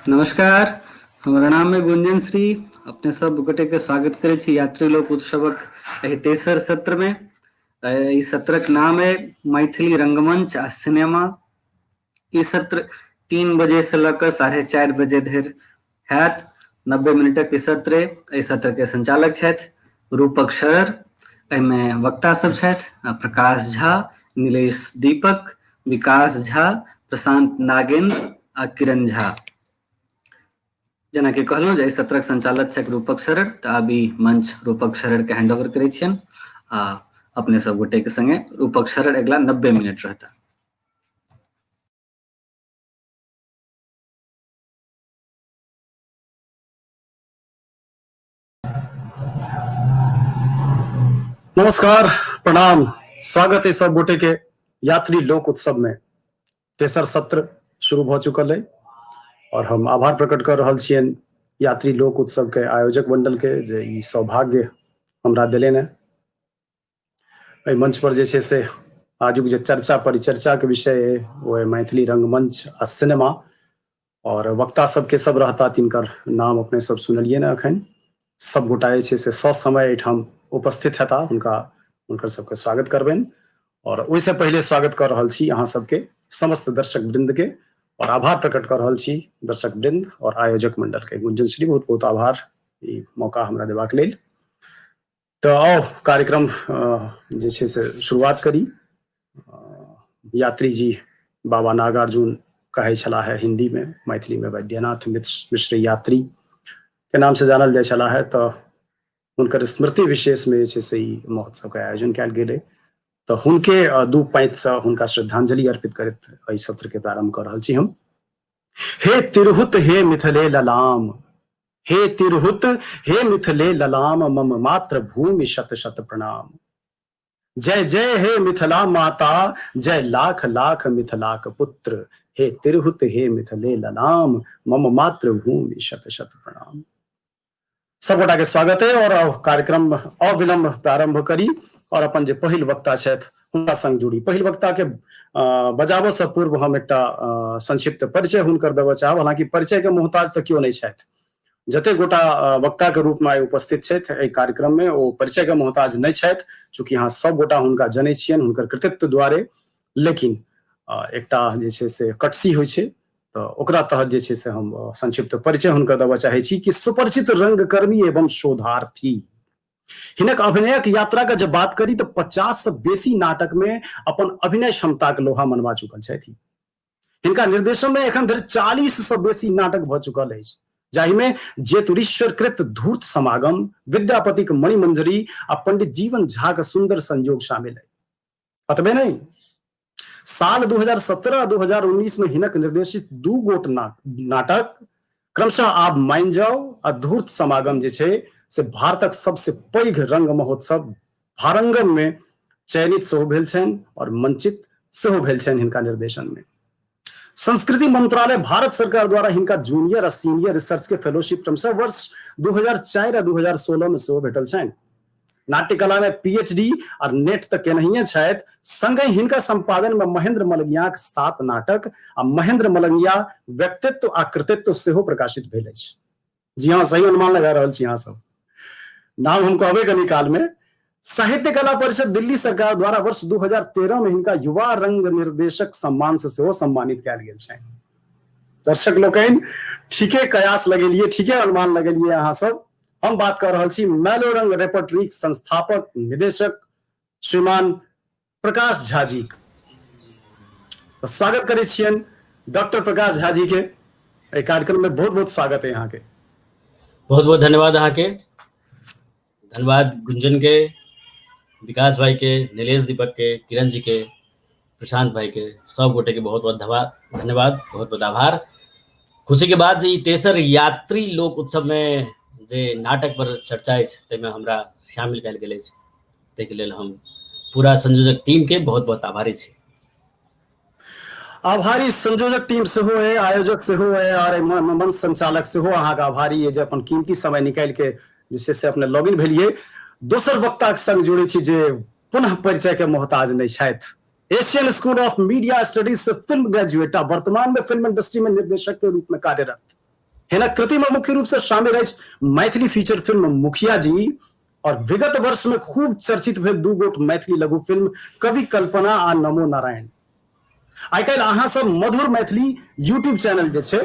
नमस्कार, हमर नाम है गुंजन श्री। अपने सब गोटे के स्वागत करै छी यात्री लोक उत्सवक एहि तेसर सत्र में। ई सत्रक नाम है मैथिली रंगमंच आ सिनेमा। ई सत्र 3 बजे से लऽ कऽ 4:30 बजे धरि हैत। 90 मिनटक ई सत्र अइ। एहि सत्र के संचालक छथि रूपक शरर। एहिमे वक्ता सब छथि प्रकाश झा, नीलेश दीपक, विकास झा, प्रशांत नागेंद्र आ किरण झा। जेनाकि कहलहुँ जे एहि सत्रक संचालक छथि रूपक शरण, तऽ आब ई मंच रूपक शरण के हैंडओवर करै छियनि आ अपने सब गोटे के संगे रूपक शरण अगिला 90 मिनट रहता। नमस्कार, प्रणाम, स्वागत है सब गोटे के यात्री लोक उत्सव में। तेसर सत्र शुरू भ चुकल है और हम आभार प्रकट कर रहल छियनि यात्री लोक उत्सव के आयोजक मंडल के जे ई सौभाग्य हमरा देलनि है। एहि मंच पर जे छै से आजुक जे चर्चा परिचर्चा के विषय है ओ है मैथिली रंगमंच आ सिनेमा और वक्ता सबके सब रहता, तिनकर नाम अपने सब सुनलिए ने अखन। सब गोटा जे छै से ससमय एहिठाम उपस्थित हेता, हुनकर सबके स्वागत करबनि। और ओहिसँ पहिले स्वागत कऽ रहल छी अहाँ सबके समस्त दर्शक वृंद के और आभार प्रकट कऽ रहल छी दर्शक वृंद और आयोजक मंडल के। गुंजन श्री बहुत बहुत आभार ई मौका हमरा देबाक लेल। तऽ आउ कार्यक्रम जे छै से शुरुआत करी। यात्री जी बाबा नागार्जुन कहै छलाह है हिंदी में, मैथिली में वैद्यनाथ मिश्र यात्री के नाम से जानल जाइ छलाह है। तऽ हुनकर स्मृति विशेष में जे छै से ई महोत्सव के आयोजन कयल गेलै। तऽ हुनके दू पाँति से हुनका श्रद्धांजलि अर्पित करैत एहि सत्र के प्रारंभ कऽ रहल छी हम। हे तिरहुत हे मिथिले ललाम, हे तिरहुत हे मिथिले ललाम, मम मातृभूमि शत शत प्रणाम। जय जय हे मिथिला माता, जय लाख लाख मिथिलाक पुत्र, हे तिरहुत हे मिथिले ललाम, मम मातृभूमि शत शत प्रणाम। सब गोटा के स्वागत है और कार्यक्रम अविलंब प्रारंभ करी और अपन जे पहिल वक्ता छथि हुनका संग जुड़ी। पहिल वक्ता के बजाबऽ से पूर्व हम एकटा संक्षिप्त परिचय हुनकर देबऽ चाहब। हालांकि परिचय के मोहताज तऽ केओ नहि छथि, जते गोटा वक्ता के रूप में आइ उपस्थित छथि एहि कार्यक्रम में ओ परिचय के मोहताज नहि छथि, चूंकि अहाँ सब गोटा हुनका जनै छियनि हुनकर कृतित्व द्वारे। लेकिन एकटा जे छै से कटसी होइ छै, तऽ ओकरा तहत जे छै से हम संक्षिप्त परिचय हुनकर देबऽ चाहै छी कि सुपरिचित रंगकर्मी एवं शोधार्थी। हिनक अभिनयक यात्रा के जब बात करी तऽ 50 से बेसी नाटक में अपन अभिनय क्षमता के लोहा मनवा चुकल छथि। हिनका निर्देशन में एखन धरि 40 से बेसी नाटक भऽ चुकल अछि, जाहि में जेतुरीश्वर कृत धूर्त समागम, विद्यापतिक मणिमंजरी आ पंडित जीवन झा के सुंदर संयोग शामिल है। अतबे नहीं, साल 2017 आ 2019 में हिनक निर्देशित दू गोट नाटक क्रमशः आब मान जाओ आ धूर्त समागम जे छै से भारतक सबसे पैघ रंग महोत्सव भारंगम में चयनित सेहो भेल छनि और मंचित सेहो भेल छनि हिनका निर्देशन में। संस्कृति मंत्रालय भारत सरकार द्वारा हिनका जूनियर आ सीनियर रिसर्च के फेलोशिप क्रमशः वर्ष 2004 आ 2016 में सेहो भेटल छनि। नाट्यकला में पीएचडी और नेट तऽ केनहिए छथि, संगहि हिनका संपादन में महेंद्र मलंगियाक 7 नाटक आ महेंद्र मलंगिया व्यक्तित्व आ कृतित्व सेहो प्रकाशित भेल अछि। जी हाँ, सही अनुमान लगा रहल छी अहाँ सब, नाम हम कहबे कनी काल में। साहित्य कला परिषद दिल्ली सरकार द्वारा वर्ष 2013 में हिनका युवा रंग निर्देशक सम्मान से सेहो सम्मानित कयल गेल छनि। दर्शक लोकनि ठीके कयास लगेलिए, ठीके अनुमान लगेलिए अहाँ सब। हम बात कर रहल छी मैलोरंग रेपर्टरीक संस्थापक निदेशक श्रीमान प्रकाश झा जी। तो स्वागत करै छियनि डॉक्टर प्रकाश झा जी के एहि कार्यक्रम में। बहुत बहुत स्वागत है यहाँ के। बहुत बहुत धन्यवाद अहाँ के, धन्यवाद गुंजन के, विकास भाई के, नीलेश दीपक के, किरण जी के, प्रशांत भाई के, सब गोटे के बहुत बहुत धन्यवाद, बहुत बहुत आभार। खुशी के बात जे ई तेसर यात्री लोक उत्सव में जे नाटक पर चर्चा अछि ताहिमे हमरा शामिल कयल गेल अछि, ताहिके लेल हम पूरा संयोजक टीम के बहुत बहुत आभारी छी। आभारी संयोजक टीम सेहो है, आयोजक सेहो है और मंच संचालक सेहो अहाँके आभारी है जे अपन कीमती समय निकालि के जे छै से अपने लॉगिन भेलिए। दोसर वक्ता के संग जुड़े छी जे पुनः परिचय के मोहताज नहीं छथि। Asian school of media studies Se film graduate आ वर्तमान में फिल्म इंडस्ट्री में निर्देशक के रूप में कार्यरत। हिनक कृति में मुख्य रूप से शामिल अछि मैथिली फीचर फिल्म मुखिया जी और विगत वर्ष में खूब चर्चित भेल दू गोट मैथिली लघु फिल्म कवि कल्पना आ नमो नारायण। आइ काल्हि अहाँ सब मधुर मैथिली यूट्यूब चैनल जे छै,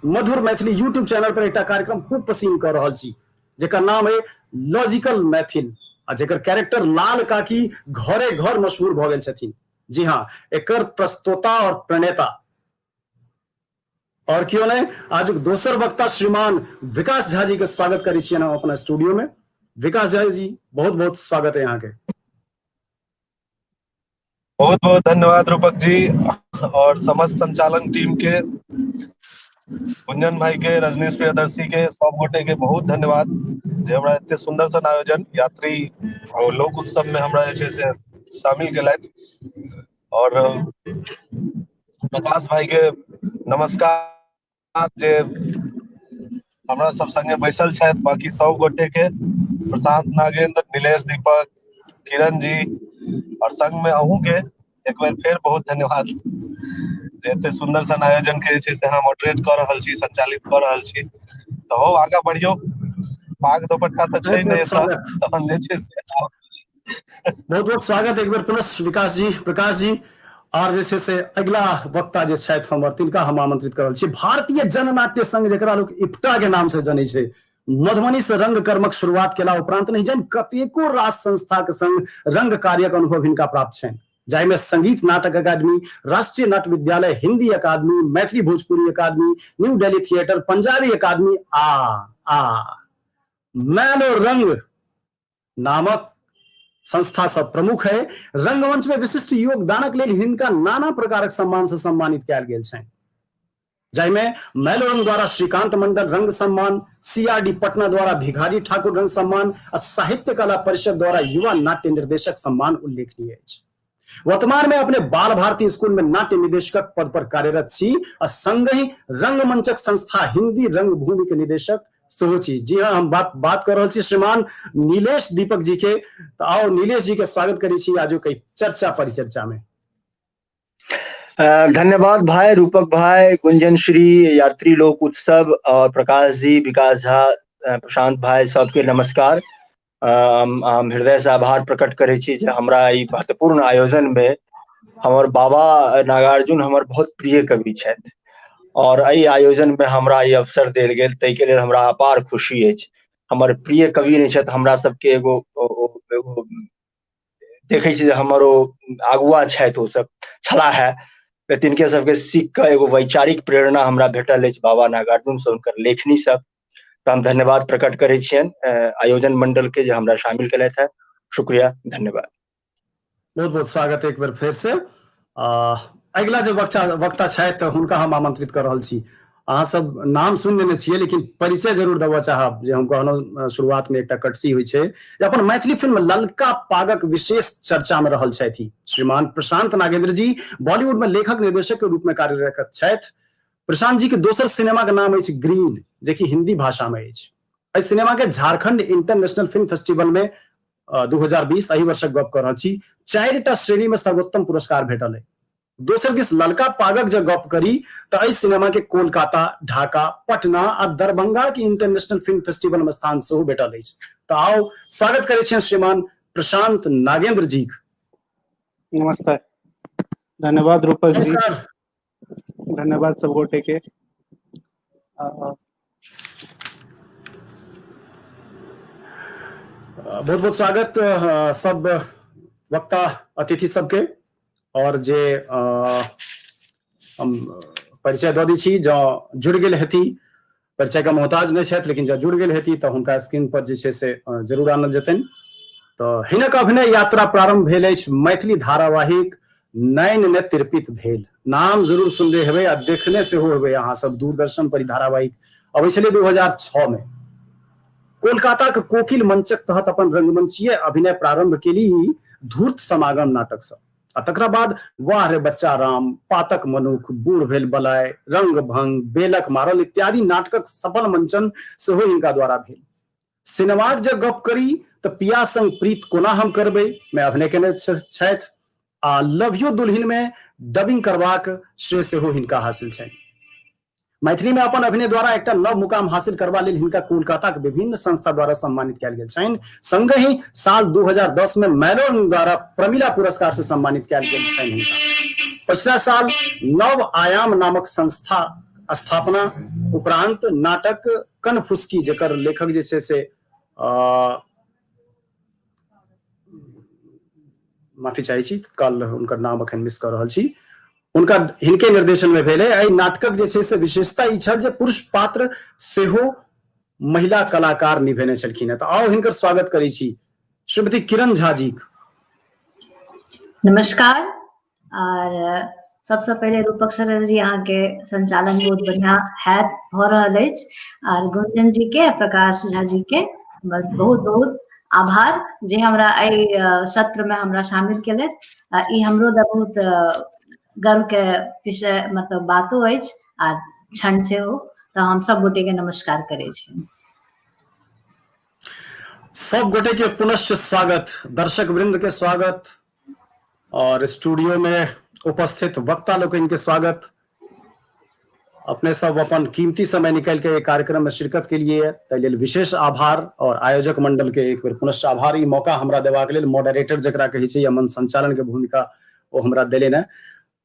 मधुर मैथिली यूट्यूब चैनल पर एकटा कार्यक्रम खूब पसीन कऽ रहल छी जेकर नाम है लॉजिकल मैथिल आ जेकर कैरेक्टर लाल काकी घरे घर मशहूर भऽ गेल छथिन। जी हाँ, एकर प्रस्तोता और प्रणेता और क्यों नहीं आजुक दोसर वक्ता श्रीमान विकास झा जी के स्वागत करै छियनि हम अपना स्टूडियो में। विकास झा जी, बहुत बहुत स्वागत है यहाँ के। बहुत बहुत धन्यवाद रूपक जी और समस्त संचालन टीम के, कुंजन भाई के, रजनीश प्रियदर्शी के, सब गोटे के बहुत धन्यवाद जे हमरा एते सुंदर सन आयोजन यात्री और लोक उत्सव में हमरा जे छै से शामिल केलथि। और प्रकाश भाई के नमस्कार जे हमरा सब संगे बैसल छथि, बाकी सब गोटे के, प्रशांत नागेंद्र, नीलेश दीपक, किरण जी और संग में अहूँ के एक बेर फेर बहुत धन्यवाद जे एते सुंदर सन आयोजन के जे छै से अहाँ मॉडरेट कऽ रहल छी, संचालित कऽ रहल छी। तऽ हो आगाँ बढ़ियौ, पाग दोपट्टा तऽ छै नहि एतऽ, तहन जे छै से बहुत बहुत स्वागत एक बेर पुनः विकास जी, प्रकाश जी। और जे छै से अगिला वक्ता जे छथि हमर, तिनका हम आमंत्रित कर रहल छी। भारतीय जननाट्य संघ जकरा लोक इप्टा के नाम से जनै छै, मधुबनी से रंगकर्मक शुरुआत केला उपरांत नहीं जानि कतेको रास संस्था के संग रंग कार्यक अनुभव हिनका प्राप्त छनि, जाहिमे संगीत नाटक अकादमी, राष्ट्रीय नाट्य विद्यालय, हिंदी अकादमी, मैथिली भोजपुरी अकादमी, न्यू दिल्ली थिएटर, पंजाबी अकादमी आ आ मैलो रंग नामक संस्था सब प्रमुख है। रंगमंच में विशिष्ट योगदानक लेल हिनका नाना प्रकारक सम्मान से सम्मानित कयल गेल छनि, जाहिमे मैलोरंग द्वारा श्रीकांत मंडल रंग सम्मान, सीआरडी पटना द्वारा भिखारी ठाकुर रंग सम्मान आ साहित्य कला परिषद द्वारा युवा नाट्य निर्देशक सम्मान उल्लेखनीय अछि। वर्तमान में अपने बाल भारती स्कूल में नाट्य निदेशकक पद पर कार्यरत छी आ संगहि रंगमंचक संस्था हिंदी रंगभूमि के निदेशक सेहो छी। जी हाँ, हम बात बात कर रहल छी श्रीमान नीलेश दीपक जी के। तो आओ नीलेश जी के स्वागत करै छी आजो कई चर्चा परिचर्चा में। धन्यवाद भाई रूपक भाई, गुंजन श्री, यात्री लोक उत्सव और प्रकाश जी, विकास झा, प्रशांत भाई, सबके नमस्कार। हम हृदय से आभार प्रकट करै छी जे हमरा ई महत्वपूर्ण आयोजन में हमर बाबा नागार्जुन हमर बहुत प्रिय कवि छथि और एहि आयोजन में हमरा ई अवसर देल गेल, ताहिके लेल हमरा अपार खुशी अछि। हमर प्रिय कवि नहि छथि, हमरा सबके एगो एगो देखै छी जे हमर ओ अगुआ छथि, ओ सब छलाह है, तिनके सबके सीख कऽ एगो वैचारिक प्रेरणा हमरा भेटल अछि बाबा नागार्जुन से, हुनकर लेखनी सब। तऽ हम धन्यवाद प्रकट करै छियनि आयोजन मंडल के जे हमरा शामिल केलथि है। शुक्रिया, धन्यवाद। बहुत बहुत स्वागत एक बेर फेर से। अगिला जे वक्ता वक्ता छथि हुनका हम आमंत्रित कर रहल छी। अहाँ सब नाम सुनि लेने छियै लेकिन परिचय जरूर देबऽ चाहब जे हम कहलहुँ शुरुआत में एकटा कटसी होइ छै जे अपन मैथिली फिल्म ललका पागक विशेष चर्चा में रहल छथि श्रीमान प्रशांत नागेंद्र जी। बॉलीवुड में लेखक निर्देशक के रूप में कार्यरत छथि। प्रशांत जी के दोसर सिनेमा के नाम अछि ग्रीन, जे कि हिंदी भाषा में अछि। एहि सिनेमा के झारखंड इंटरनेशनल फिल्म फेस्टिवल में 2020 एहि वर्षक गप कर रहल छी 4टा श्रेणी में सर्वोत्तम पुरस्कार भेटल है। दोसर दिस ललका पागक जब गप करी तो एहि सिनेमा के कोलकाता, ढाका, पटना आ दरभंगा के इंटरनेशनल फिल्म फेस्टिवल में स्थान सेहो भेटल अछि। तो आओ स्वागत करै छियनि श्रीमान प्रशांत नागेंद्र जी। नमस्ते, धन्यवाद रूपक जी, धन्यवाद सब गोटे के। बहुत बहुत स्वागत सब वक्ता अतिथि सबके। और जे हम परिचय दऽ दै छी, जँ जुड़ि गेल हेती, परिचय के मोहताज नहि छथि, लेकिन जँ जुड़ि गेल हेती तऽ हुनका स्क्रीन पर जे छै से जरूर आनल जेतनि। तऽ हिनक अभिनय यात्रा प्रारंभ भेल अछि मैथिली धारावाहिक नैन ने तिरपित भेल। नाम जरूर सुनले हेबै आ देखने सेहो हेबै अहाँ सब। दूरदर्शन पर ई धारावाहिक अबै छलै 2006 में। कोलकाता के कोकिल मंचक तहत अपन रंगमंचीय अभिनय प्रारंभ केली धूर्त समागम नाटक सब आ तकरा बाद वाह रे बच्चा राम, पातक मनुख, बूढ़ भेल बलाय, रंग भंग, बेलक मारल इत्यादि नाटकक सफल मंचन सेहो हिनका द्वारा भेल। सिनेमाक जब गप करी तऽ पिया संग प्रीत कोना हम करबै में अभिनय केने छथि आ लव you दुल्हिन में डबिंग करबाक श्रेय सेहो हिनका हासिल छनि। मैथिली में अपन अभिनय द्वारा एकटा नव मुकाम हासिल करबा लेल हिनका कोलकाता के विभिन्न संस्था द्वारा सम्मानित कयल गेल छनि। संगहि साल 2010 में मैलोरंग द्वारा प्रमिला पुरस्कार से सम्मानित कयल गेल छनि हिनका। पछिला साल नव आयाम नामक संस्था स्थापना उपरांत नाटक कनफुसकी, जकर लेखक जे छै से माफी चाहै छी, तत्काल हुनकर नाम अखन मिस कऽ रहल छी, हुनका हिनके निर्देशन में भेलै। एहि नाटकक जे छै से विशेषता ई छल जे पुरुष पात्र सेहो महिला कलाकार निभेने छलखिन हेँ। तऽ आउ हिनकर स्वागत करै छी श्रीमती किरण झा जी। नमस्कार। और सबसे पहिले रूपक शरण जी, अहाँके संचालन बहुत बढ़िया हैत भऽ रहल अछि, आर गुंजन जी के, प्रकाश झा जी के बहुत बहुत आभार जे हमरा एहि सत्र में हमरा शामिल केलथि। ई हमरो लए बहुत गर्व के विषय मतलब बातो अछि आ क्षण सेहो। तऽ हम सब गोटे के नमस्कार करै छी। सब गोटे के पुनश्च स्वागत, दर्शक वृंद के स्वागत और स्टूडियो में उपस्थित वक्ता लोकनि के स्वागत। अपने सब अपन कीमती समय निकालि के कार्यक्रम में शिरकत के लिए ताहि लेल विशेष आभार और आयोजक मंडल के एक बेर पुनश्च आभार। ई मौका हमरा देबाक लेल, मॉडरेटर जकरा कहै छै या मंच संचालन के भूमिका ओ हमरा देलनि है।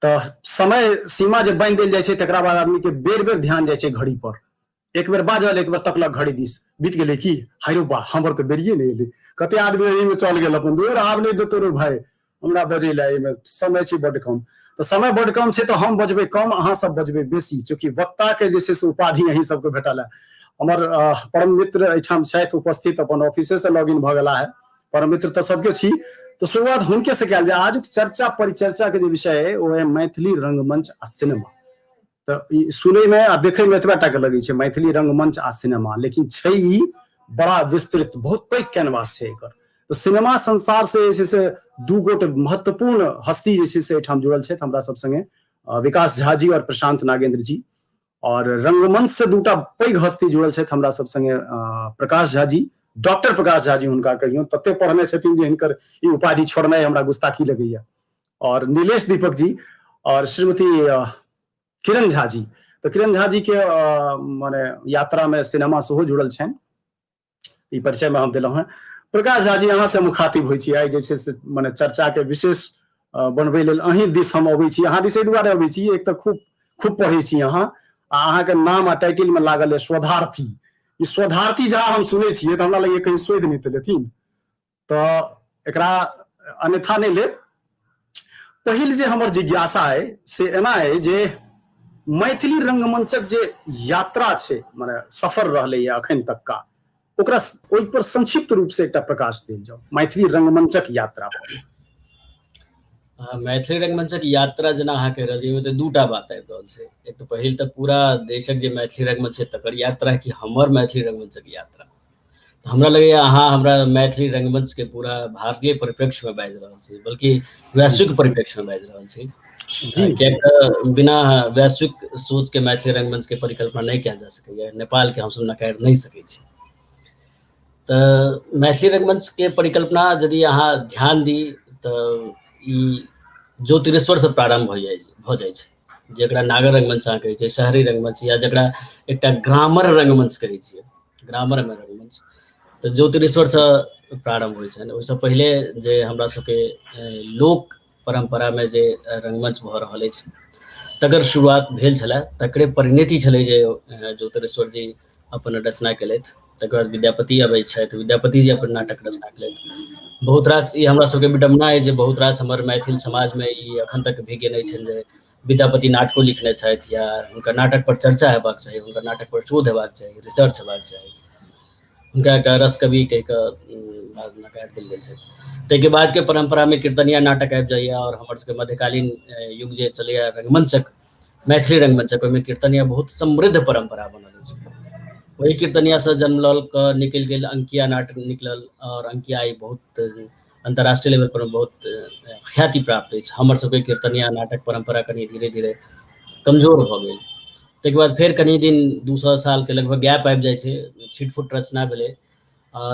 तऽ समय सीमा जे बान्हि देल जाइ छै तकरा बाद आदमी के बेर बेर ध्यान जाइ छै घड़ी पर। एक बेर बाजल, एक बेर तकलक घड़ी दिस, बीत गेलै की, हाय रौ बा हमर तऽ बेरिये नहि एलै। कते आदमी एहिमे चल गेल अपन, दूर आब नहि देतो रो भाय हमरा बजै लए, एहिमे समय छै बड्ड कम। तऽ समय बड्ड कम छै तऽ हम बजबै कम, अहाँ सब बजबै बेसी, चूँकि वक्ता के जे छै से उपाधि अहीं सबके भेटल है। हमर परम मित्र एहिठाम छथि उपस्थित, अपन ऑफिसे से लॉग इन भऽ गेला है। परम मित्र तऽ सबके छी, तऽ शुरुआत हुनके से कयल जाय। आजुक चर्चा परिचर्चा के जे विषय है ओ है मैथिली रंगमंच आ सिनेमा। तऽ ई सुनैमे आ देखैमे एतबा टाके लगै छै मैथिली रंगमंच आ सिनेमा, लेकिन छै ई बड़ा विस्तृत, बहुत पैघ कैनवास छै एकर। तऽ सिनेमा संसार से जे छै से दू गोट महत्वपूर्ण हस्ती जे छै से एहिठाम जुड़ल छथि हमरा सब संगे, विकास झा जी और प्रशांत नागेंद्र जी। और रंगमंच से दूटा पैघ हस्ती जुड़ल छथि हमरा सब संगे, प्रकाश झा जी, डॉक्टर प्रकाश झा जी हुनका कहियौ, तते पढ़ने छथिन जे हिनकर ई उपाधि छोड़नाइ हमरा गुस्ताखी लगैया। और नीलेश दीपक जी और श्रीमती किरण झा जी। तऽ किरण झा जी के माने यात्रा में सिनेमा सेहो जुड़ल छनि, ई परिचय में हम देलहुँ हेँ। प्रकाश झा जी, अहाँ से मुखातिब होइ छी आइ जे छै से माने चर्चा के विशेष बनबै लेल अहीं दिस हम अबै छी। अहाँ दिस एहि दुआरे अबै छी, एक तऽ खूब खूब पढ़ै छी अहाँ, आ अहाँके नाम आ टाइटिल में लागल है शोधार्थी। ई शोधार्थी जहाँ हम सुनै छियै तऽ हमरा लगैए कहीं शोधि नहि देलथिन, तऽ एकरा अन्यथा नहि लेब। पहिल जे हमर जिज्ञासा अइ से एना अइ जे मैथिली रंगमंचक जे यात्रा छै, माने सफर रहलैए अखन तक का, ओकरा ओहि पर संक्षिप्त रूप से एकटा प्रकाश देल जाओ, मैथिली रंगमंचक यात्रा पर। मैथिली रंगमंचक यात्रा जेना अहाँ कहि रहल छी, ओहिमे तऽ दूटा बात आबि रहल छै। एक तऽ पहिल तऽ पूरा देशक जे मैथिली रंगमंच छै तकर यात्रा, कि हमर मैथिली रंगमंचक यात्रा। तऽ हमरा लगैए अहाँ हमरा मैथिली रंगमंचके पूरा भारतीय परिप्रेक्ष्यमे बाजि रहल छी, बल्कि वैश्विक परिप्रेक्ष्यमे बाजि रहल छी, किएक तऽ बिना वैश्विक सोचके मैथिली रंगमंचके परिकल्पना नहि कयल जा सकैए। नेपालके हमसब नकारि नहि सकै छी। तऽ मैथिली रंगमंचके परिकल्पना यदि अहाँ ध्यान दी तऽ ई ज्योतिरेश्वरसँ प्रारम्भ भऽ जाइ छै, जकरा नागर रंगमंच अहाँ कहै छियै, शहरी रंगमंच, या जकरा एकटा ग्रामर रंगमंच कहै छियै, ग्रामरमे रंगमंच तऽ ज्योतिरेश्वरसँ प्रारम्भ होइ छनि। ओहिसँ पहिले जे हमरा सबके लोक परम्परामे जे रंगमंच भऽ रहल अछि तकर शुरुआत भेल छलै, तकरे परिणति छलै जे ज्योतिरेश्वर जी अपन रचना केलथि। तकर बाद विद्यापति अबै छथि, विद्यापति जी अपन नाटक रचना केलथि। बहुत रास ई हमरा सबके विडम्बना अछि जे बहुत रास हमर मैथिल समाजमे ई अखन तक भी नहि छनि जे विद्यापति नाटको लिखने छथि, या हुनकर नाटक पर चर्चा हेबाक चाही, हुनकर नाटक पर शोध हेबाक चाही, रिसर्च हेबाक चाही। हुनका एकटा रस कवि कहि कऽ नकारि देल गेल छै। ताहिके बादके परम्परामे कीर्तनिया नाटक आबि जाइए, आओर हमर सबके मध्यकालीन युग जे चलैए रंगमंचक, मैथिली रंगमंचक, ओहिमे कीर्तनिया बहुत समृद्ध परम्परा बनल अछि। ओहि कीर्तनियासँ जन्म लऽ कऽ निकलि गेल अंकिया नाटक निकलल, आओर अंकिया आइ बहुत अन्तर्राष्ट्रीय लेवल पर बहुत ख्याति प्राप्त अछि। हमर सबके कीर्तनिया नाटक परम्परा कनि धीरे धीरे कमजोर भऽ गेल। ताहिके बाद फेर कनि दिन 200 सालके लगभग गैप आबि जाइ छै, छिटफुट रचना भेलै,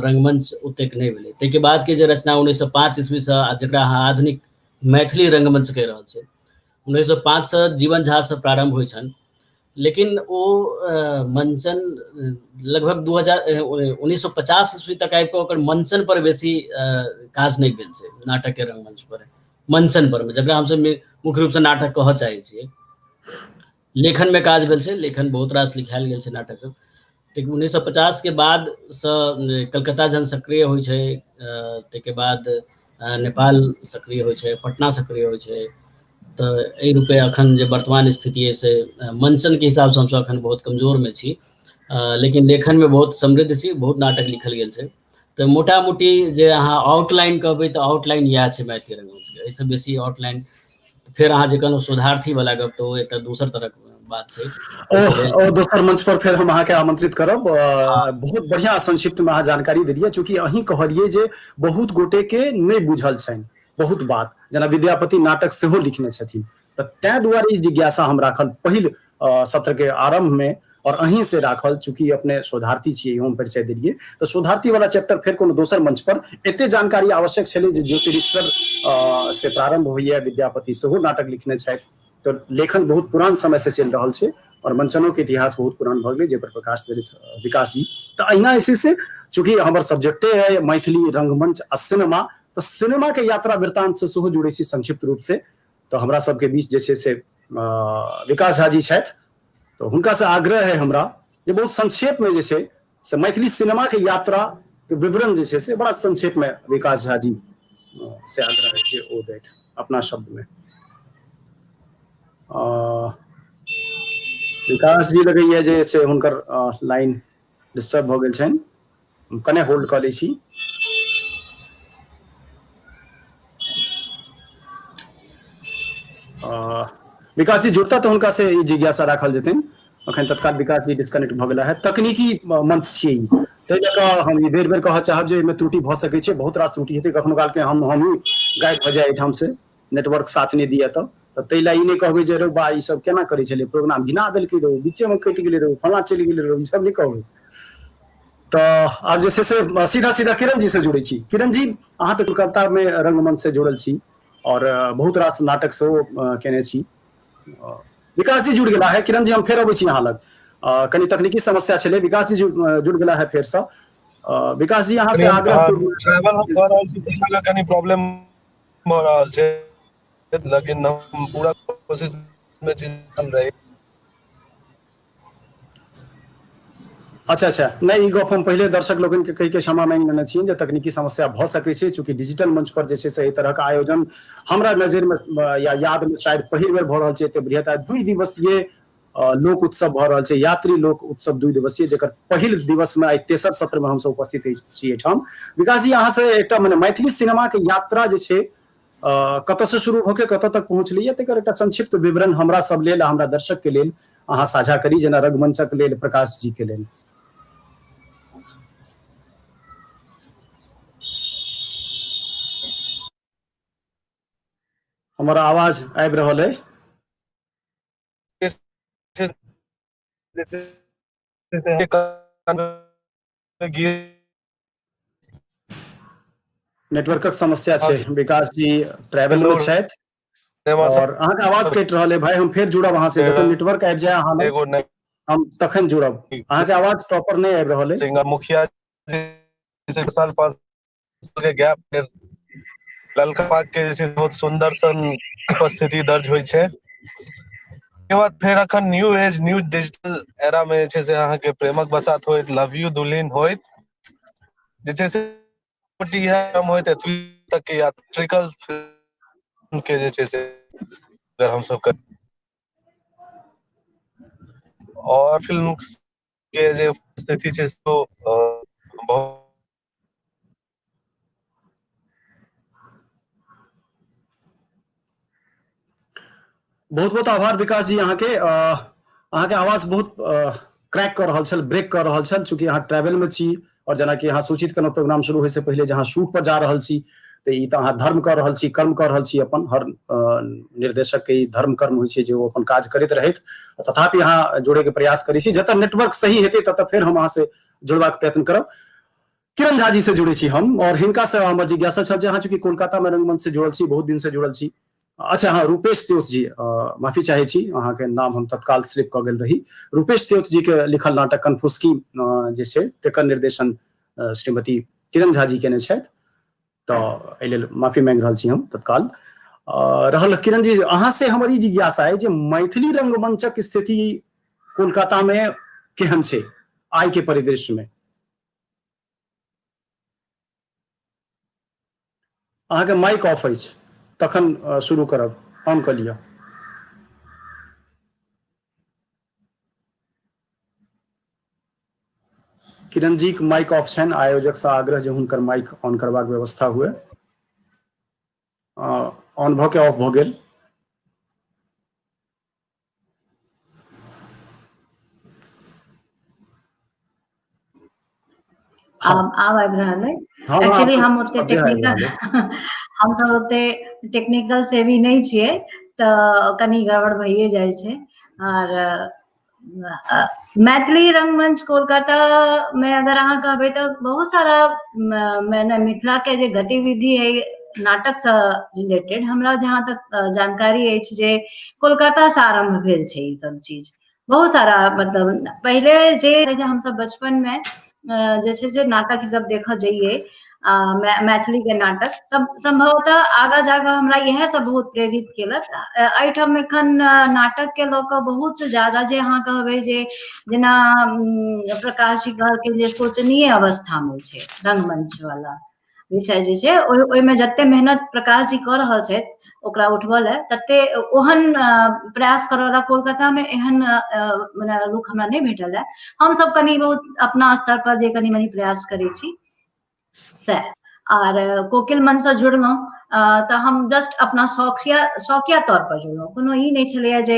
रंगमंच ओतेक नहि भेलै। ताहिके बादके जे रचना 1905 ईस्वीसँ, आ जकरा अहाँ आधुनिक मैथिली रंगमंच कहि रहल छै, 1905सँ जीवन झासँ प्रारम्भ होइ छनि, लेकिन ओ मंचन लगभग 1950 ईस्वी तक आबि कऽ ओकर मंचन पर बेसी काज नहि भेल छै नाटक के रंगमंच पर, मंचन पर जकरा हमसब मुख्य रूपसँ नाटक कहऽ चाहै छियै। लेखन मे काज भेल छै, लेखन बहुत रास लिखायल गेल छै नाटक सब। लेकिन 1950 के बाद सँ कलकत्ता जहन सक्रिय होइ छै, ताहिके बाद नेपाल सक्रिय होइ छै, पटना सक्रिय होइ छै, तऽ एहि रूपे अखन जे वर्तमान स्थिति अइ से मंचन के हिसाबसँ हमसब अखन बहुत कमजोर मे छी, लेकिन लेखन मे बहुत समृद्ध छी, बहुत नाटक लिखल गेल छै। तऽ मोटा मोटी जे अहाँ आउटलाइन कहबै तऽ आउटलाइन इएह छै मैथिली रंगमंच के। एहिसँ बेसी आउटलाइन फेर अहाँ जे कहलहुँ शोधार्थी वाला गप, तऽ ओ एकटा दोसर तरहक बात छै। ओ दोसर मंच पर फेर हम अहाँके आमंत्रित करब। बहुत बढ़िया संक्षिप्त में अहाँ जानकारी देलियै, चूंकि अहीं कहलियै जे बहुत गोटे के नहि बुझल छनि बहुत बात, जेना विद्यापति नाटक सेहो लिखने छथिन, तऽ तैं दुआरे ई जिज्ञासा हम राखल पहिल सत्र के आरंभ में, और अहीं से राखल, चूंकि अपने शोधार्थी छियै, हम परिचय देलियै, तऽ शोधार्थी वाला चैप्टर फेर कोनो दोसर मंच पर एते जानकारी आवश्यक छलै जे ज्योतिरीश्वर से प्रारंभ होइए, विद्यापति सेहो नाटक लिखने छथि, तऽ लेखन बहुत पुरान समय से चलि रहल छै और मंचनों के इतिहास बहुत पुरान भऽ गेलै, जाहि पर प्रकाश देलथि विकास जी। तऽ अहिना जे छै से चूंकि हमर सब्जेक्टे है मैथिली रंगमंच आ सिनेमा, तऽ सिनेमा के यात्रा वृत्तांत से सेहो जुड़ै छी संक्षिप्त रूप से। तऽ हमरा सबके बीच जे छै से विकास झा जी छथि, तऽ हुनका से आग्रह है हमरा जे बहुत संक्षेप में जे छै से मैथिली सिनेमा के यात्रा के विवरण जे छै से बड़ा संक्षेप में विकास झा जी से आग्रह है जे ओ दैथ अपना शब्द में। विकास जी लगैया जे से हुनकर लाइन डिस्टर्ब भऽ गेल छनि, हम कने होल्ड कऽ लै छी। विकास जी जुड़ता तऽ हुनका से ई जिज्ञासा राखल जेतनि। अखन तत्काल विकास जी डिस्कनेक्ट भऽ गेला है। तकनीकी मंच छियै ई, ताहि लऽ कऽ हम ई बेर बेर कहऽ चाहब जे एहिमे त्रुटि भऽ सकै छै, बहुत रास त्रुटि हेतै, कखनो कालके हमही गायब भऽ जाय एहिठाम से, नेटवर्क साथ नहि दिए तऽ ताहि लए ई नहि कहबै जे रौ बा ई सब केना करै छलै प्रोग्राम, घिना देलकै रौ, बीचेमे कटि गेलै रौ, फलाँ चलि गेलै रौ, ई सब नहि कहबै। तऽ आब जे छै से सीधा सीधा किरण जी से जुड़ै छी। किरण जी, अहाँ तऽ कोलकाता मे रंगमंच से जुड़ल छी और बहुत रास नाटक सेहो केने छी। विकास जी जुड़ गेला है। किरण जी, हम फेर अबै छी अहाँ लग, कनि तकनीकी समस्या छलै। विकास जी जुड़ गेला है फेरसँ। विकास जी, अहाँ से आग्रह ट्रैवल हम कऽ रहल छी, ताहि लऽ कऽ कनि प्रॉब्लम भऽ रहल छै, लेकिन हम पूरा कोशिश मे छी रही। अच्छा अच्छा, नहि ई गप हम पहिले दर्शक लोकनि के कहि के क्षमा मांगि लेने छियनि जे तकनीकी समस्या भऽ सकै छै, चूँकि डिजिटल मंच पर जे छै से एहि तरहक आयोजन हमरा नजरि मे या याद मे शायद पहिल बेर भऽ रहल छै। एते बृहत 2 दिवसीय लोक उत्सव भऽ रहल छै, यात्री लोक उत्सव 2 दिवसीय, जकर पहिल दिवस मे आइ तेसर सत्र मे हमसब उपस्थित छी एहिठाम। विकास जी, अहाँ से एकटा मने मैथिली सिनेमा के यात्रा जे छै कतऽ से शुरू होके कतऽ तक पहुँचलैया, तकर एकटा संक्षिप्त विवरण हमरा सब लेल आ हमरा दर्शक के लेल अहाँ साझा करी, जेना रंगमंचक लेल प्रकाश जी के लेल। हमर आवाज आबि रहल है? नेटवर्कक समस्या छै, विकास जी ट्रैवल में छथि और अहाँके आवाज कटि रहल है भाई। हम फेर जुड़ब अहाँ से जखन नेटवर्क आबि जाय अहाँ लग, हम तखन जुड़ब। अहाँके आवाज प्रॉपर नहि आबि रहल है। मुखिया जी साल 5 साल के गैप फेर ललका पाग के जे छै बहुत सुंदर सन उपस्थिति दर्ज होइ छै। के बाद फेर अखन new age new digital era में जे छै से अहाँके प्रेमक बसात होइत, लव यू दुल्हिन होइत, जे छै से होइत एतबी तक के यात्रिकल फिल्म के जे छै से अगर हमसब कर और फिल्म के जे स्थिति छै से बहुत बहुत बहुत आभार विकास जी अहाँके। अहाँके आवाज बहुत क्रैक कऽ रहल छल, ब्रेक कऽ रहल छल, चूँकि अहाँ ट्रैवल में छी और जेनाकि अहाँ सूचित केलहुँ प्रोग्राम शुरू होय से पहिले जे अहाँ शूट पर जा रहल छी, तऽ ई तऽ अहाँ धर्म कऽ रहल छी, कर्म कऽ रहल छी अपन। हर निर्देशक के ई धर्म कर्म होइ छै जे ओ अपन काज करैत रहथि, तथापि अहाँ जोड़े के प्रयास करै छी। जतऽ नेटवर्क सही हेतै ततऽ फेर हम अहाँ से जुड़बाक प्रयत्न करब। किरण झा जी से जुड़े छी हम और हिनका से हमर जिज्ञासा छल जे अहाँ चूँकि कोलकाता में रंगमंच से जुड़ल छी, बहुत दिन से जुड़ल छी अच्छा हाँ, रूपेश त्योथ जी, माफी चाहे छी, अहाँके नाम हम तत्काल स्लिप कऽ गेल रही। रूपेश त्योथ जी के लिखल नाटक कनफुसकी जे छै तेकर निर्देशन श्रीमती किरण झा जी केने छथि, तऽ एहि लेल माफी मांगि रहल छी हम तत्काल। रहल किरण जी, अहाँ से हमर ई जिज्ञासा है जे मैथिली रंगमंचक स्थिति कोलकाता में केहन छै आइ के परिदृश्य में? अहाँके माइक ऑफ अछि, तखन शुरू करब, ऑन कऽ लिअ। किरण जी के माइक ऑफ छनि, आयोजक से आग्रह जे हुनकर माइक ऑन करबाक व्यवस्था हुए। ऑन भऽ के ऑफ भऽ गेल। आब आबि रहल है। एक्चुअली हम ओते टेक्निकल, हम सब ओते टेक्निकल से भी नहि छियै, तऽ कनि गड़बड़ भइए जाइ छै। आर मैथिली रंगमंच कोलकाता में अगर अहाँ कहबै तऽ बहुत सारा मिथिला के जे गतिविधि है नाटक से रिलेटेड, हमरा जहाँ तक जानकारी अछि जे कोलकाता से आरम्भ भेल छै ई सब चीज। बहुत सारा मतलब पहिले जे हमसब बचपन में जे छै से नाटक ई सब देखऽ जइए, मैथिली के नाटक, तब संभवतः आगा जाकऽ हमरा इएह सब बहुत प्रेरित केलक। एहिठाम एखन नाटक के लऽ कऽ बहुत ज्यादा जे अहाँ कहबै जे जेना प्रकाश जी कहलखिन जे शोचनीय अवस्था मे छै रंगमंच वाला विषय जे छै, ओहिमे जते मेहनत प्रकाश जी कऽ रहल छथि ओकरा उठबऽ लए, तते ओहन प्रयास करऽ वाला कोलकाता मे एहन मने लोक हमरा नहि भेटल है। हमसब कनि बहुत अपना स्तर पर जे कनि मनि प्रयास करै छी सएह। आर कोकिल मन से जुड़लहुँ तऽ हम जस्ट अपना शौकिया तौर पर जुड़लहुँ, कोनो ई नहि छलैया जे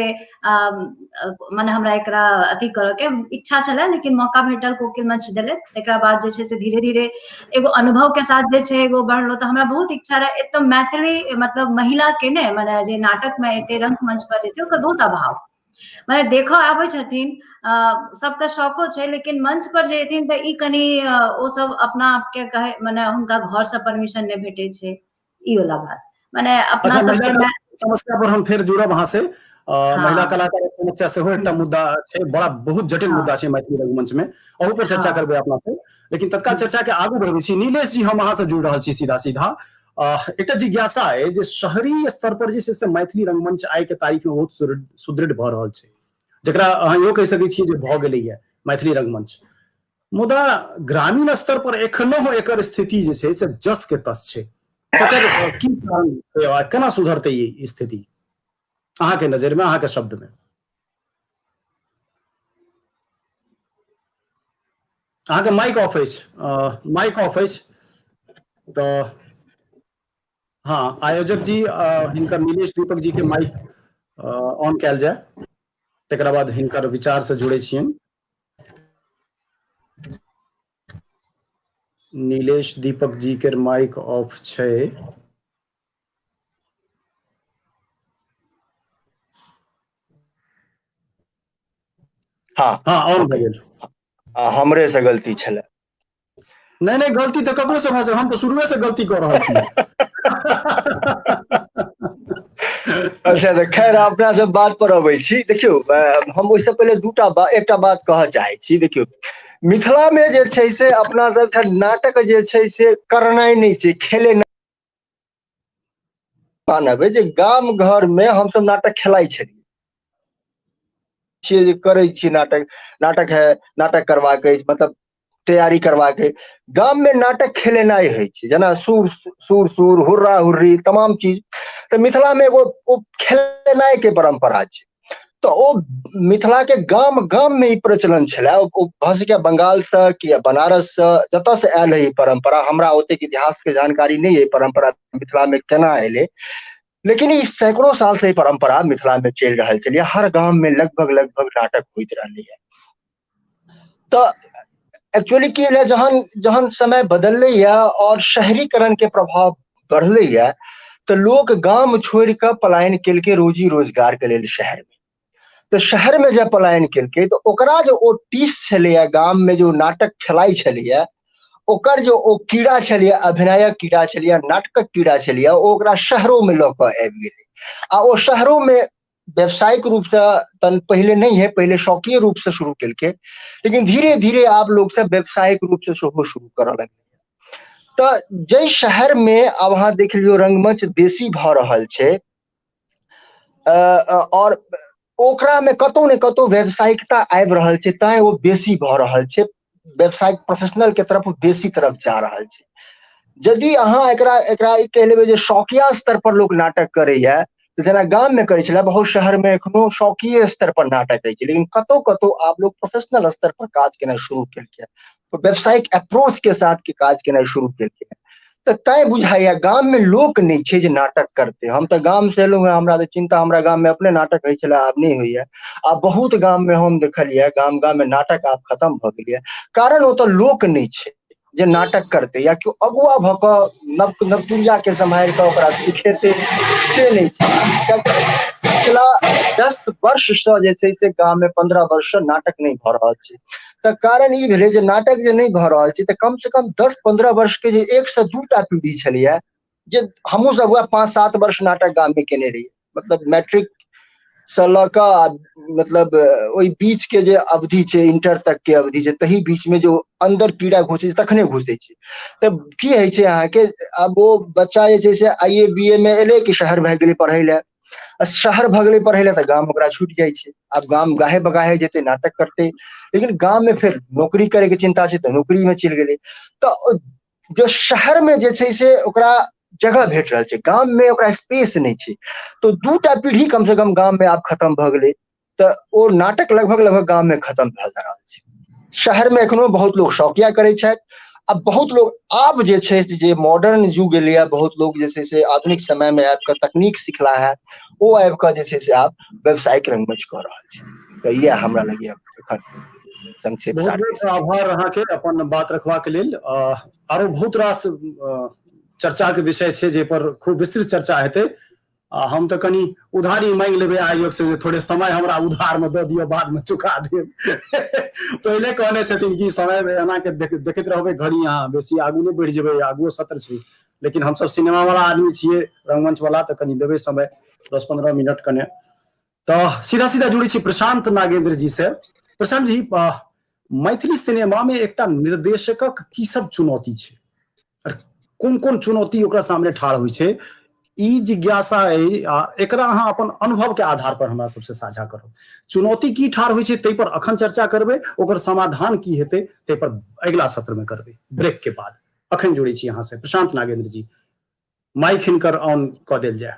मने हमरा एकरा अथी करऽ के इच्छा छलै, लेकिन मौका भेटल, कोकिल मंच देलथि, तकरा बाद जे छै से धीरे धीरे एगो अनुभव के साथ जे छै एगो बढ़लहुँ। तऽ हमरा बहुत इच्छा रहै एकदम मैथिली मतलब महिला के ने मने जे नाटक में एते रंगमंच पर जेतै ओकर बहुत अभाव, मने देखऽ आबै छथिन, सबके शौको छै, लेकिन मंच पर जे एथिन तऽ ई कनि ओ सब अपना आपके कहे मने हुनका घर से परमिशन नहि भेटै छै, ई वाला बात मने अपना सबके समस्या पर हम फेर जुड़ब अहाँ से। महिला कलाकार समस्या सेहो एकटा मुद्दा छै, बड़ा बहुत जटिल मुद्दा छै मैथिली रंगमंच में, अहू पर चर्चा करबै अपना से, लेकिन तत्काल चर्चा के आगू बढ़बै छी। नीलेश जी, हम अहाँ से जुड़ रहल छी सीधा सीधा। एकटा जिज्ञासा है जे शहरी स्तर पर जे छै से मैथिली रंगमंच आइ के तारीख में बहुत सुदृढ़ भऽ रहल छै, जकरा अहाँ इहो कहि सकै छियै जे भऽ गेलैया मैथिली रंगमंच, मुदा ग्रामीण स्तर पर एखनो एकर स्थिति जे छै से जस के तस छै, तकर की कारण छै आ केना सुधरतै ई स्थिति अहाँके नजर में, अहाँके शब्द में? अहाँके माइक ऑफ अछि, माइक ऑफ अछि तऽ हाँ आयोजक जी हिनकर नीलेश दीपक जी के माइक ऑन कयल जाय, तकरा बाद हिनकर विचार से जुड़े छियनि। नीलेश दीपक जी के माइक ऑफ छै। हाँ हाँ ऑन भऽ गेल। हमरे से गलती छलै। नहीं नहीं, गलती तऽ ककरो से भऽ सकै, हम तऽ शुरुए से गलती कऽ रहल छी। अच्छा तऽ खैर अपना सब बात पर अबै छी। देखियौ हम ओहिसँ पहिले दूटा बात, एकटा बात कहऽ चाहै छी। देखियौ मिथिला में जे छै से अपना सब नाटक जे छै से करनाइ नहि छै, खेलेनाइ मानब जे गाम घर में हमसब नाटक खेलाइ छलियै, छियै जे करै छियै नाटक, नाटक है, नाटक करबाक अछि, मतलब तैयारी करबाक अछि। गाम में नाटक खेलेनाइ होइ छै, जेना सुर सुर सुर हुर्रा हुर्री तमाम चीज। तऽ मिथिला में एगो ओ खेलेनाइ के परम्परा छै, तऽ ओ मिथिला के गाम गाम में ई प्रचलन छलै। ओ भऽ सकैए बंगाल से कि बनारस से, जतऽ से आयल है ई परम्परा, हमरा ओतेक इतिहास के जानकारी नहि अइ परम्परा मिथिला में केना एलै, लेकिन ई सैकड़ों साल से ई परम्परा मिथिला में चलि रहल छलै। हर गाम में लगभग लगभग नाटक होइत रहलैए। तऽ एक्चुअली की भेलै, जहन जहन समय बदललैए और शहरीकरण के प्रभाव बढ़लैए, तऽ लोक गाम छोड़ि कऽ पलायन केलकै रोजी रोजगार के लेल शहर में। तऽ शहर में जे पलायन केलकै तऽ ओकरा जे ओ टीस छलैए गाम में, जे ओ नाटक खेलाइ छलैए, ओकर जे ओ कीड़ा छलैए, अभिनयक कीड़ा छलैए, नाटकक कीड़ा छलैए, ओ ओकरा शहरो में लऽ कऽ आबि गेलै। आ ओ शहरो में व्यावसायिक रूप से तन पहिले नहि है, पहिले शौकीय रूप से शुरू केलकै, लेकिन धीरे धीरे आब लोग सब व्यावसायिक रूप से सेहो शुरू करऽ लगलै। तऽ जाहि शहर में आब अहाँ देख लियौ रंगमंच बेसी भऽ रहल छै और ओकरा में कतौ ने कतौ व्यावसायिकता आबि रहल छै, तैं ओ बेसी भऽ रहल छै, व्यावसायिक प्रोफेशनल के तरफ बेसी तरफ जा रहल छै। यदि अहाँ एकरा एकरा ई कहि लेबै जे शौकिया स्तर पर लोक नाटक करैया, तऽ जेना गाम में करै छलै, बहुत शहर में एखनो शौकीय स्तर पर नाटक होइ छै, लेकिन कतौ कतौ आब लोक प्रोफेशनल स्तर पर काज केनाइ शुरू केलकै, व्यावसायिक अप्रोच के साथ के काज केनाइ शुरू केलकै। तऽ तैं बुझाइया गाम में लोक नहि छै जे नाटक करतै। हम तऽ गाम से एलहुँ हेँ, हमरा तऽ चिन्ता, हमरा गाम में अपने नाटक होइ छलै, आब नहि होइया। आब बहुत गाम में हम देखलियै, गाम गाम में नाटक आब खतम भऽ गेलैया, कारण ओतऽ लोक नहि छै जे नाटक करतै या केओ अगुआ भऽ कऽ नव नवतुरिया के सम्हारि कऽ ओकरा सिखेतै, से नहि छै। पिछला 10 वर्ष से जे छै से गाम में 15 वर्ष से नाटक नहि भऽ रहल छै। तऽ कारण ई भेलै जे नाटक जे नहि भऽ रहल छै तऽ कम से कम 10-15 वर्ष के जे 1 से 2टा पीढ़ी छलैया, जे हमहूँ सब वएह 5-7 वर्ष नाटक गाम में केने रहियै, मतलब मैट्रिक से लऽ कऽ मतलब ओहि बीच के जे अवधि छै, इंटर तक के अवधि छै, तही बीच में जो अंदर कीड़ा घुसै छै तखने घुसै छै। तऽ की होइ छै अहाँके, आब ओ बच्चा जे छै से आई ए बी ए में एलै कि शहर भए गेलै पढ़ै लए, आ शहर भऽ गेलै पढ़ै लए तऽ गाम ओकरा छूटि जाइ छै। आब गाम गाहे बगाहे जेतै नाटक करतै, लेकिन गाम में फेर नौकरी करे के चिन्ता छै तऽ नौकरी में चलि गेलै। तऽ जो शहर में जे छै से ओकरा जगह भेट रहल छै, गाम में ओकरा स्पेस नहि छै। तऽ 2टा पीढ़ी कम से कम गाम में आब खतम भऽ गेलै, तऽ ओ नाटक लगभग लगभग गाम में खतम भऽ जा रहल छै। शहर में एखनो बहुत लोग शौकिया करै छथि, आ बहुत लोग आब जे छै जे मॉडर्न युग एलैया, बहुत लोग जे छै से आधुनिक समय में आबि कऽ तकनीक सिखला है, ओ आबि कऽ जे छै से आब व्यावसायिक रंगमंच कऽ रहल छै। तऽ इएह हमरा लगैया एखन संक्षेप। बहुत बहुत आभार अहाँके अपन बात रखबाक लेल। आरो बहुत रास चर्चा के विषय छै जे पर खूब विस्तृत चर्चा हेतै। आ हम तऽ कनि उधारी मांगि लेबै आयोग से जे थोड़े समय हमरा उधार में दऽ दिअ, बाद में चुका देब। पहिले कहने छथिन कि समय में एना के देखैत रहबै घड़ी, अहाँ बेसी आगू नहि बढ़ि जेबै, आगुओ सत्र छै, लेकिन हमसब सिनेमा वाला आदमी छियै, रंगमंच वाला, तऽ कनि देबै समय 10-15 मिनट कने। तऽ सीधा सीधा जुड़ै छी प्रशांत नागेंद्र जी से। प्रशांत जी, मैथिली सिनेमा में एकटा निर्देशकक की सब चुनौती छै और कोन कोन चुनौती ओकरा सामने ठाढ़ होइ छै, ई जिज्ञासा अइ, आ एकरा अहाँ अपन अनुभव के आधार पर हमरा सबसे साझा करब। चुनौती की ठाढ़ होइ छै ताहि पर अखन चर्चा करबै, ओकर समाधान की हेतै ताहि पर अगिला सत्र में करबै ब्रेक के बाद। अखन जुड़ै छी अहाँ से प्रशांत नागेंद्र जी, माइक हिनकर ऑन कऽ देल जाय।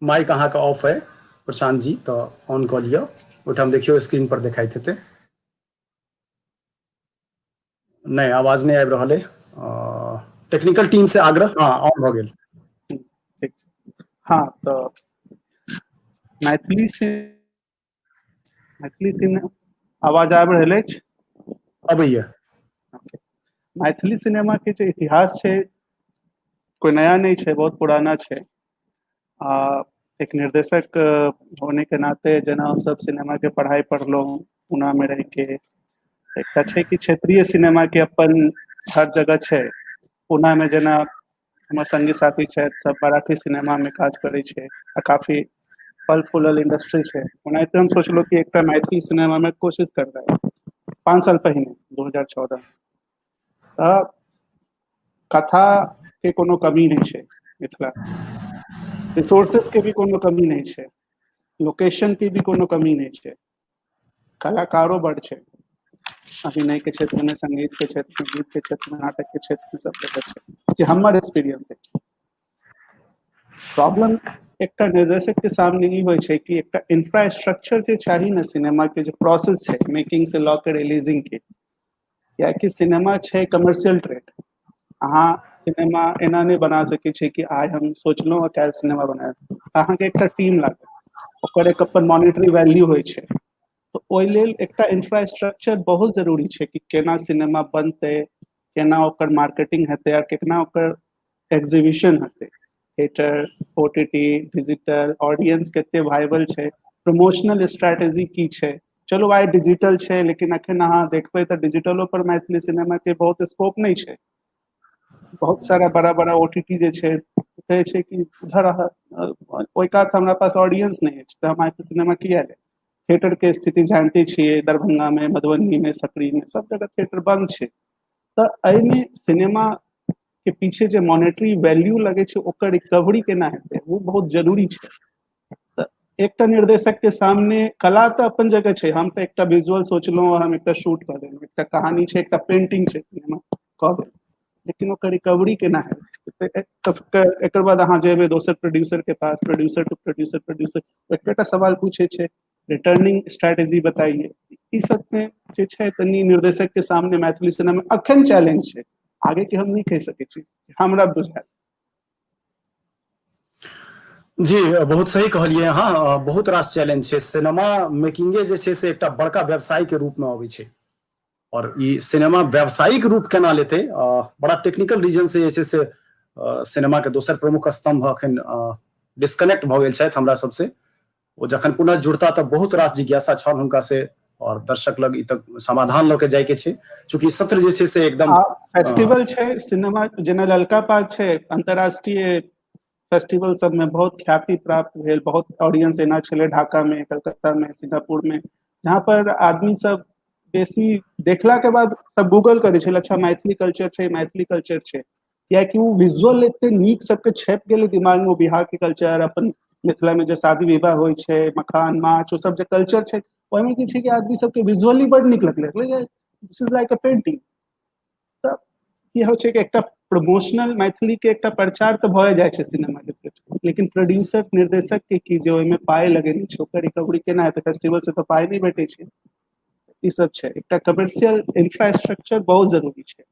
माइक अहाँके ऑफ है प्रशांत जी, तऽ ऑन कऽ लिअ, ओहिठाम देखियौ स्क्रीन पर देखाइत हेतै। नहि, आवाज नहि आबि रहल है, टेक्निकल टीम से आग्रह। हाँ, ऑन भऽ गेल। ठीक। हाँ, तऽ मैथिली से मैथिली सिनेमा, आवाज आबि रहल अछि? अबैया। मैथिली सिनेमा के जे इतिहास छै कोई नया नहि छै, बहुत पुराना छै। आ एक निर्देशक होने के नाते जेना हमसब सिनेमा के पढ़ाई पढ़लहुँ पुना में रह के, एकटा छै कि क्षेत्रीय सिनेमा के अपन हर जगह छै। पुना में जेना हमर संगी साथी छथि, सब मराठी सिनेमा में काज करै छै आ काफी फल फूलल इंडस्ट्री छै। ओनाहिते हम सोचलहुँ कि एकटा मैथिली सिनेमा में कोशिश करबै 5 साल पहिने 2014। तऽ कथा के कोनो कमी नहि छै मिथिला, रिसोर्सेस के भी कोनो कमी नहि छै, लोकेशन के भी कोनो कमी नहि छै, कलाकारो बड छै, अभिनय के क्षेत्र में, संगीत के क्षेत्र में, गीत के क्षेत्र में, नाटक के क्षेत्र में, सब जगह छै, जे हमर एक्सपीरियंस है। प्रॉब्लम एकटा निर्देशक के सामने ई होइ छै कि एकटा इंफ्रास्ट्रक्चर जे चाही ने सिनेमा के, जे प्रोसेस छै मेकिंग से लऽ के रिलीजिंग के, कियाकि सिनेमा छै कमर्शियल ट्रेड। अहाँ सिनेमा एना नहि बना सकै छी कि आइ हम सोचलहुँ आ काल्हि सिनेमा बनायब। अहाँके एकटा टीम लागत, ओकर एक अपन मॉनिटरी वैल्यू होइ छै। तऽ ओहि लेल एकटा इंफ्रास्ट्रक्चर बहुत जरूरी छै कि केना सिनेमा बनतै, केना ओकर मार्केटिंग हेतै आ केना ओकर एग्जीबिशन हेतै। Theatre, O T T, digital, audience कते वाइबल छै, प्रमोशनल स्ट्रेटेजी की छै। चलू आइ डिजिटल छै, लेकिन अखन अहाँ देखबै तऽ डिजिटलो पर मैथिली सिनेमा के बहुत स्कोप नहि छै। बहुत सारा बड़ा बड़ा ओ टी टी जे छै कहै छै कि उधर ओहि कात हमरा पास ऑडियंस नहि अछि तऽ हम अहाँके सिनेमा किया लेब। थिएटर के स्थिति जानते छियै, दरभंगा में, मधुबनी में, सकरी में सब जगह थिएटर बंद छै। तऽ एहिमे सिनेमा के पीछे जे मॉनेटरी वैल्यू लगै छै ओकर रिकवरी केना हेतै, ओ बहुत जरूरी छै। तऽ एकटा निर्देशक के सामने कला तऽ अपन जगह छै, हम तऽ एकटा विजुअल सोचलहुँ और हम एकटा शूट कऽ देलहुँ, एकटा कहानी छै, एकटा पेंटिंग छै, सिनेमा कऽ देलहुँ, लेकिन ओकर रिकवरी केना हेतै? एकर बाद अहाँ जेबै दोसर प्रोड्यूसर के पास, प्रोड्यूसर टू प्रोड्यूसर प्रोड्यूसर एकेटा सवाल पूछे छै, रिटर्निंग स्ट्रेटेजी बताइए। ई सब में जे छै तनी निर्देशक के सामने मैथिली सिनेमा में अखन चैलेंज छै, आगे के हम नहि कहि सकै छी, हमरा बुझायल। जी, बहुत सही कहलियै अहाँ, बहुत रास चैलेंज छै। सिनेमा मेकिंगे जे छै से एकटा बड़का व्यवसाय के रूप में अबै छै, और ई सिनेमा व्यावसायिक रूप केना लेतै, बड़ा टेक्निकल रीजन से जे छै से सिनेमा के दोसर प्रमुख स्तंभ अखन डिस्कनेक्ट भऽ गेल छथि हमरा सबसे। ओ जखन पुनः जुड़ता तऽ बहुत रास जिज्ञासा छल हुनका से, और दर्शक लग ई तक समाधान लऽ के जाय के छै, चूंकि सत्र जे छै से एकदम फेस्टिवल छै सिनेमा, जेना ललका पाग छै अंतरराष्ट्रीय फेस्टिवल सब में बहुत ख्याति प्राप्त भेल, बहुत ऑडियंस एना छलै ढाका में, कलकत्ता में, सिंगापुर में, जहाँ पर आदमी सब बेसी देखला के बाद सब गूगल करै छलै, अच्छा मैथिली कल्चर छै, मैथिली कल्चर छै, कियाकि ओ विजुअल एते नीक सबके छपि गेलै दिमाग में, ओ बिहार के कल्चर, अपन मिथिला में जे शादी विवाह होइ छै, मखान माछ, ओ सब जे कल्चर छै, ओहिमे की छै कि आदमी सबके विजुअली बड नीक लगलै, this is like a painting. तऽ की होइ छै कि एकटा प्रमोशनल मैथिली के एकटा प्रचार तऽ भए जाइ छै सिनेमा के थ्रू, लेकिन प्रोड्यूसर निर्देशक के की जे ओहिमे पाइ लगेने छै ओकर रिकवरी केना हेतै, फेस्टिवल से तऽ पाइ नहि भेटै छै। ई सब छै एकटा कमर्शियल इंफ्रास्ट्रक्चर बहुत जरूरी छै।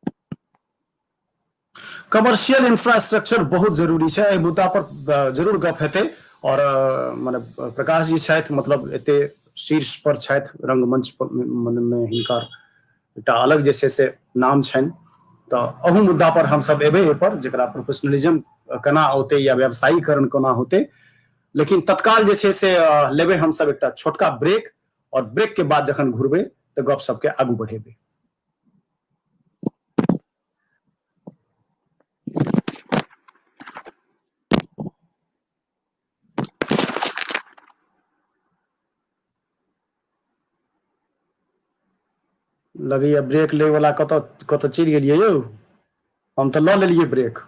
कमर्शियल इंफ्रास्ट्रक्चर बहुत जरूरी छै, एहि मुद्दा पर जरूर गप हेतै। और मने प्रकाश जी छथि, मतलब एते शीर्ष पर छथि रंगमंच पर, मे हिनकर एकटा अलग जे छै से नाम छनि, तऽ अहू मुद्दा पर हमसब एबै एहिपर, जकरा प्रोफेशनलिज्म केना औतै या व्यवसायीकरण कोना होतै। लेकिन तत्काल जे छै से लेबै हमसब एकटा छोटका ब्रेक, और ब्रेक के बाद जखन घुरबै तऽ गप सबके आगू बढ़ेबै। लगैया ब्रेक लै वाला कतऽ कतऽ चलि गेलियै यौ, हम तऽ लऽ लेलियै ब्रेक।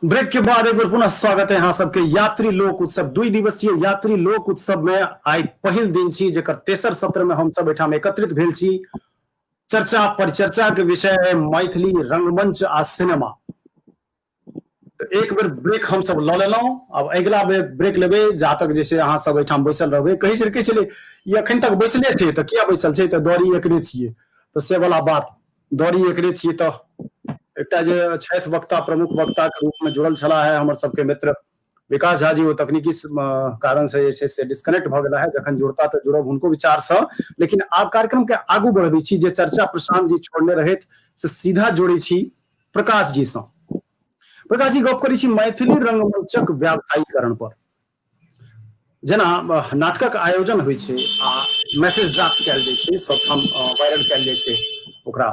ब्रेक के बाद एक बेर पुनः स्वागत है अहाँ सबके यात्री लोक उत्सव, 2 दिवसीय यात्री लोक उत्सव में आइ पहिल दिन छी, जेकर तेसर सत्र में हम सब एठाम एकत्रित भेल छी। चर्चा परिचर्चा के विषय है मैथिली रंगमंच आ सिनेमा। तो एक बेर ब्रेक हम सब लऽ लेलहुँ, अब अगिला बेर ब्रेक लेबै जा तक जे छै अहाँ सब एठाम बैसल रहबै। कहै छलै, कहै छलै ई अखन तक बैसले छै, तऽ किया बैसल छै, तऽ दौड़ी एकरे छियै, तऽ से वाला बात, दौड़ी एकरे छियै। तऽ एकटा जे छथि वक्ता, प्रमुख वक्ता के रूप में जुड़ल छलाह है हमर सबके मित्र विकास झा जी, ओ तकनीकी कारण से जे छै से डिस्कनेक्ट भऽ गेला है। जखन जुड़ता तऽ जुड़ब हुनको विचार सँ, लेकिन आब कार्यक्रम के आगू बढ़बै छी। जे चर्चा प्रशांत जी छोड़ने रहथि से सीधा जोड़ै छी प्रकाश जी सँ। प्रकाश जी, गप करै छी मैथिली रंगमंचक व्यावसायीकरण पर। जेना नाटकक आयोजन होइ छै आ मैसेज ड्राफ्ट कयल जाइ छै, सबठाम वायरल कयल जाइ छै ओकरा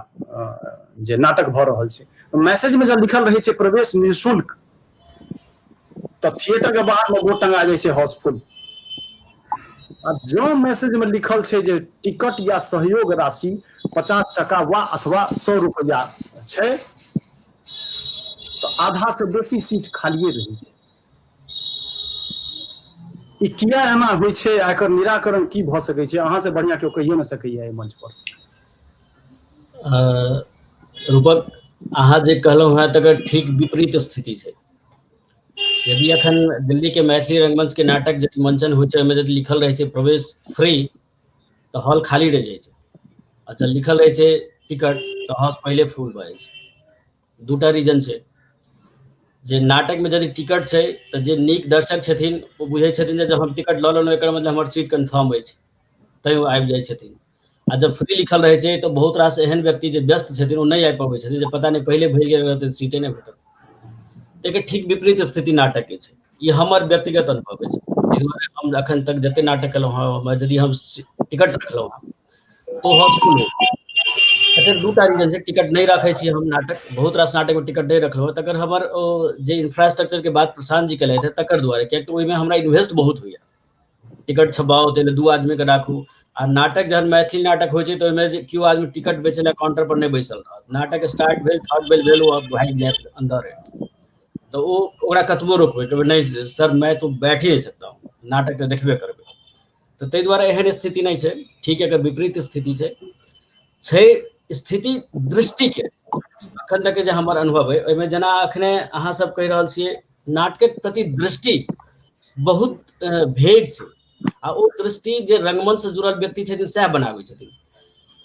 जे नाटक भऽ रहल छै, तऽ मैसेज में जब लिखल रहै छै प्रवेश निःशुल्क, तऽ थिएटर के बाहर में बोर्ड टंगा जाइ छै हाउसफुल। आ जँ मैसेज में लिखल छै जे टिकट या सहयोग राशि 50 टका वा अथवा 100 रुपया छै, तऽ आधा से बेसी सीट खालिए रहै छै। ई किया एना होइ छै आ एकर निराकरण की भऽ सकै छै? अहाँ से बढ़िया केओ कहियो नहि सकैया एहि मंच पर। रूपक, अहाँ जे कहलहुँ हेँ तकर ठीक विपरीत स्थिति छै। यदि अखन दिल्ली के मैथिली रंगमंच के नाटक यदि मंचन होइ छै, ओहिमे यदि लिखल रहै छै प्रवेश फ्री, तऽ हॉल खाली रहि जाइ छै। अच्छा, लिखल रहै छै टिकट, तऽ हॉल पहिले फुल भऽ जाइ छै। दूटा रीजन छै जे नाटकमे यदि टिकट छै तऽ जे नीक दर्शक छथिन ओ बुझै छथिन जे जब हम टिकट लऽ लेलहुँ एकर मतलब हमर सीट कन्फर्म अछि, तैँ ओ आबि जाइ छथिन। आ जब फ्री लिखल रहै छै तऽ बहुत रास एहन व्यक्ति जे व्यस्त छथिन ओ नहि आबि पबै छथिन, जे पता नहि पहिले भरि गेल रहतै सीटे नहि भेटत। एकर ठीक विपरीत स्थिति नाटकके छै। ई हमर व्यक्तिगत अनुभव अछि। एहि दुआरे हम अखन तक जते नाटक केलहुँ हँ, यदि हम टिकट रखलहुँ हँ तो हाउसफुल हो। तकर दूटा रीजन छै, टिकट नहि राखै छी हम नाटक, बहुत रास नाटकमे टिकट नहि रखलहुँ, तकर हमर ओ जे इंफ्रास्ट्रक्चर के बात प्रशांत जी केलथि हँ तकर दुआरे, कियाकि तऽ ओहिमे हमरा इन्वेस्ट बहुत होइया। टिकट छपाउ, ताहि लए 2 आदमीके राखू। आ नाटक जहन मैथिली नाटक होइ छै तऽ ओहिमे जे केओ आदमी टिकट बेचै लए काउंटर पर नहि बैसल रहत। नाटक स्टार्ट भेल, थर्ड बेल भेल, ओ भागि जायत अन्दरे, तऽ ओ ओकरा कतबो रोकबै, कहबै नहि सर मैं तो बैठ ही नहीं सकता हूँ, नाटक तऽ देखबे करबै। तऽ ताहि दुआरे एहन स्थिति नहि छै, ठीक एकर विपरीत स्थिति छै। छै स्थिति दृष्टिके, अखन तक जे हमर अनुभव अइ ओहिमे जेना अखने अहाँ सब कहि रहल छियै नाटकक प्रति दृष्टि बहुत भेद छै, आ ओ दृष्टि जे रंगमंच से जुड़ल व्यक्ति छथिन सएह बनाबै छथिन।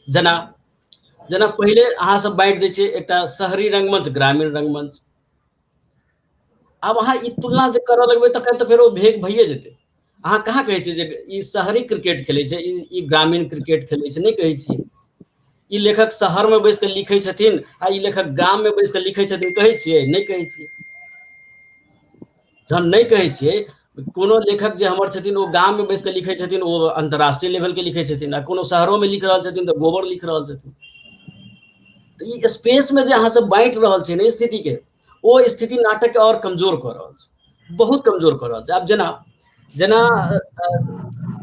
जेना जेना पहिले अहाँ सब बाँटि दै छियै एकटा शहरी रंगमंच, ग्रामीण रंगमंच। आब अहाँ ई तुलना जे करऽ लगबै तखन तऽ फेर ओ भेद भइए जेतै। अहाँ कहाँ कहै छियै जे ई शहरी क्रिकेट खेलै छै, ई ग्रामीण क्रिकेट खेलै छै? नहि कहै छियै। ई लेखक शहरमे बैस कऽ लिखै छथिन आ ई लेखक गाममे बैस कऽ लिखै छथिन, कहै छियै? नहि कहै छियै। जहन नहि कहै छियै, कोनो लेखक जे हमर छथिन ओ गाममे बैस कऽ लिखै छथिन, ओ अन्तर्राष्ट्रीय लेवलके लिखै छथिन, आ कोनो शहरोमे लिख रहल छथिन तऽ गोबर लिख रहल छथिन। तऽ ई स्पेसमे जे अहाँ सब बाँटि रहल छियै ने स्थितिके, ओ स्थिति नाटकके आओर कमजोर कऽ रहल छै, बहुत कमजोर कऽ रहल छै। आब जेना जेना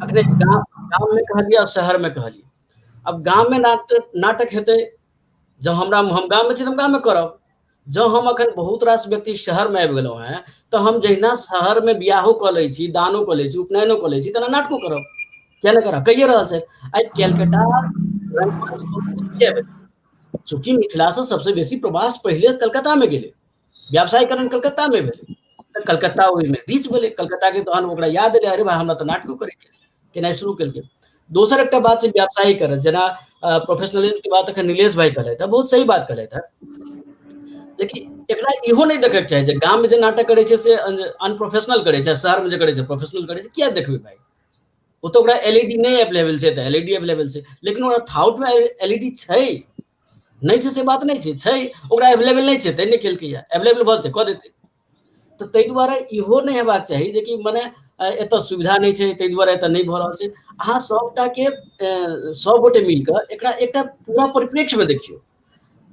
अखने गाममे कहलियै आ शहरमे कहलियै। आब गाममे नाटक नाटक हेतै, जँ हम गाममे छी तऽ हम गाममे करब। जँ हम अखन बहुत रास व्यक्ति शहरमे आबि गेलहुँ हेँ तऽ हम जहिना शहरमे बियाहो कऽ लै छी, दानो कऽ लै छी, उपनयनो कऽ लै छी, तेना नाटको करब। किया नहि करब? कहिए रहल छै। आइ कैलकाटा रंगमंच किया भेलै? चूँकि मिथिलासँ सबसँ बेसी प्रवास पहिले कलकत्तामे गेलै, व्यावसायीकरण कलकत्तामे भेलै, तऽ कलकत्ता ओहिमे रीच भेलै। कलकत्ताके तहन ओकरा याद एलै, अरे भाय हमरा तऽ नाटको करैके छै, केनाइ शुरू केलकै। दोसर एकटा बात छै व्यावसायीकरण, जेना प्रोफेशनलिज्म के बात अखन नीलेश भाई कहलथि, बहुत सही बात कहलथि हँ। लेकिन एकरा इहो नहि देखैके चाही जे गाममे जे नाटक करै छै से अनप्रोफेशनल करै छै, शहरमे जे करै छै प्रोफेशनल करै छै। किया देखबै भाई? ओ तऽ ओकरा एलईडी नहि एवेलेबल छै तऽ एलईडी एवेलेबल छै, लेकिन ओकरा थाउटमे एलईडी छै, नहि छै से बात नहि छै, छै ओकरा एवेलेबल नहि छै तै नहि केलकैया, एवेलेबल भऽ जेतै कऽ देतै। तऽ ताहि दुआरे इहो नहि हेबाक चाही जे कि मने एतऽ सुविधा नहि छै ताहि दुआरे एतऽ नहि भऽ रहल छै। अहाँ सबटाके सब गोटे मिलकऽ एकरा एकटा पूरा परिप्रेक्ष्यमे देखियौ,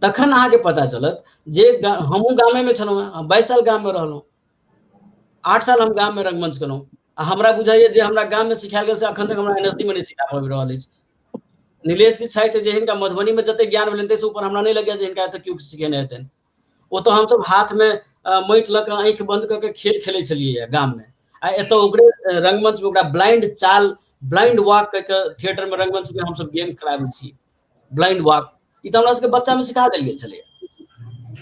तखन अहाँके पता चलत जे हमहूँ गामेमे छलहुँ हेँ, हम 22 साल गाममे रहलहुँ, 8 साल हम गाममे रंगमंच केलहुँ, आ हमरा बुझाइए जे हमरा गाममे सिखायल गेल से अखन तक हमरा एनएसडी मे नहि सिखा पाबि रहल अछि। नीलेश जी छथि जे हिनका मधुबनीमे जते ज्ञान भेलनि ताहिसँ ऊपर हमरा नहि लगैए जे हिनका एतऽ केओ सिखेने हेतनि। ओ तऽ हमसब हाथमे माटि लऽ कऽ आँखि बन्द कऽ के खेल खेलै छलियै गाममे, आ एतऽ ओकरे रंगमंचमे ओकरा ब्लाइंड चाल, ब्लाइंड वॉक कऽ के थिएटरमे रंगमंचमे हमसब गेम खेलाबै छी, ब्लाइंड वॉक। ई तऽ हमरा सबके बच्चामे सिखा देल गेल छलैया।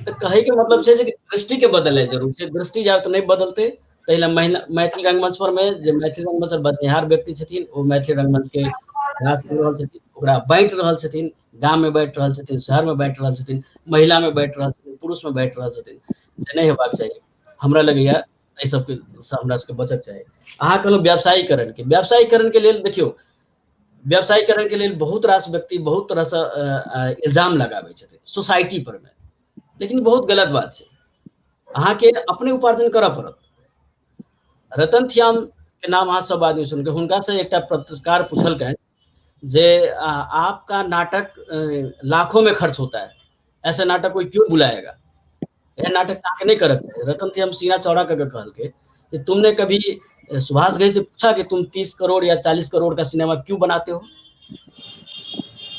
तऽ कहैके मतलब छै जे दृष्टिके बदलनाइ जरूर छै। दृष्टि जाबत नहि बदलतै ताहि लए महिला मैथिली रंगमंच पर मे जे मैथिली रंगमंच पर बजनिहार व्यक्ति छथिन ओ मैथिली रंगमंच के प्रयास कऽ रहल छथिन, ओकरा बाँटि रहल छथिन, गाममे बाँटि रहल छथिन, शहरमे बाँटि रहल छथिन, महिलामे बाँटि रहल छथिन, पुरुषमे बाँटि रहल छथिन, जे नहि हेबाक चाही। हमरा लगैया एहि सबके हमरा सबके बचक चाही। अहाँ कहलहुँ व्यवसायीकरणके, व्यवसायीकरणके लेल देखियौ, व्यवसायीकरण के लेल बहुत रास व्यक्ति बहुत तरहसँ इल्जाम लगाबै छथिन सोसाइटी पर मे, लेकिन बहुत गलत बात छै। अहाँके अपने उपार्जन करऽ पड़त। रतन थियाम के नाम अहाँ सब आदमी सुनके, हुनका से एकटा पत्रकार पुछलकनि जे आपका नाटक लाखों में खर्च होता है, ऐसे नाटक कोई क्यों बुलाएगा, यह नाटक अहाँके नहि करत। रतन थियाम सीना चौड़ा करके कहलकै कि तुमने कभी सुभाष घई से पूछा कि तुम 30 करोड़ या 40 करोड़ का सिनेमा क्यों बनाते हो?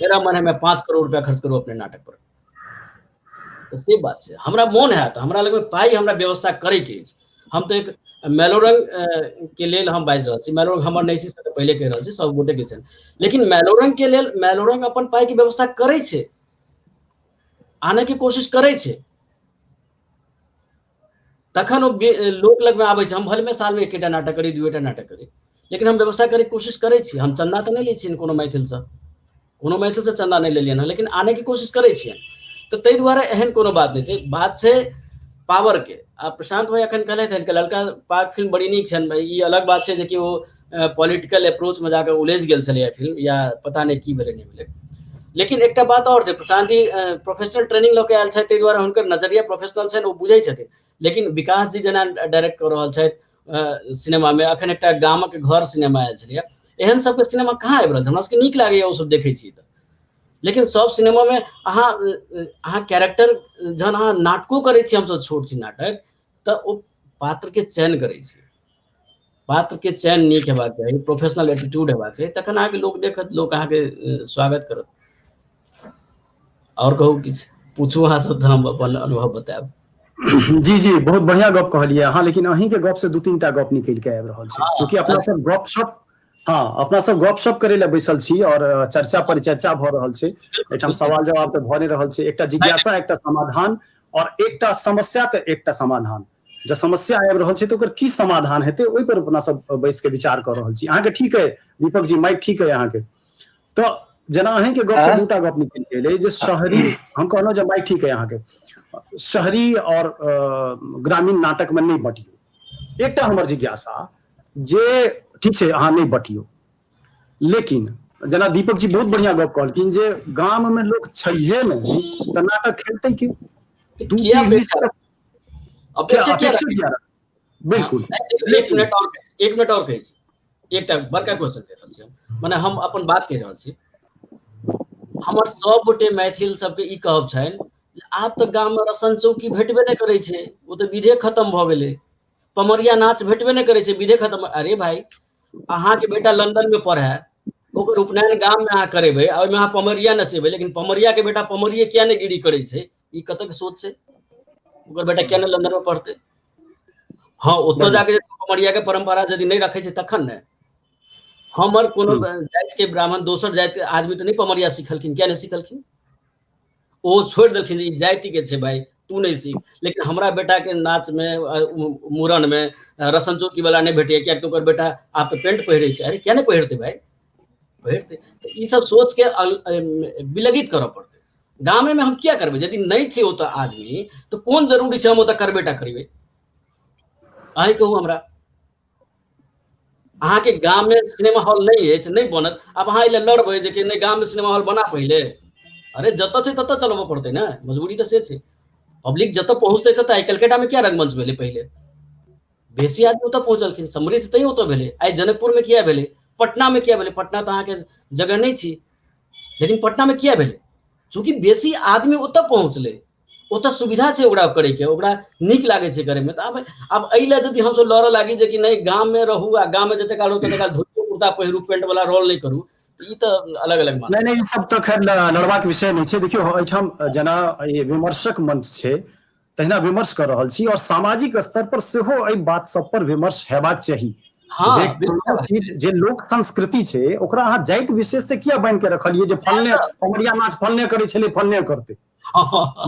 मेरा मन है मैं 5 करोड़ रुपया खर्च करूं अपने नाटक पर। तऽ से बात छै, हमरा मोन हैत, हमरा लगमे पाइ, हमरा व्यवस्था करैके अछि। हम तऽ एक मैलोरंग के लेल हम बाजि रहल छी, मैलोरंग हमर नहि छी, से तऽ पहिले कहि रहल छी, सब गोटे के छनि, लेकिन मैलोरंग के लेल मैलोरंग अपन पाइ के व्यवस्था करै छै, आनै के कोशिश करै छै, तखन ओ लोक लगमे आबै छै। हम भलमे सालमे एकेटा नाटक करी, दुएटा नाटक करी, लेकिन हम व्यवस्था करैके कोशिश करै छी। हम चन्दा तऽ नहि लै छियनि कोनो मैथिलसँ, कोनो मैथिलसँ चन्दा नहि लेलियनि हँ, लेकिन आनैके कोशिश करै छियनि। तऽ ताहि दुआरे एहन कोनो बात नहि छै, बात छै पावरके। आ प्रशांत भाई एखन कहलथि हन कि ललका पाग फिल्म बड़ी नीक छनि, ई अलग बात छै जे कि ओ पॉलिटिकल अप्रोचमे जाकऽ उलझि गेल छलैए फिल्म, या पता नहि की भेलै नहि भेलै। लेकिन एकटा बात आओर छै, प्रशांत जी प्रोफेशनल ट्रेनिंग लऽ के आयल छथि, ताहि दुआरे हुनकर नजरिया प्रोफेशनल छनि, ओ बुझै छथिन। लेकिन विकास जी जेना डायरेक्ट कऽ रहल छथि सिनेमामे, अखन एकटा गामक घर सिनेमा आयल छलैए, एहन सबके सिनेमा कहाँ आबि रहल छै? हमरा सबके नीक लागैए ओ सब देखै छी तऽ। लेकिन सब सिनेमामे अहाँ अहाँ कैरेक्टर जहन अहाँ नाटको करै छी, हमसब छोट छी नाटक, तऽ ओ पात्रके चयन करै छी, पात्रके चयन नीक हेबाक चाही, प्रोफेशनल एटीट्यूड हेबाक चाही, तखन अहाँके लोक देखत, लोक अहाँके स्वागत करत। आओर कहू, किछु पूछू अहाँ सब तऽ हम अपन अनुभव बतायब। जी जी, बहुत बढ़िया गप कहलियै अहाँ, लेकिन अहीं के गप से दू तीन टा गप निकलि के आबि रहल छै। चूँकि अपना सब गप सप, हाँ, अपना सब गप सप करे लए बैसल छी और चर्चा परिचर्चा भऽ रहल छै, एहिठाम सवाल जवाब तऽ भऽ नहि रहल छै। एकटा जिज्ञासा, एकटा समाधान, और एकटा समस्या तऽ एकटा समाधान। जब समस्या आबि रहल छै तऽ ओकर की समाधान हेतै, ओहि पर अपना सब बैस के विचार कऽ रहल छी। अहाँके ठीक है दीपक जी, माइक ठीक है अहाँके? तऽ जेना अहींके गप से दूटा गप निकलि गेलै जे शहरी, हम कहलहुँ जे माइक ठीक है अहाँके, शहरी और ग्रामीण नाटक में नहि बटियौ। एकटा हमर जिज्ञासा जे ठीक छै अहाँ नहि बटियौ, लेकिन जेना दीपक जी बहुत बढ़िया गप कहलखिन जे गाम में लोक छैहे नहि तऽ नाटक खेलतै के? दू पीढ़ी से अपेक्षा किया? बिल्कुल। एक मिनट और, एक मिनट और कहै छी, एकटा बड़का क्वेश्चन कहि रहल छी हम, मने हम अपन बात कहि रहल छी। हमर सब गोटे मैथिल सबके ई कहब छनि जे आब तऽ गाममे रसन चौकी भेटबे नहि करै छै, ओ तऽ विधे खत्म भऽ गेलै, पमरिया नाच भेटबे नहि करै छै, विधे खत्म। अरे भाई, अहाँके बेटा लंदन में पढ़ै, ओकर उपनयन गाम में अहाँ करेबै आ ओहिमे अहाँ पमरिया नचेबै, लेकिन पमरिया के बेटा पमरिये किया नहि गिरी करै छै? ई कतऽ के सोच छै? ओकर बेटा किया नहि लंदन में पढ़तै? हाँ, ओतऽ जाके पमरिया के परंपरा यदि नहि रखै छै तखन ने। हमर कोनो जाति के ब्राह्मण दोसर जाति आदमी तऽ नहि पमरिया सिखलखिन, किया नहि सिखलखिन? ओ छोड़ि देलखिन ई जाति के छै भाई, तू नहि सीख। लेकिन हमरा बेटा के नाच में, मूड़न में रसन चौकी वाला नहि भेटैया, कियाकि ओकर बेटा आब तऽ पेंट पहिरै छै। अरे किया नहि पहिरतै भाई? पहिरतै। तऽ ई सब सोच के विलगित करऽ पड़तै। गामे में हम किया करबै? यदि नहि छै ओतऽ आदमी तऽ कोन जरूरी छै हम ओतऽ करबे टा करबै? अहीं कहू हमरा, अहाँके गाम में सिनेमा हॉल नहि अछि, नहि बनत, आब अहाँ एहि लए लड़बै जे कि नहि गाम में सिनेमा हॉल बना पहिले? अरे जतऽ छै ततऽ चलबऽ पड़तै ने, मजबूरी तऽ से छै। पब्लिक जतऽ पहुँचतै ततऽ। आइ कलकत्ता में किया रंगमंच भेलै? पहिले बेसी आदमी ओतऽ पहुँचलखिन, समृद्ध तैं ओतऽ भेलै। आइ जनकपुर में किया भेलै? पटना में किया भेलै? पटना तऽ अहाँके जगह नहि छी, लेकिन पटना में किया भेलै? चूँकि बेसी आदमी ओतऽ पहुँचलै, ओतऽ सुविधा छै ओकरा करैके, ओकरा नीक लागै छै करैमे। तऽ आब आब एहि लए यदि हमसब लड़ऽ लागी जे कि नहि गाममे रहू आ गाममे जते काल रहू तते काल धोती कुर्ता पहिरू, पेंट वाला रोल नहि करू, तऽ ई तऽ अलग अलग बात। नहि नहि, ई सब तऽ खैर लड़बाक विषय नहि छै। देखियौ, एहिठाम जेना ई विमर्शक मंच छै तहिना विमर्श कऽ रहल छी, और सामाजिक स्तर पर सेहो एहि बात सब पर विमर्श हेबाक चाही। जे चीज जे लोक संस्कृति छै ओकरा अहाँ जाति विशेष से किया बान्हि के रखलियै जे फलने पमरिया नाच फलने करै छलै फलने करतै?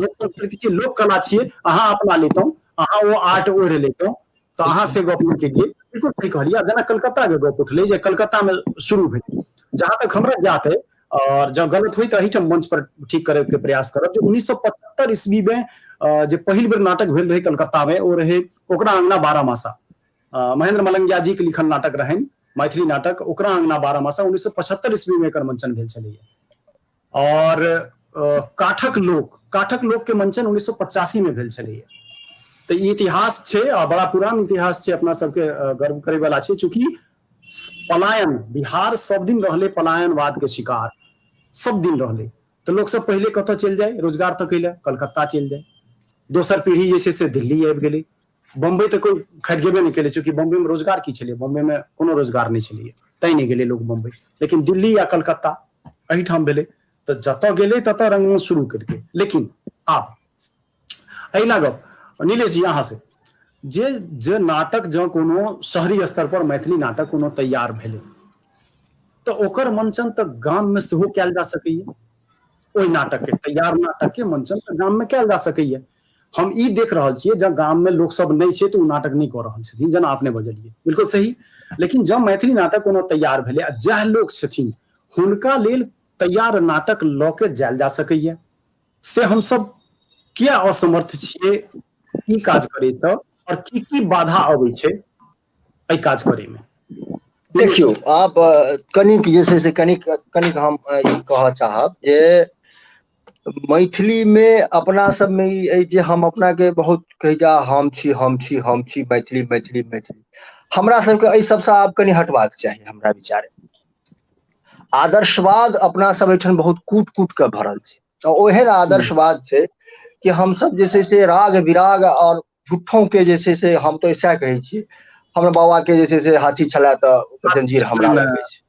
लोक संस्कृति छियै, लोक कला छियै, अहाँ अपना लेतहुँ, अहाँ ओ आर्ट ओढ़ि लेतहुँ, तऽ अहाँ से गप नहि केलियै। बिल्कुल सही कहलियै। जेना कलकत्ता के गप उठलै जे कलकत्ता मे शुरू भेलै, जहाँ तक हमरा ज्ञात है, और जब गलत हुई तऽ एहिठाम मंच पर ठीक करे के प्रयास करब, जे 1975 ईस्वी में जे पहिल बेर नाटक भेल रहे कलकत्ता में, ओ रहे ओकरा अंगना बारहमासा। महेंद्र मलंगिया जी के लिखल नाटक रहनि, मैथिली नाटक ओकरा अंगना बारहमासा, 1975 ईस्वी में एकर मंचन भेल छलैया। और काठक लोक, काठक लोक के मंचन 1985 में भेल छलैया। तऽ ई इतिहास छै आ बड़ा पुरान इतिहास छै, अपना सबके गर्व करे वाला छै। चूँकि पलायन, बिहार सब दिन रहले पलायनवाद के शिकार, सब दिन रहले, तऽ लोक सब पहिले कतऽ चलि जाय रोजगार तकै लए? कलकत्ता चलि जाय। दोसर पीढ़ी जे छै से दिल्ली आबि गेलै। बम्बई तऽ कोइ खैर गेबे नहि केलै, चूँकि बम्बई में रोजगार की छलै, बम्बई में कोनो रोजगार नहि छलैए, तैं नहि गेलै लोक बम्बई। लेकिन दिल्ली या कलकत्ता एहिठाम भेलै, तऽ जतऽ गेलै ततऽ रंगमंच शुरू केलकै। लेकिन आब एहि गप नीलेश जी अहाँ से, जे जे नाटक जँ कोनो शहरी स्तर पर मैथिली नाटक कोनो तैयार भेलै तऽ ओकर मंचन तऽ गाम में सेहो कयल जा सकैए। ओहि नाटक के, तैयार नाटक के मंचन तऽ गाम में कयल जा सकैए। हम ई देख रहल छियै, जँ गाम में लोक सब नहि छै तऽ ओ नाटक नहि कऽ रहल छथिन, जेना अपने बजलियै, बिल्कुल सही। लेकिन जँ मैथिली नाटक कोनो तैयार भेलै आ जएह लोक छथिन हुनका लेल तैयार नाटक लऽ के जायल जा सकैए, से हमसब किया असमर्थ छियै ई काज करैसँ, और की की बाधा अबै छै एहि काज करैमे? देखियौ, आप कनिक जे छै से कनिक कनिक हम ई कहऽ चाहब जे मैथिली मे अपना सबमे ई अछि जे हम अपना के बहुत कहै जा हम छी, हम छी, हम छी मैथिली, मैथिली, मैथिली। हमरा सबके एहि सबसँ आब कनि हटबाक चाही। हमरा विचारे आदर्शवाद अपना सब एहिठाम बहुत कूट कूट के भरल छै, आ ओहन आदर्शवाद छै कि हमसब जे छै से राग विराग और झूठों के जे छै से, हम तऽ सएह कहै छियै, हमर बाबा के जे छै से हाथी छलै तऽ ओकर जंजीर हमरा लगै छै।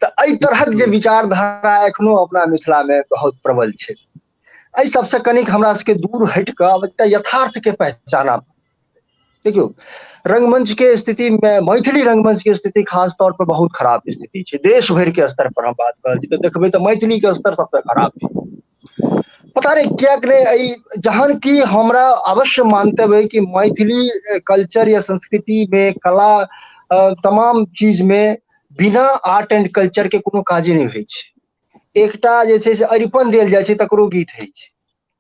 तऽ एहि तरहक जे विचारधारा एखनो अपना मिथिला मे बहुत प्रबल छै, एहि सबसँ कनिक हमरा सबके दूर हटि कऽ आब एकटा यथार्थ के पहचाना। देखियौ, रंगमंच के स्थिति मे, मैथिली रंगमंच के स्थिति खास तौर पर बहुत खराब स्थिति छै। देश भरि के स्तर पर हम बात करल छी तऽ देखबै तऽ मैथिली के स्तर सबसँ खराब छै। पता नहि किएक नहि एहि, जहन कि हमरा अवश्य मानतव्य अइ कि मैथिली कल्चर या संस्कृति मे कला तमाम चीज मे बिना आर्ट एंड कल्चर के कोनो काजे नहि होइ छै। एकटा जे छै से अरिपन देल जाइ छै तकरो गीत होइ छै,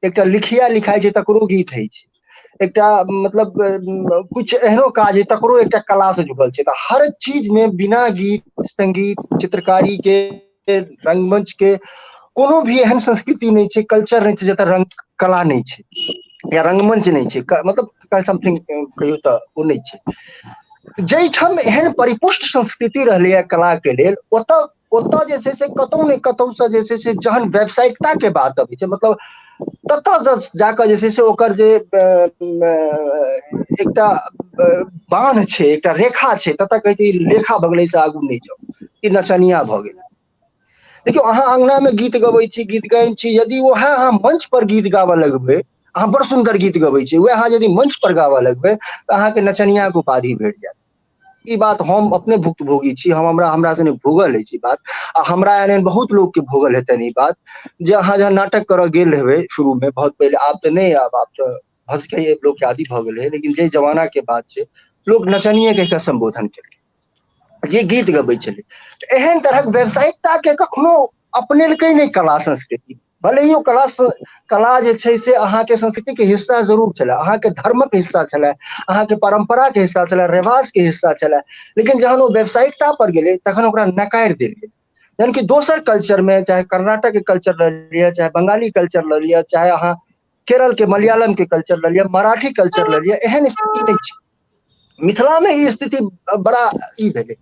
एकटा लिखिया लिखाइ छै तकरो गीत होइ छै, एकटा मतलब कुछ एहनो काज है तकरो एकटा कला से जुड़ल छै। तऽ हर चीज मे बिना गीत संगीत चित्रकारी के रंगमंच के कोनो भी एहन संस्कृति नहि छै, कल्चर नहि छै जतऽ रंग कला नहि छै या रंगमंच नहि छै, मतलब समथिंग कहियौ तऽ ओ नहि छै। जाहिठाम एहन परिपुष्ट संस्कृति रहलैए कला के लेल, ओतऽ ओतऽ जे छै से कतौ ने कतौ से जे छै से जहन व्यावसायिकता के बात अबै छै, मतलब ततऽ जाकऽ जे छै से ओकर जे एकटा बान्ह छै, एकटा रेखा छै, ततऽ कहै छै ई रेखा भऽ गेलै से आगू नहि जाउ, ई नचनिया भऽ गेल। देखियौ, अहाँ अंगना मे गीत गबै छी, गीत गायन छी, यदि वएह अहाँ मंच पर गीत गाबऽ लगबै, अहाँ बड़ सुन्दर गीत गबै छी, वएह अहाँ यदि मंच पर गाबऽ लगबै तऽ अहाँके नचनिया के उपाधि भेट जायत। ई बात हम अपने भुक्तभोगी छी, हम हमरा हमरा सने भोगल अछि ई बात, आ हमरा एहन एहन बहुत लोक के भोगल हेतनि ई बात, जे अहाँ जहन नाटक करऽ गेल हेबै शुरू मे, बहुत पहिले, आब तऽ नहि, आब तऽ भऽ सकैए लोक के आदि भऽ गेल है, लेकिन जे जमाना के बात छै लोक नचनिये कहि कऽ सम्बोधन केलकै जे गीत गबै छलै। तऽ एहन तरहक व्यावसायिकता के कखनो अपनेलकै नहि कला संस्कृति। भले ही ओ कला कला जे छै से अहाँके संस्कृति के हिस्सा जरूर छलै, अहाँके धर्मक हिस्सा छलै, अहाँके परम्परा के हिस्सा छलै, रिवाज के हिस्सा छलै, लेकिन जहन ओ व्यावसायिकता पर गेलै तखन ओकरा नकारि देल गेलै। जहन कि दोसर कल्चर मे, चाहे कर्नाटक के कल्चर लऽ लिअ, चाहे बंगाली कल्चर लऽ लिअ, चाहे अहाँ केरल के मलयालम के कल्चर लऽ लिअ, मराठी कल्चर लऽ लिअ, एहन स्थिति नहि छै। मिथिला मे ई स्थिति बड़ा ई भेलै।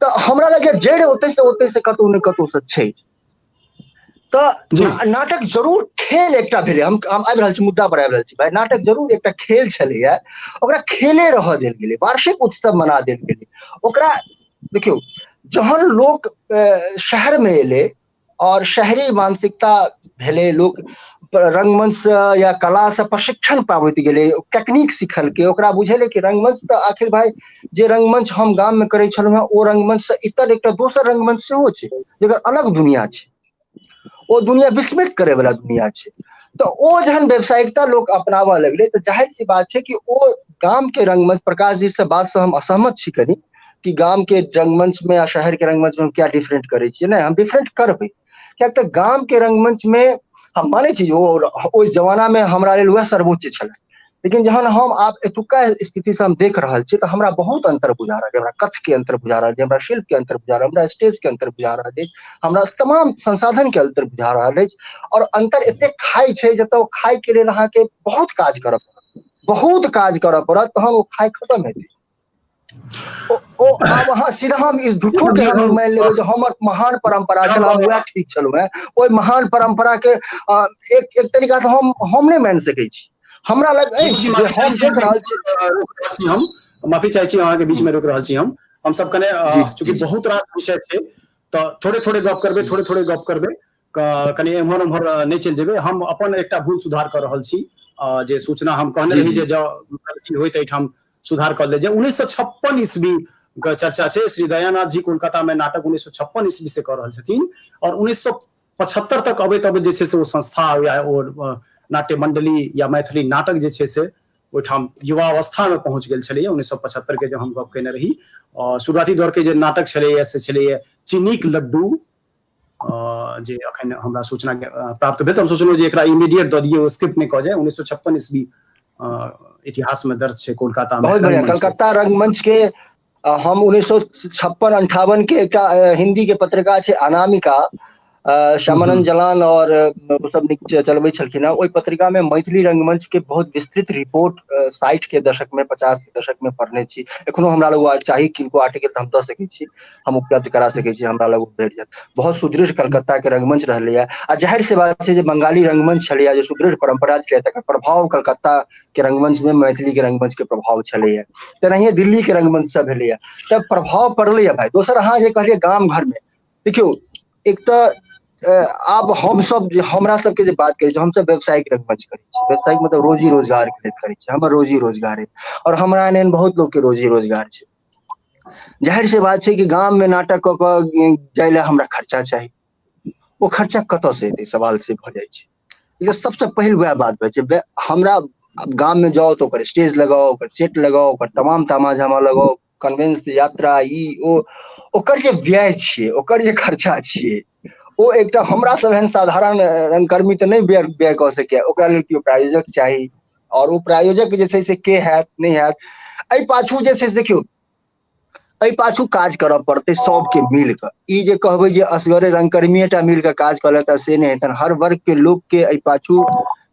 तऽ हमरा लगैए जड़ि ओतै से कतौ ने कतौ से छै। तऽ नाटक जरूर खेल एकटा भेलै। हम आबि रहल छी, मुद्दा पर आबि रहल छी भाइ। नाटक जरूर एकटा खेल छलैया, ओकरा खेले रहऽ देल गेलै, वार्षिक उत्सव मना देल गेलै ओकरा। देखियौ, जहन लोक शहर मे एलै और शहरी मानसिकता भेलै, लोक रंगमंच से या कला से प्रशिक्षण पाबैत गेलै, टेक्निक सिखलकै, ओकरा बुझेलै कि रंगमंच तऽ आखिर भाइ जे रंगमंच हम गाम मे करै छलहुँ हेँ ओ रंगमंच से इतर एकटा दोसर रंगमंच सेहो छै, जकर अलग दुनिया छै, ओ दुनिया विस्मित करे वाला दुनिया छै। तऽ ओ जहन व्यावसायिकता लोक अपनाबऽ लगलै तऽ जाहिर सी बात छै कि ओ गाम के रंगमंच, प्रकाश जी से बात से हम असहमत छी कनि, कि गाम के रंगमंच में आ शहर के रंगमंच में हम क्या डिफरेंट करै छियै। नहि, हम डिफरेंट करबै, कियाक तऽ गाम के रंगमंच में हम मानै छी ओ ओहि जमाना में हमरा लेल वएह सर्वोच्च छलै, लेकिन जहन हम आब एतुका स्थिति से हम देख रहल छी तऽ हमरा बहुत अंतर बुझा रहल अछि। हमरा कथ्य के अंतर बुझा रहल अछि, हमरा शिल्प के अंतर बुझा रहल, हमरा स्टेज के अंतर बुझा रहल अछि, हमरा तमाम संसाधन के अंतर बुझा रहल अछि। और अंतर एतेक खाइ छै जतऽ ओ खाइ के लेल अहाँके बहुत काज करऽ पड़त, बहुत काज करऽ पड़त, तहन ओ खाइ खतम हेतै। ओ आब अहाँ सीधा हम इस झूठो के हम मानि लेबै जे हमर महान परंपरा छल, हम वएह ठीक छलहुँ हेँ, ओहि महान परंपरा के एक एक तरीका से हम नहि मानि सकै छी। हमरा लग अछि जे हम देख रहल छी। हम माफी चाहै छी अहाँके बीच में रोकि रहल छी। हम सब कने चूँकि बहुत रास विषय छै तऽ थोड़े थोड़े गप करबै, थोड़े थोड़े गप करबै, कनि एम्हर ओम्हर नहि चलि जेबै। हम अपन एकटा भूल सुधार कऽ रहल छी, जे सूचना हम कहने रही जे जँ गलती होइत एहिठाम सुधार कऽ लेल जाय। 1956 ईस्वी के चर्चा छै। श्री दयानाथ जी कोलकाता में नाटक 1956 ईस्वी से कऽ रहल छथिन और 1975 तक अबैत अबैत जे छै से ओ संस्था या ओ नाट्य मंडली या मैथिली नाटक जे छै से ओहिठाम युवावस्था में पहुंच गेल छलैया। 1975 के जब हम गप केने रही, शुरुआती दौर के जे नाटक छलैया से छलैया चीनीक लड्डू, जे अखन हमरा सूचना प्राप्त भेल तऽ हम सोचलहुँ जे एकरा इमीडिएट दऽ दियै, ओ स्किप नहि कऽ जाय। 1956 ईस्वी इतिहास में दर्ज छै कोलकाता में। बहुत बढ़िया। कलकत्ता रंगमंच के हम 1956-58 के एकटा हिंदी के पत्रिका छै अनामिका, श्यामानंद जलान और ओ सब नीक चलबै छलखिन हेँ, ओहि पत्रिका में मैथिली रंगमंच के बहुत विस्तृत रिपोर्ट 60 के दशक में, 50 के दशक में पढ़ने छी। एखनो हमरा लग चाही किनको आर्टिकल तऽ हम दऽ सकै छी, हम उपलब्ध करा सकै छी, हमरा लग भेट जायत। बहुत सुदृढ़ कलकत्ता के रंगमंच रहलैया। आ जाहिर सी बात छै जे बंगाली रंगमंच छलैया, जे सुदृढ़ परंपरा छलैया, तकर प्रभाव कलकत्ता के रंगमंच में मैथिली के रंगमंच के प्रभाव छलैया, तेनाहिए दिल्ली के रंगमंच सब भेलैया, तब प्रभाव पड़लैया भाई। दोसर अहाँ जे कहलियै गाम घर में, देखियौ एक तऽ आब हमसब जे हमरा सबके जे बात करै छी, हमसब व्यावसायिक रंगमंच करै छी। व्यावसायिक मतलब रोजी रोजगार के लेल करै छी, हमर रोजी रोजगार है और हमरा एहन एहन बहुत लोक के रोजी रोजगार छै। जाहिर सी बात छै कि गाम में नाटक कऽ कऽ जाय लए हमरा खर्चा चाही, ओ खर्चा कतऽ से एतै, सवाल से भऽ जाइ छै। ई सबसँ पहिल वएह बात भऽ जाइ छै। हमरा गाम में जाउ तऽ ओकर स्टेज लगाउ, ओकर सेट लगाउ, ओकर तमाम तामा झामा लगाउ, कन्वेंस यात्रा ई ओ, ओकर जे व्यय छियै, ओकर जे खर्चा छियै, ओ एकटा हमरा सब एहन साधारण रंगकर्मी तऽ नहि व्यय कऽ सकैया। ओकरा लेल केओ प्रायोजक चाही और ओ प्रायोजक जे छै से के हैत नहि हैत, एहि पाछू जे छै से देखियौ, एहि पाछू काज करऽ पड़तै सबके मिल कऽ। ई जे कहबै जे असगरे रंगकर्मीए टा मिल कऽ काज कऽ लेता से नहि हेतनि, हर वर्ग के लोक के एहि पाछू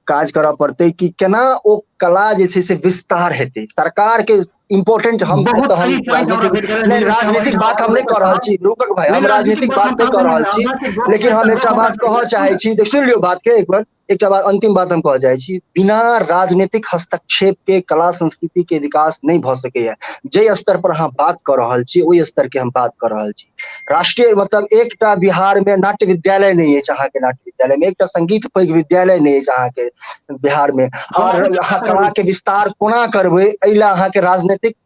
काज करऽ पड़तै कि केना ओ कला जे छै से विस्तार हेतै। सरकार के इम्पोर्टेंट हम बहुत तऽ हम सही पॉइंट हमरा राजनीतिक भेट गेल। नहि, राजनीतिक बात हम नहि कऽ रहल छी रूपक भाई, नहि हम राजनीतिक राजनीतिक बात हम बात नहि कऽ कहब रहल नहि, छी, अहाँके गप से लेकिन एकटा हम गप एकटा हमरा बात भेट कहऽ गेल। चाहै छी, सुनि लियौ बात के एक बेर, एकटा बात अंतिम बात हम कहऽ चाहै छी, बिना राजनीतिक हस्तक्षेप के कला संस्कृति के विकास नहि भऽ सकैया। जाहि स्तर पर अहाँ बात कऽ रहल छी ओहि स्तर के हम बात कऽ रहल छी। राष्ट्रीय मतलब एकटा बिहार में नाट्य विद्यालय नहि अछि, अहाँके नाट्य विद्यालय में एकटा संगीत पैघ विद्यालय नहि अछि अहाँके बिहार में। हम और एहि अहाँ चर्चा पर कला अबै के विस्तार कोना करबै, एहि लए अहाँके राजनीतिक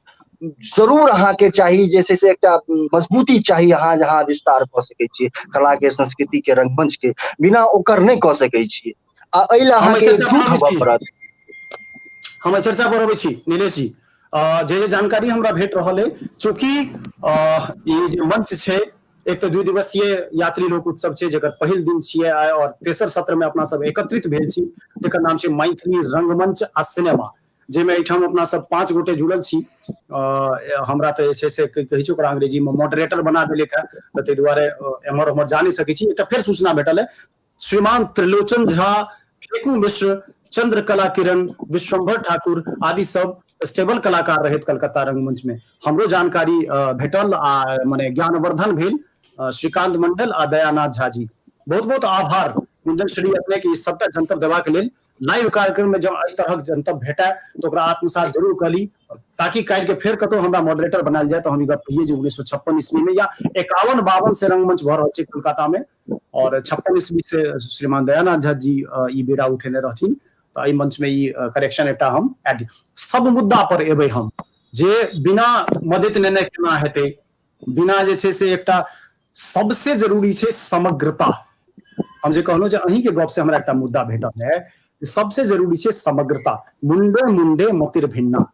जरूर अहाँके चाही जे छै से एकटा मजबूती चाही, अहाँ जहाँ विस्तार कऽ सकै छी कला के, संस्कृति के, रंगमंच के, बिना ओकर नहि कऽ सकै छी। आ एहि लए हम एहि अहाँके चर्चा पर एकजुट अबै होबऽ छी। पड़त। हम एहि चर्चा पर अबै छी नीलेश जी। जे जे जानकारी हमरा भेट रहल है, चूंकि ई जे मंच छै एक तऽ 2 दिवसीय यात्री लोक उत्सव छै जकर पहिल दिन छियै आइ और तेसर सत्र में अपना सब एकत्रित भेल छी, जकर नाम छै मैथिली रंगमंच आ सिनेमा, जाहिमे एहिठाम अपना सब 5 गोटे जुड़ल छी। हमरा तऽ जे छै से कहै छै ओकरा अंग्रेजी में मॉडरेटर बना देलक है, तऽ ताहि दुआरे एम्हर ओम्हर जा नहि सकै छी। एकटा फेर सूचना भेटल है, श्रीमान त्रिलोचन झा, फेकू मिश्र, चंद्रकला किरण, विश्वम्भर ठाकुर आदि सब स्टेबल कलाकार रहैत कलकत्ता रंगमंच में। हमरो जानकारी भेटल आ मने ज्ञानवर्धन भेल। श्रीकांत मंडल आ दयानाथ झा जी, बहुत बहुत आभार गुंजन श्री अपने के ई सबटा जनतब देबाक लेल। लाइव कार्यक्रम में जब एहि तरहक जनतब भेटै तऽ ओकरा आत्मसात जरूर कऽ ली, ताकि काल्हि के फेर कतौ हमरा मॉडरेटर बनायल जाय तऽ हम ई गप कहियै जे 1956 ईस्वी में या 51-52 से रंगमंच भऽ रहल छै कोलकाता में और 56 ईस्वी से श्रीमान दयानाथ झा जी ई बेड़ा उठेने रहथिन। तऽ एहि मंच में ई करेक्शन एकटा हम एड सब मुद्दा पर एबै हम, जे बिना मदद लेने केना हेतै, बिना जे छै से एकटा सबसे जरूरी छै समग्रता। हम जे कहलहुँ जे अहीं के गप से हमरा एकटा मुद्दा भेटल है, सबसे जरूरी छै समग्रता। मुंडे मुंडे मतिर भिन्ना,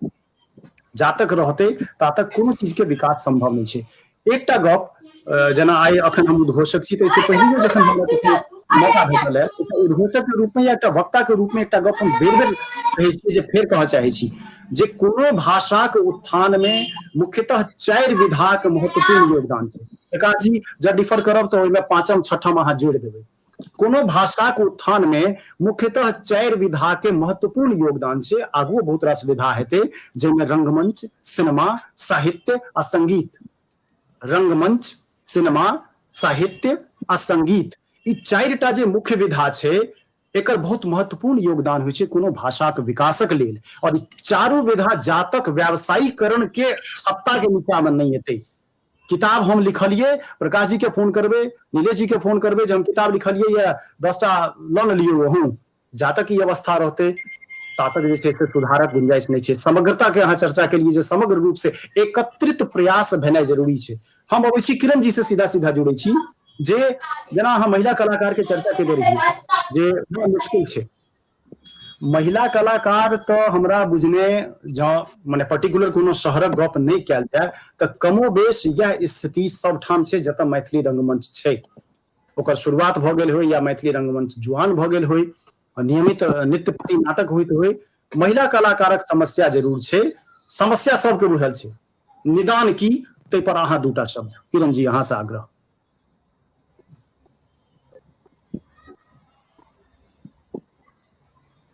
जातक रहते तातक कोनो चीज के विकास संभव नहीं छै। एकटा गप जेना आइ अखन हम उद्घोषक छी, तऽ एहिसँ पहिलियो जखन हमरा कखनो मौका भेटल है, एकटा उद्घोषक के रूप में या एकटा वक्ता के रूप में एकटा गप हम बेर बेर कहै छियै, जे फेर कहऽ चाहै छी, जे कोनो भाषाक उत्थान में मुख्यतः 4 विधाक महत्वपूर्ण योगदान छै। प्रकाश जी जब डिफर करब तऽ ओहिमे 5म 6म अहाँ जोड़ि देबै। कोनो भाषाक उत्थान में मुख्यतः 4 विधा के महत्वपूर्ण योगदान छै। आगुओ बहुत रास विधा हेतै, जाहिमे रंगमंच, सिनेमा, साहित्य आ संगीत। रंगमंच, सिनेमा, साहित्य आ संगीत, ई 4टा जे मुख्य विधा छै, एकर बहुत महत्वपूर्ण योगदान होइ छै कोनो भाषाक विकासक लेल। और चारू विधा जातक व्यावसायीकरण के छत्ता के नीचा में नहीं एतै। किताब हम लिखलिए, प्रकाश जी के फोन करबै, नीलेश जी के फोन करबै जे हम किताब लिखलिए या 10टा लऽ ने लियौ अहूँ। जातक ई अवस्था रहतै तातक जे छै से सुधारक गुंजाइश नहि छै। समग्रता के अहाँ चर्चा केलिए जे समग्र रूप से एकत्रित प्रयास भेनाइ जरूरी छै। हम अबै छी किरण जी से सीधा सीधा जुड़ै छी जे जेना अहाँ महिला कलाकार के चर्चा केने रहियै जे बड़ा मुश्किल छै महिला कलाकार, तऽ हमरा बुझने जँ मने पर्टिकुलर कोनो शहरक गप नहि कयल जाय तऽ कमो बेश इएह स्थिति सबठाम छै जतऽ मैथिली रंगमंच छै, ओकर शुरुआत भऽ गेल होइ या मैथिली रंगमंच जुआन भऽ गेल होइ, नियमित नित्य प्रति नाटक होइत होइ, महिला कलाकारक समस्या जरूर छै। समस्या सबके बुझल छै, निदान की ताहि पर अहाँ दूटा शब्द किरण जी अहाँ से आग्रह।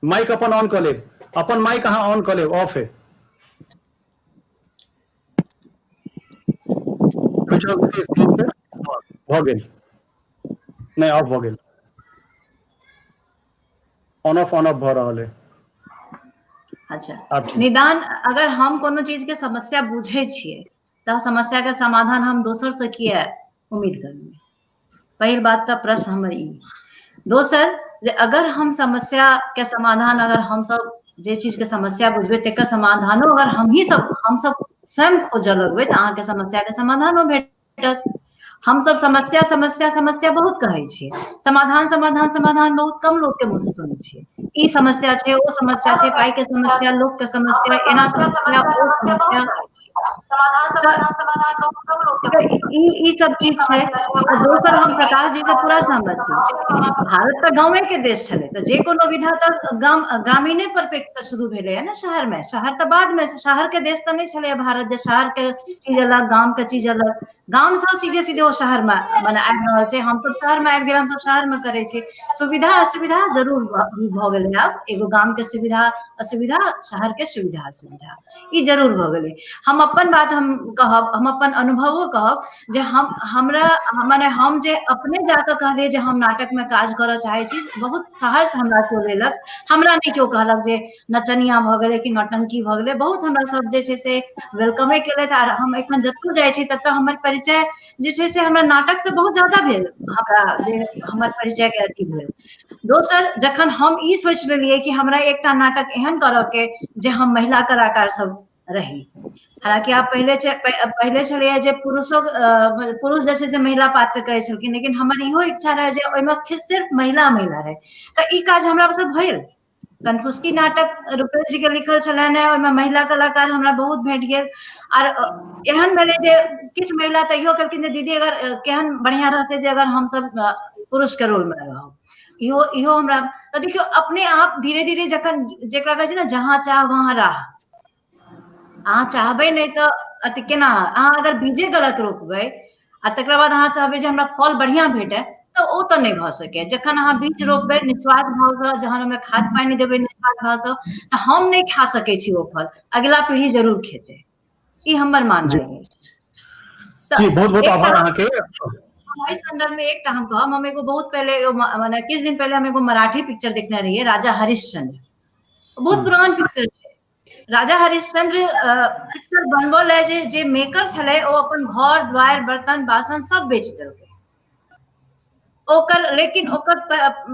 माइक अपन ऑन कऽ लेब, अपन माइक अहाँ ऑन कऽ लेब, ऑफ है। भऽ गेल, नहि ऑफ भऽ गेल, ऑन ऑफ भऽ रहल है। अच्छा, निदान अगर हम कोनो चीज के समस्या बुझै छियै तऽ समस्या के समाधान हम दोसर से किया उम्मीद करबै? पहिल बात तऽ प्रश्न हमर ई। दोसर जे अगर हम समस्या के समाधान अगर हमसब जे चीज के समस्या बुझबै तकर समाधानो अगर हमही सब हमसब स्वयं खोजऽ लगबै तऽ अहाँके समस्या के समाधानो भेटत। हमसब समस्या समस्या समस्या बहुत कहै छियै, समाधान समाधान समाधान बहुत कम लोक के मुँह से सुनै छियै। ई समस्या छै, ओ समस्या छै, पाइ के समस्या, लोक के समस्या, एना समस्या, ओ समस्या, ई सब चीज छै। आ दोसर हम प्रकाश जी से पूरा सहमत छी, भारत तऽ गाँवे के देश छलै तऽ जे कोनो विधा तऽ गाम ग्रामीणे परिप्रेक्ष्य से शुरू भेलै है ने। शहर में, शहर तऽ बाद में, शहर के देश तऽ नहि छलै भारत जे शहर के चीज अलग गाम के चीज अलग। गाम से सीधे सीधे ओ शहर में मने आबि रहल छै, हमसब शहर में आबि गेल, हमसब शहर में करै छी। सुविधा असुविधा जरूर भऽ गेलै आब, एगो गाम के सुविधा असुविधा, शहर के सुविधा असुविधा, ई जरूर भऽ गेलै। हम अपन बात हम कहब, हम अपन अनुभवो कहब जे हम हमरा मने हम जे अपने जाकऽ कहलियै जे हम नाटक में काज करऽ चाहै छी, बहुत सहर्ष हमरा केओ लेलक। हमरा नहि केओ कहलक जे नचनिया भऽ गेलै कि नौटंकी भऽ गेलै, बहुत हमरा सब जे छै से वेलकमे केलथि। आर हम एखन जतौ जाइ छी ततऽ हमर परिचय जे छै से हमरा नाटक से बहुत ज्यादा भेल, हमरा जे हमर परिचय के अथी भेल। दोसर जखन हम ई सोचि लेलियै कि हमरा एकटा नाटक एहन करऽ के जे हम महिला कलाकार सब रही, हालांकि आब पहिले छलैया जे पुरुषो पुरुष जे छै से महिला पात्र करै छलखिन, लेकिन हमर इहो इच्छा रहै जे ओहिमे सिर्फ महिला महिला रहै। तऽ ई काज हमरा से भेल। कनफुसकी नाटक रुपेश जी के लिखल छलनि हेँ, ओहिमे महिला कलाकार हमरा बहुत भेट गेल। आर एहन भेलै जे किछु महिला तऽ इहो कहलखिन जे दीदी अगर केहन बढ़िआँ रहतै जे अगर हमसब पुरुष के रोल मे रहब, इहो इहो हमरा तऽ देखियौ अपने आप धीरे धीरे जखन जेकरा कहै छै ने जहाँ चाह वहाँ राह, अहाँ चाहबै नहि तऽ अथी केना, अहाँ अगर बीजे गलत रोपबै आ तकरा बाद अहाँ चाहबै जे हमरा फल बढ़िआँ भेटय तऽ ओ तऽ नहि भऽ सकैए। जखन अहाँ बीज रोपबै निस्वार्थ भावसँ, जहन ओहिमे खाद पानि देबै निस्वार्थ भावसँ, तऽ हम नहि खा सकै छी ओ फल, अगिला पीढ़ी जरूर खेतै, ई हमर माननाइ अछि। जी बहुत बहुत आभार अहाँके। एहि संदर्भ में एकटा हम कहब, हम एगो बहुत पहिले मने किछु दिन पहिले हम एगो मराठी पिक्चर देखने रहियै, राजा हरिश्चंद्र, बहुत पुरान पिक्चर छै। राजा हरिश्चंद्र पिक्चर बनबऽ लए जे जे मेकर छलै ओ अपन घर द्वारि बर्तन बासन सब बेच देलकै ओकर, लेकिन ओकर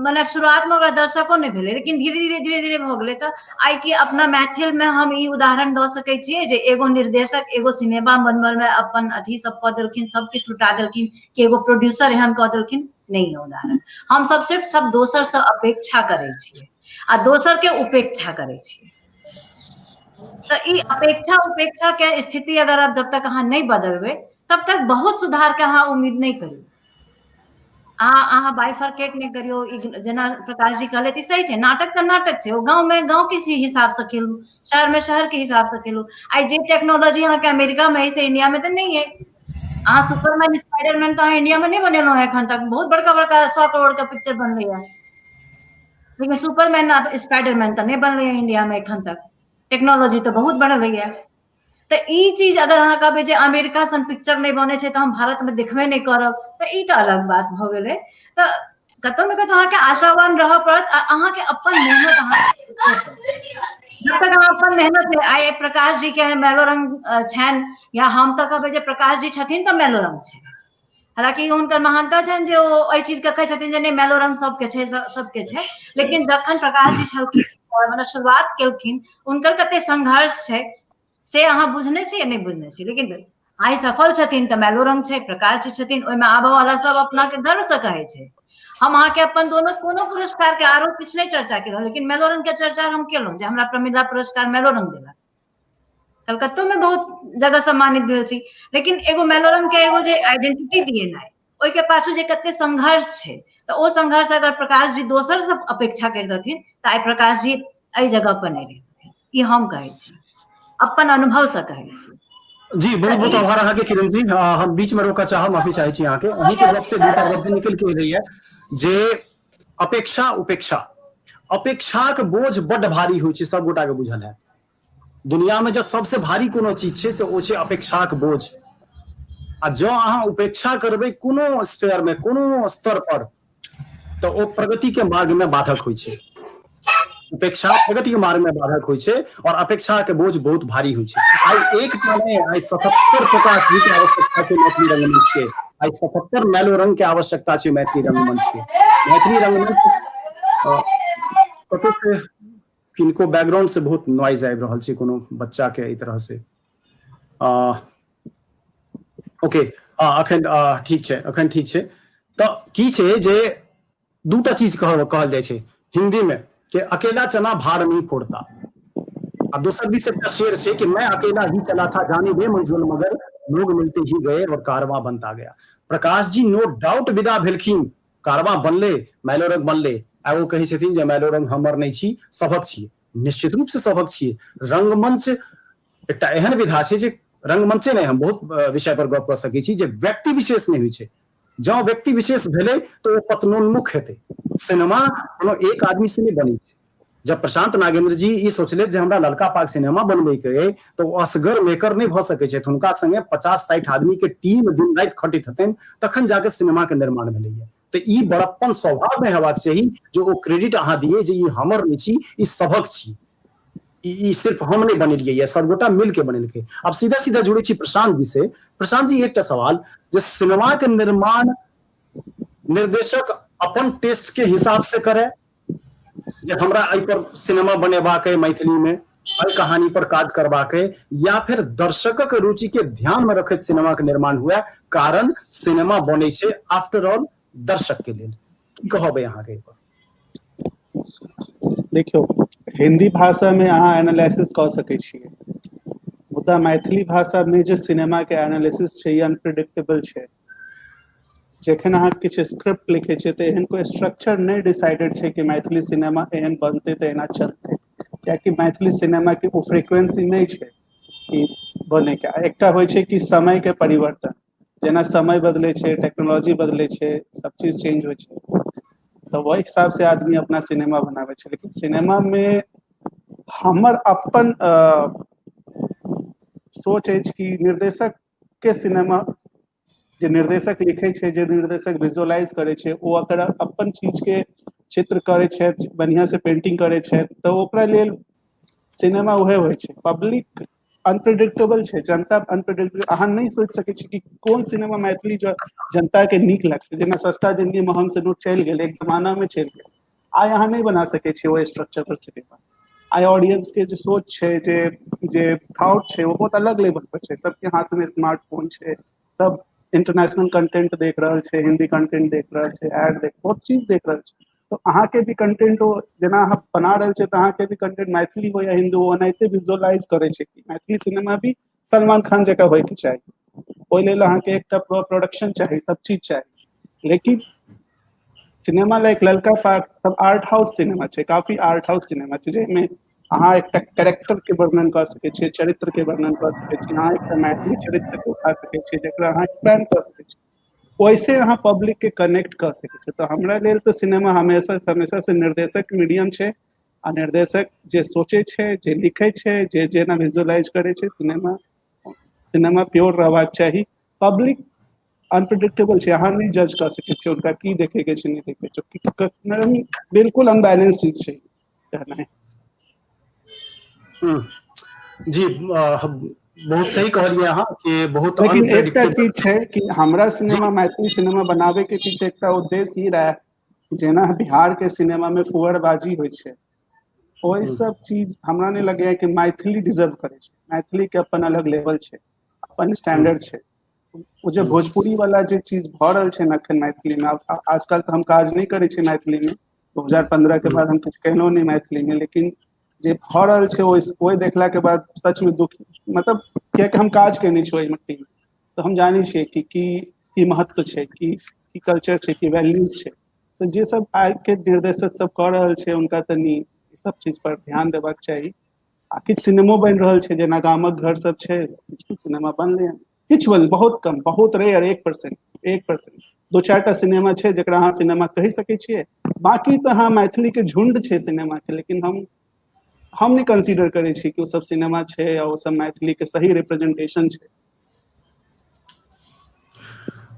मने शुरुआत में ओकरा दर्शको नहि भेलै, लेकिन धीरे धीरे धीरे धीरे भऽ गेलै। तऽ आइ की अपना मैथिल में हम ई उदाहरण दऽ सकै छियै जे एगो निर्देशक एगो सिनेमा बनबऽ मे अपन अथी सब कऽ देलखिन, सब किछु लुटा देलखिन, कि एगो प्रोड्यूसर एहन कऽ देलखिन? नहि है उदाहरण। हम सब सिर्फ सब दोसर से अपेक्षा करै छियै आ दोसर के उपेक्षा करै छियै। तऽ ई अपेक्षा उपेक्षा के स्थिति अगर आप जब तक अहाँ नहि बदलबै तब तक बहुत सुधार के अहाँ उम्मीद नहि करियौ। अहाँ बाइफरकेट नहि करियौ। जेना प्रकाश जी कहले सही छै, नाटक तऽ नाटक छै, ओ गाँव में गाँव के हिसाब से खेलू, शहर में शहर के हिसाब से खेलू। आइ जे टेक्नोलॉजी अहाँके अमेरिका में है से इंडिया में तऽ नहि है। अहाँ सुपरमैन स्पाइडरमैन तऽ अहाँ इंडिया में नहि बनेलहुँ हैं एखन तक, बहुत बड़का बड़का 100 करोड़ के पिक्चर बनलै है, लेकिन सुपरमैन आ स्पाइडरमैन तऽ नहि बनलै है इंडिया में एखन तक। टेक्नोलॉजी तऽ बहुत बढ़ल है। तऽ ई चीज अगर अहाँ कहबै जे अमेरिका सन पिक्चर नहि बनै छै तऽ हम भारत में देखबे नहि करब, तऽ ई तऽ अलग बात भऽ गेलै। तऽ कतौ ने कतौ अहाँके आशावान रहऽ पड़त आ अहाँके अपन मेहनत अहाँ जब तक अहाँ अपन मेहनत आइ प्रकाश जी के मैलोरंग छनि, या हम तऽ कहबै जे प्रकाश जी छथिन तऽ मैलोरंग छै। हालांकि हुनकर महानता छनि जे ओ एहि चीज के कहै छथिन जे नहि, मैलोरंग सबके छै, सबके छै। लेकिन जखन प्रकाश जी छलखिन, मतलब शुरुआत केलखिन, हुनकर कते संघर्ष छै से अहाँ बुझने छी या नहि बुझने छी, लेकिन आइ सफल छथिन तऽ मैलोरंग छै, प्रकाश जी छथिन, ओहिमे आबऽ वाला सब अपना के गर्व से कहै छै। हम अहाँके अपन दोनो कोनो पुरस्कार के आरो किछु नहि चर्चा केलहुँ, लेकिन मैलोरंग के चर्चा हम केलहुँ जे हमरा प्रमिला पुरस्कार मैलोरंग देलक। कलकत्तो में बहुत जगह सम्मानित भेल छी, लेकिन एगो मैलोरंग के एगो जे आइडेंटिटी दिएनाइ, ओहिके पाछू जे कते संघर्ष छै, तऽ ओ संघर्ष अगर प्रकाश जी दोसर से अपेक्षा करि देथिन तऽ आइ प्रकाश जी एहि जगह पर नहि रहितथिन। ई हम कहै छी, अपन अनुभव से कहै छी। जी, बहुत बहुत आभार अहाँके किरण जी। हम बीच में रोकऽ चाहब, माफी चाहै छी अहाँके। अहीं के गप से दूटा गप निकल के एलैया जे अपेक्षा उपेक्षा, अपेक्षाक बोझ बड्ड भारी होइ छै, सब गोटा के बुझल है। दुनिया में जब सबसे भारी कोनो चीज छै से ओ छै अपेक्षाक बोझ। आ जँ अहाँ उपेक्षा करबै कोनो स्फेयर में, कोनो स्तर पर, तऽ ओ प्रगति के मार्ग में बाधक होइ छै। उपेक्षा प्रगति के मार्ग में बाधक होइ छै और अपेक्षा के बोझ बहुत भारी होइ छै। आइ एकटा नहि, आइ 77 प्रकाश जी के आवश्यकता छै मैथिली रंगमंच के, आइ 77 मैलोरंग के आवश्यकता छै मैथिली रंगमंच के। मैथिली रंगमंच कतौ से किनको बैकग्राउंड से बहुत नॉइज आबि रहल छै, कोनो बच्चा के एहि तरह से। ओके, अखन ठीक छै, अखन ठीक छै। तऽ की छै जे दूटा चीज कहल जाइ छै हिंदी में कि अकेला चना भार नहीं फोड़ता, आ दोसर दिस एकटा शेर छै कि मैं अकेला ही चला था जाने दे मंजिल मगर लोग मिलते ही गए और कारवां बनता गया। प्रकाश जी नो डाउट विदा भेलखिन, कारवां बनले, मैलोरंग बनले। आ ओ कहै छथिन जे मैलोरंग हमर नहि छी, सभक छी। निश्चित रूप से सभक छी। रंगमंच एकटा एहन विधा छै जे रंगमंचे नहि, हम बहुत विषय पर गप कऽ सकै छी जे व्यक्ति विशेष नहि होइ छै। जँ व्यक्ति विशेष भेलै तऽ ओ पतनोन्मुख हेतै। सिनेमा कोनो एक आदमी से नहि बनै छै। जब प्रशांत नागेंद्र जी ई सोचले जे हमरा ललका पाग सिनेमा बनबै के अइ, तऽ ओ असगर मेकर नहि भऽ सकै छथि, हुनका संगे 50-60 आदमी के टीम दिन राति खटैत हेतनि तखन जाके सिनेमा के निर्माण भेलैया। तऽ ई बड़प्पन स्वभाव मे हेबाक चाही जे ओ क्रेडिट अहाँ दियै जे ई हमर नहि छी, ई सभक छी, ई सिर्फ हम नहि बनेलियै या सबगोटा मिल के बनेलकै। आब सीधा सीधा जुड़ै छी प्रशांत जी से। प्रशांत जी, एकटा सवाल जे सिनेमा के निर्माण निर्देशक अपन टेस्ट के हिसाब से करे जे हमरा एहि पर सिनेमा बनेबाक है, मैथिली में एहि कहानी पर काज करबाक है, या फिर दर्शकक रुचि के ध्यान में रखैत सिनेमा के निर्माण हुए, कारण सिनेमा बनै छै आफ्टर ऑल दर्शक के लेल। की कहबै अहाँके एहि पर? देखियौ, हिंदी भाषा में अहाँ एनालिसिस कऽ सकै छियै, मुदा मैथिली भाषा में जे सिनेमा के एनालिसिस छै ई अनप्रिडिक्टेबल छै। जखन अहाँ किछु स्क्रिप्ट लिखै छियै तऽ एहन कोइ स्ट्रक्चर नहि डिसाइडेड छै कि मैथिली सिनेमा एहन बनतै तऽ एना चलतै, कियाकि मैथिली सिनेमा के ओ फ्रिक्वेंसी नहि छै कि बनैके। एकटा होइ छै कि समय के परिवर्तन, जेना समय बदलै छै, टेक्नोलॉजी बदलै छै, सब चीज चेंज होइ छै, तऽ ओहि हिसाब से आदमी अपना सिनेमा बनाबै छै। लेकिन सिनेमा मे हमर अपन सोच अछि कि निर्देशक के सिनेमा, जे निर्देशक लिखै छै, जे निर्देशक विजुअलाइज करै छै, ओ अगर अपन चीज के चित्र करै छथि, बढ़िआँ से पेंटिंग करै छथि, तऽ ओकरा लेल सिनेमा उहे होइ छै। पब्लिक अनप्रिडिक्टेबल छै, जनता अनप्रिडिक्टेबल, अहाँ नहि सोचि सकै छी कि कोन सिनेमा मैथिली जनता के नीक लगतै। जेना सस्ता जिंदगी मोहन से चलि गेल, एक जमाना मे चलि गेल, आइ अहाँ नहि बना सकै छियै ओहि स्ट्रक्चर पर सिनेमा। आइ ऑडियंस के जे सोच छै, जे जे थॉट छै, ओ बहुत अलग लेवल पर छै। सबके हाथ में स्मार्टफोन छै, सब इंटरनेशनल कंटेंट देख रहल छै, हिंदी कंटेंट देख रहल छै, एड देख, बहुत चीज देख रहल छै। तऽ अहाँके भी कंटेंट ओ जेना अहाँ बना रहल छियै तऽ अहाँके भी कंटेंट मैथिली हो या हिंदी हो, ओनाहिते विजुअलाइज करै छै कि मैथिली सिनेमा भी सलमान खान जकाँ होयके चाही। ओहि लेल अहाँके एकटा प्रोडक्शन चाही, सब चीज चाही। लेकिन सिनेमा लाइक ललका पाग सब आर्ट हाउस सिनेमा छै, काफी आर्ट हाउस सिनेमा छै, जाहिमे अहाँ एकटा कैरेक्टर के वर्णन कऽ सकै छियै, चरित्र के वर्णन कऽ सकै छी, अहाँ एकटा मैथिली चरित्र के उठा सकै छियै जकरा अहाँ एक्सपेंड कऽ सकै छी, ओहिसे अहाँ पब्लिक के कनेक्ट कऽ सकै छियै। तऽ हमरा लेल तऽ सिनेमा हमेशा हमेशा से निर्देशक मीडियम छै, आ निर्देशक जे सोचै छै, जे लिखै छै, जे जेना विजुअलाइज करै छै, सिनेमा सिनेमा प्योर रहबाक चाही। पब्लिक अनप्रिडिक्टेबल छै। अहाँ नहि जज कऽ सकै छियै हुनका की देखे के छै, नहि देखे छै। बिल्कुल अनबैलेंस चीज छै कहनाइ। जी, बहुत सही कहलियै अहाँ कि बहुत। लेकिन एकटा चीज छै कि हमरा सिनेमा, मैथिली सिनेमा बनाबे के पीछे एकटा उद्देश्य ई रहे, जेना बिहार के सिनेमा में फुहड़बाजी होइ छै, ओहि सब चीज हमरा नहि लगैया कि मैथिली डिजर्व करै छै। मैथिली के अपन अलग लेवल छै, अपन स्टैंडर्ड छै। ओ जे भोजपुरी वाला जे चीज भऽ रहल छै ने अखन मैथिली मे, आजकल तऽ हम काज नहि करै छी मैथिली मे, 2015 के बाद हम किछु केलहुँ नहि मैथिली मे, लेकिन जे भऽ रहल छै ओहि देखला के बाद सच मे दुख, मतलब कियाकि हम काज केने छी ओहि मट्टी मे, तऽ हम जानै छियै कि की की महत्व छै, की की कल्चर छै, की वैल्यूज छै। तऽ जे सब आइ के निर्देशक सब कऽ रहल छै, हुनका तनी ई सब चीज पर ध्यान देबाक चाही। आ किछु सिनेमो बनि रहल छै, जेना गामक घर सब छै, किछु सिनेमा बनलै हन, किछु बन, बहुत कम, बहुत रेयर, 1%, 1%, दो चारि टा सिनेमा छै जकरा अहाँ सिनेमा कहि सकै छियै। बाकी तऽ अहाँ मैथिलीके झुंड छै सिनेमाके, लेकिन हम नहि कंसीडर करै छी कि ओ सब सिनेमा छै आ ओ सब मैथिलीके सही रिप्रेजेंटेशन छै।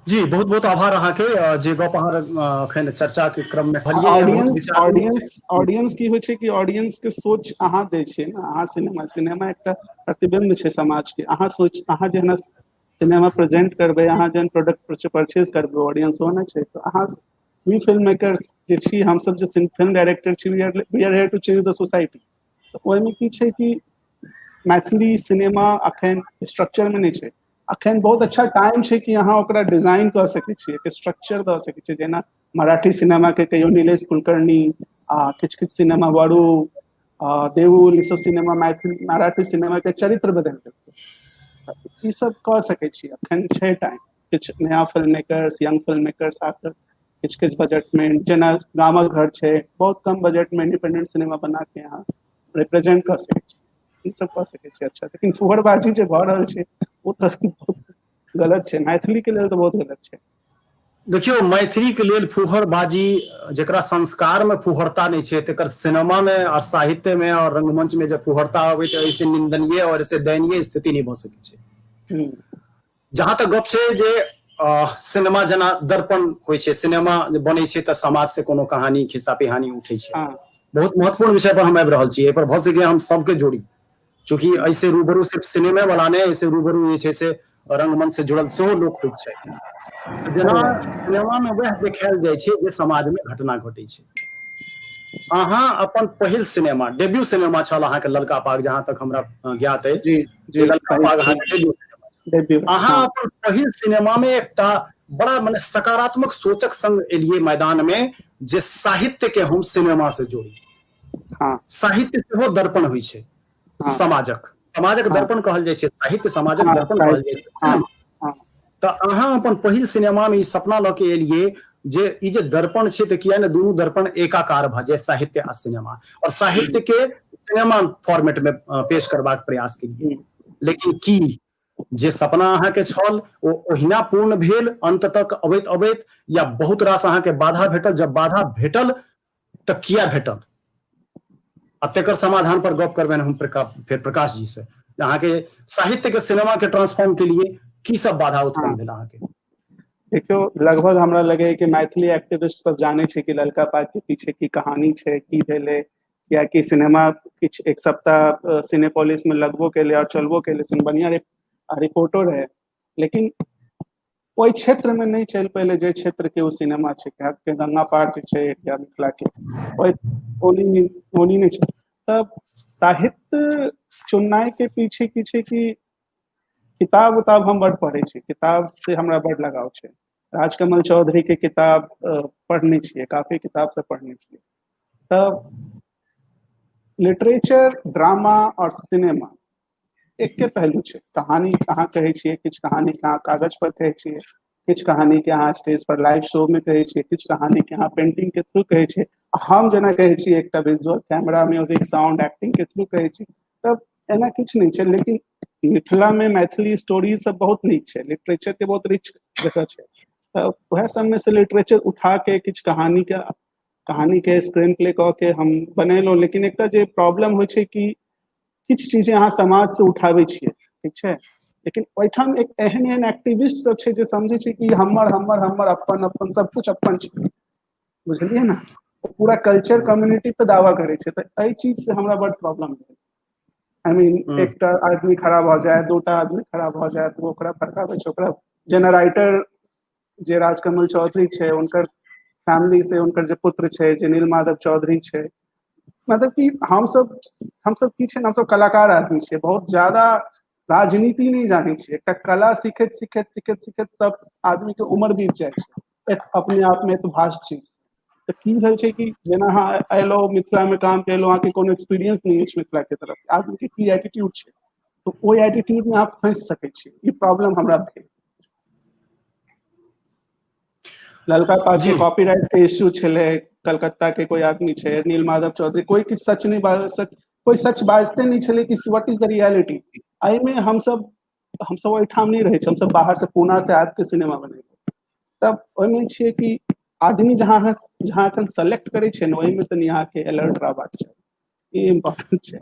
जी, बहुत बहुत आभार अहाँके। जे गप अहाँ अखन चर्चा के क्रम में कहलियै, ऑडियंस ऑडियंस ऑडियंस की होइ छै कि ऑडियंस के सोच अहाँ दै छियै ने। अहाँ सिनेमा, सिनेमा एकटा प्रतिबिंब छै समाज के। अहाँ सोच, अहाँ जेहन सिनेमा प्रेजेंट करबै, अहाँ जेहन प्रोडक्ट परचेज करबै, ऑडियंस ओहने छै। तऽ अहाँ, we film makers जे छी, हमसब जे फिल्म डायरेक्टर छी, we are here to change the society। तऽ ओहिमे की छै कि मैथिली सिनेमा अखन स्ट्रक्चर मे नहि छै। अखन बहुत अच्छा टाइम छै कि अहाँ ओकरा डिजाइन कऽ सकै छियै, एक स्ट्रक्चर दऽ सकै छियै। जेना मराठी सिनेमा के कहियो नीलेश कुलकर्णी आ किछु किछु सिनेमा, वरु, देउल, ई सब सिनेमा मैथिली मराठी सिनेमा के चरित्र बदलि देलकै। ई सब कऽ सकै छी, अखन छै टाइम। किछु नया film makers, young film makers आकर किछु किछु बजट मे, जेना गामक घर छै, बहुत कम बजट मे इंडिपेंडेंट सिनेमा बना के अहाँ रिप्रेजेंट कऽ सकै छी। ई सब कऽ सकै छी। अच्छा, लेकिन फुहड़बाजी जे भऽ रहल छै, ओ तऽ बहुत गलत छै, मैथिली के लेल तऽ बहुत गलत छै। देखियौ, मैथिली के लेल फुहड़बाजी, जकरा संस्कार में फुहड़ता नहि छै, तकर सिनेमा में और साहित्य में और रंगमंच में जब फुहड़ता अबै तऽ ऐसे निंदनीय और ऐसे दयनीय स्थिति नहि भऽ सकै छै। जहां तक गप छै जे सिनेमा जेना दर्पण होइ छै, सिनेमा जे बनै छै तऽ समाज से कोनो कहानी, खिस्सा पिहानी उठै छै। बहुत महत्वपूर्ण विषय पर हम आबि रहल छी। एहि पर भऽ सकै हम सबके जोड़ी, चूँकि ऐसे रूबरू सिर्फ सिनेमे वाला नहि, ऐसे रूबरू जे छै से रंगमंच से जुड़ल सेहो लोक होइत छथि। जेना सिनेमा मे वएह देखायल जाइ छै जे समाज मे घटना घटै छै। अहाँ अपन पहिल सिनेमा, डेब्यू सिनेमा छल अहाँके ललका पाग, जहां तक हमरा ज्ञात अछि। जी। ललका पाग अहाँके डेब्यू सिनेमा। अहाँ अपन पहिल सिनेमा मे एकटा बड़ा मने सकारात्मक सोचक संग एलियै मैदान मे जे साहित्य के हम सिनेमा से जोड़ी। साहित्य सेहो दर्पण होइ छै समाजक, समाजक दर्पण कहल जाइ छै साहित्य, समाजक दर्पण कहल जाइ छै। तऽ अहाँ अपन पहिल सिनेमा मे ई सपना लऽ के एलियै जे ई जे दर्पण छै, तऽ किया ने दुनू दर्पण एकाकार भऽ जाय, साहित्य आ सिनेमा, और साहित्य के सिनेमा फॉर्मेट में पेश करबाक प्रयास केलियै। लेकिन की जे सपना अहाँके छल ओ ओहिना पूर्ण भेल अंत तक अबैत अबैत, या बहुत रास अहाँके बाधा भेटल? जब बाधा भेटल तऽ किया भेटल? आ तेकर समाधान पर गप करबनि हम फेर प्रकाश जी से। अहाँके साहित्य के सिनेमा के ट्रांसफॉर्म के लिए की सब बाधा उत्पन्न भेल अहाँके? देखियौ, लगभग हमरा लगैया कि मैथिली एक्टिविस्ट सब जानै छै कि ललका पाग के पीछे की कहानी छै, की भेलै, कियाकि सिनेमा किछु एक सप्ताह सिनेपोलिस में लगबो केलै और चलबो केलै, बढ़िया रिपोर्टो रहे, लेकिन ओहि क्षेत्र में नहि चलि पेलै जे क्षेत्र के ओ सिनेमा छै। के गंगा पार जे छै या मिथिला के ओहि ओनी ओनी नहि छै। तब साहित्य चुननाइ के पीछे की छै कि किताब उताब हम बड पढ़ै छी, किताब से हमरा बड लगाव छै। राजकमल चौधरी के किताब पढ़ने छियै, काफी किताब सब पढ़ने छियै। तब लिटरेचर, ड्रामा और सिनेमा एके पहलू छै। कहानी अहाँ कहै छियै, किछु कहानी के अहाँ कागज पर कहै छियै, किछु कहानी के अहाँ स्टेज पर लाइव शो में कहै छियै, किछु कहानी के अहाँ पेंटिंग के थ्रू कहै छियै। हम जेना कहै छियै, एकटा visual camera, music, sound, acting के थ्रू कहै छी। तब एना किछु नहि छै, लेकिन मिथिला में मैथिली स्टोरी सब बहुत नीक छै, लिटरेचर के बहुत रिच जगह छै। तऽ वएह सबमे से लिटरेचर उठा के किछु कहानी के स्क्रीन प्ले कऽ के हम बनेलहुँ। लेकिन एकटा जे प्रॉब्लम होइ छै कि किछु चीज अहाँ समाज से उठाबै छियै, ठीक छै, लेकिन ओहिठाम एक एहन एहन एक्टिविस्ट सब छै जे समझै छै कि हमर हमर हमर अपन अपन सब कुछ अपन छै, बुझलियै ने। पूरा कल्चर कम्युनिटी पे दावा करै छै। तऽ एहि चीज से हमरा बड प्रॉब्लम भेल। I mean एकटा आदमी खड़ा भऽ जाय, दूटा आदमी खड़ा भऽ जाय तऽ ओकरा फड़काबै छै। ओकरा जेना राइटर जे राजकमल चौधरी छै, हुनकर फैमिली से हुनकर जे पुत्र छै, जे नील माधव चौधरी छै, मतलब कि हमसब की छै ने, हमसब कलाकार आदमी छियै, बहुत ज्यादा राजनीति नहि जानै छियै। एकटा कला सीखैत सीखैत सीखैत सीखैत सब आदमी के उम्र बीत जाइ छै, अपने आप मे एक भास्ट चीज। तऽ की भेल छै कि जेना अहाँ एलहुँ मिथिला मे काम केलहुँ, अहाँके कोनो एक्सपीरियंस नहि अछि मिथिला के तरफ, आदमी के की एटीट्यूड छै, तऽ ओहि एटीट्यूड मे अहाँ फँसि सकै छी। ई प्रॉब्लम हमरा भेल। ललका पाग के कॉपीराइट के इश्यू छलै, कलकत्ता के कोई आदमी छै नील माधव चौधरी, कोई किछु सच नहि बाज सच, कोई सच बाजते नहि छलै कि what is the reality. एहिमे हमसब ओहिठाम नहि रहै छी, हमसब बाहर से पूना से आबि के सिनेमा बनेबै। तब ओहिमे छियै कि आदमी जहाँ जहाँ एखन सेलेक्ट करै छै ने, ओहिमे तनि अहाँके अलर्ट रहबाक चाही, ई इम्पोर्टेंट छै।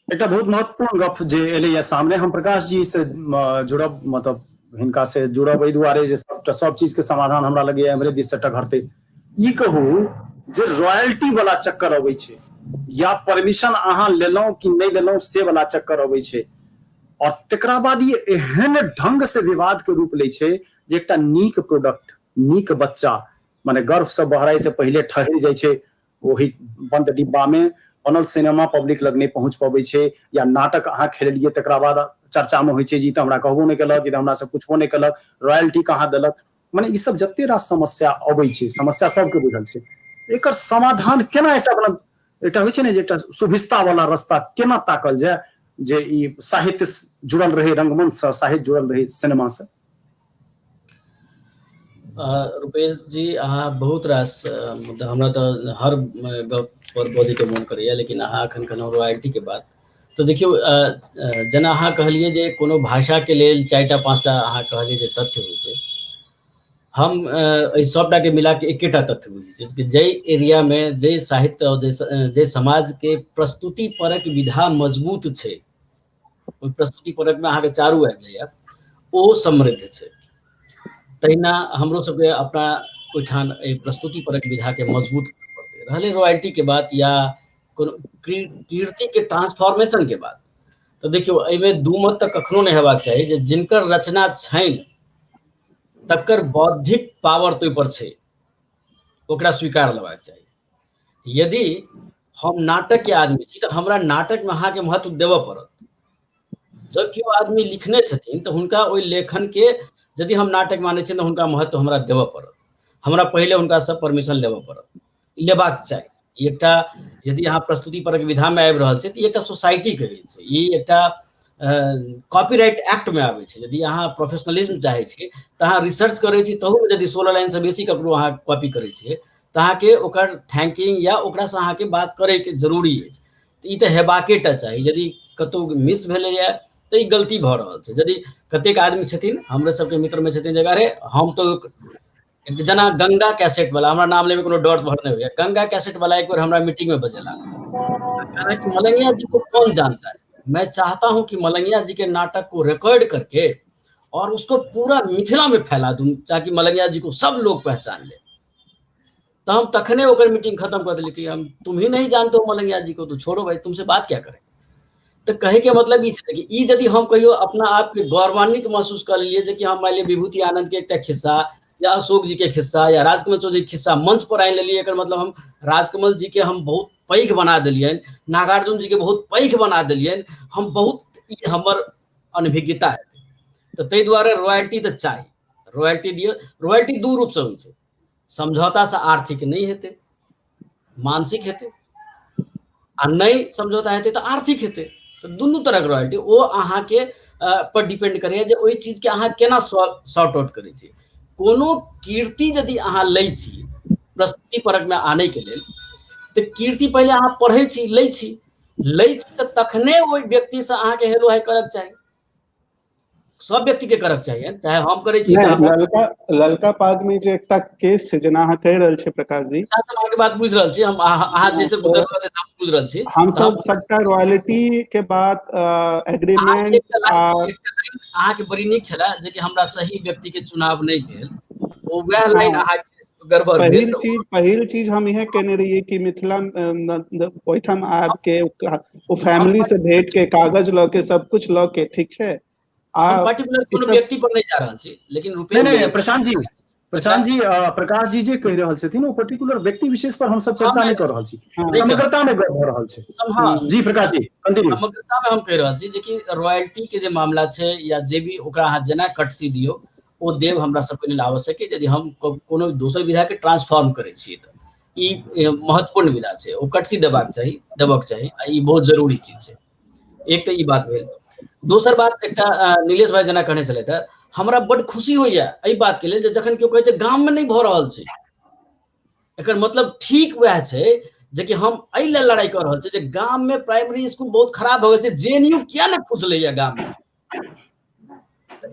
एकटा बहुत महत्वपूर्ण गप जे एलैया सामने, हम प्रकाश जी से जुड़ब, मतलब हिनका से जुड़ब एहि दुआरे जे सबटा सब चीज के समाधान हमरा लगैया एमरे दिस से टघरतै। ई कहू जे रॉयल्टी वाला चक्कर अबै छै या परमिशन अहाँ लेलहुँ कि नहि लेलहुँ से वाला चक्कर अबै छै, और तकरा बाद ई एहन ढंग से विवाद के रूप लै छै जे एकटा नीक प्रोडक्ट, नीक बच्चा माने गर्भ से बहराइ से पहिले ठहरि जाइ छै ओहि बंद डिब्बा में, बनल सिनेमा पब्लिक लग नहि पहुंच पबै छै, या नाटक अहाँ खेललियै तकरा बाद चर्चा में होइ छै जी तऽ हमरा कहबो नहि केलक, ई तऽ हमरा से पुछबो नहि केलक, रॉयल्टी कहाँ देलक। माने ई सब जते रास समस्या अबै छै, समस्या सबके बुझल छै, एकर समाधान केना एकटा मतलब एकटा होइ छै ने जे एकटा सुभिस्ता वाला रास्ता केना ताकल जाय जे ई साहित्य जुड़ल रहे रंगमंच से, साहित्य जुड़ल रहे सिनेमा से। रुपेश जी, अहाँ बहुत रास मुद्दा, हमरा तऽ हर गप पर बजैके मोन करैया, लेकिन अहाँ एखन कहलहुँ रॉयल्टीके बात, तऽ देखियौ जेना अहाँ कहलियै जे कोनो भाषाके लेल 4टा 5टा अहाँ कहलियै जे तथ्य होइ छै, हम एहि सभटाके मिलाके एकेटा तथ्य बुझै छियै कि जाहि एरियामे जाहि साहित्य आओर जाहि समाजके प्रस्तुति परक विधा मजबूत छै, ओहि प्रस्तुति परकमे अहाँके चारू आबि जाइए, ओ समृद्ध छै। तहिना हमरो सबके अपना ओहिठाम एहि प्रस्तुति परक विधाके मजबूत करऽ पड़तै। रहलै रॉयल्टीके बात या कोनो कीर्तिके ट्रांसफॉर्मेशनके बात, तऽ देखियौ एहिमे दू मत तऽ कखनो नहि हेबाक चाही जे जिनकर रचना छनि तकर बौद्धिक पावर तऽ ओहिपर छै, ओकरा स्वीकार लेबाक चाही। यदि हम नाटक के आदमी छी तऽ हमरा नाटकमे अहाँके महत्व देबऽ पड़त। जब केओ आदमी लिखने छथिन तऽ हुनका ओहि लेखन के यदि हम नाटक मानै छियनि तऽ हुनका महत्व हमरा देबऽ पड़त, हमरा पहिले हुनकासँ परमिशन लेबऽ पड़त, लेबाक चाही। एकटा यदि अहाँ प्रस्तुति परक विधामे आबि रहल छी तऽ ई एकटा सोसाइटी कहै छै, ई एकटा कॉपीराइट एक्टमे आबै छै। यदि अहाँ प्रोफेशनलिज्म चाहै छी तऽ अहाँ रिसर्च करै छी, तहूमे यदि 16 लाइनसँ बेसी ककरो अहाँ कॉपी करै छियै तऽ अहाँके ओकर थैंकिंग या ओकरासँ अहाँके बात करैके जरूरी अछि। तऽ ई तऽ हेबाके टा चाही। यदि कतहु मिस भेलैए तऽ ई गलती भऽ रहल छै। यदि कतेक आदमी छथिन हमरे सबके मित्रमे छथिन जे अरे हम तऽ जेना गंगा कैसेट वाला, हमरा नाम लेमे कोनो डर भर नहि होइए, गंगा कैसेट वाला एक बेर हमरा मीटिंग में बजेला, कहला कि मलंगिया जी को कौन जानता है, मैं चाहता हूं कि मलंगिया जी के नाटक को रिकॉर्ड करके और उसको पूरा मिथिला में फैला दूं ताकि मलंगिया जी को सब लोग पहचान ले। तो हम तखने ओकर मीटिंग खत्म कर दिली कि हम तुम ही नहीं जानते हो मलंगिया जी को, तो छोड़ो भाई, तुमसे बात क्या करें। तऽ कहैके मतलब ई छै कि ई यदि हम कहियो अपना आपके गौरवान्वित महसूस कऽ लेलियै जे कि हम मानि लिअ विभूति आनंद के एकटा खिस्सा या अशोक जी के खिस्सा या राजकमल चौधरी के खिस्सा मंच पर आनि लेलियै, एकर मतलब हम राजकमल जी के हम बहुत पैघ बना देलियनि, नागार्जुन जी के बहुत पैघ बना देलियनि, हम बहुत ई हमर अनभिज्ञता हेतै। तऽ ताहि दुआरे रॉयल्टी तऽ चाही, रॉयल्टी दिअ। रॉयल्टी दू रूपसँ होइ छै, समझौतासँ आर्थिक नहि हेतै, मानसिक हेतै, आ नहि समझौता हेतै तऽ आर्थिक हेतै। तऽ दुनू तरहक रॉयल्टी ओ अहाँके पर डिपेंड करैए जे ओहि चीजके अहाँ केना सॉर्ट आउट करै छी। कोनो कीर्ति यदि अहाँ लै छी प्रस्तुति परकमे आनैके लेल, तऽ कीर्ति पहिले अहाँ पढ़ै छी, लै छी, लै छी तऽ तखने ओहि व्यक्तिसँ अहाँके हेलो हाई करक चाही। सब व्यक्ति के करक चाहिए, चाहे हम करै छी। नहि, ललका ललका पाग में जे एकटा केस छै, जेना अहाँ कहि रहल छी प्रकाश जी, हम अहाँके बात बुझि रहल छी, हम अहाँ जैसे गुजर रहल हम बुझि रहल छी। हम सब सबटा रॉयल्टी के बात, एग्रीमेंट। अहाँके बड़ी नीक छलै जे कि हमरा सही व्यक्ति के चुनाव नहि भेल, ओ वएह लाइन अहाँके गड़बड़ भेल। पहिल चीज हम इहे केने रहियै कि मिथिला ओहिठाम आबि के ओ फैमिली से भेंट के कागज लऽ के सब कुछ लऽ के, ठीक छै। आ पर्टिकुलर कोनो व्यक्ति पर नहीं जा रहल छी, लेकिन रुपेश नहीं, प्रशांत जी, प्रशांत जी, प्रकाश जी जे कहि रहल छथिन ओ पर्टिकुलर व्यक्ति विशेष पर हम सब चर्चा नहीं कर रहल छी, समग्रता में गप भऽ रहल छै। जी प्रकाश जी कंटिन्यू। समग्रता में हम कहि रहल छी जे कि रॉयल्टी के जे मामला छै या जे भी, ओकरा अहाँ जेना कटसी दियौ ओ देव हमरा सबके लेल आवश्यक है। यदि हम कोनो दोसर विधा के ट्रांसफॉर्म करै छियै तऽ ई महत्वपूर्ण विधा छै, ओ कटसी देबाक चाही, देबक चाही, आ ई बहुत जरूरी चीज छै। एक तऽ ई बात भेल। दोसर बात एकटा नीलेश भाई जेना कहने छलथि हँ, हमरा बड खुशी होइया एहि बात के लेल जे जखन केओ कहै छै गाममे नहि भऽ रहल छै, एकर मतलब ठीक वएह छै जे कि हम एहि लेल लड़ाइ कऽ रहल छी जे गाममे प्राइमरी स्कूल बहुत खराब भऽ गेल छै, जेएनयू किया नहि खुजलैया गाममे।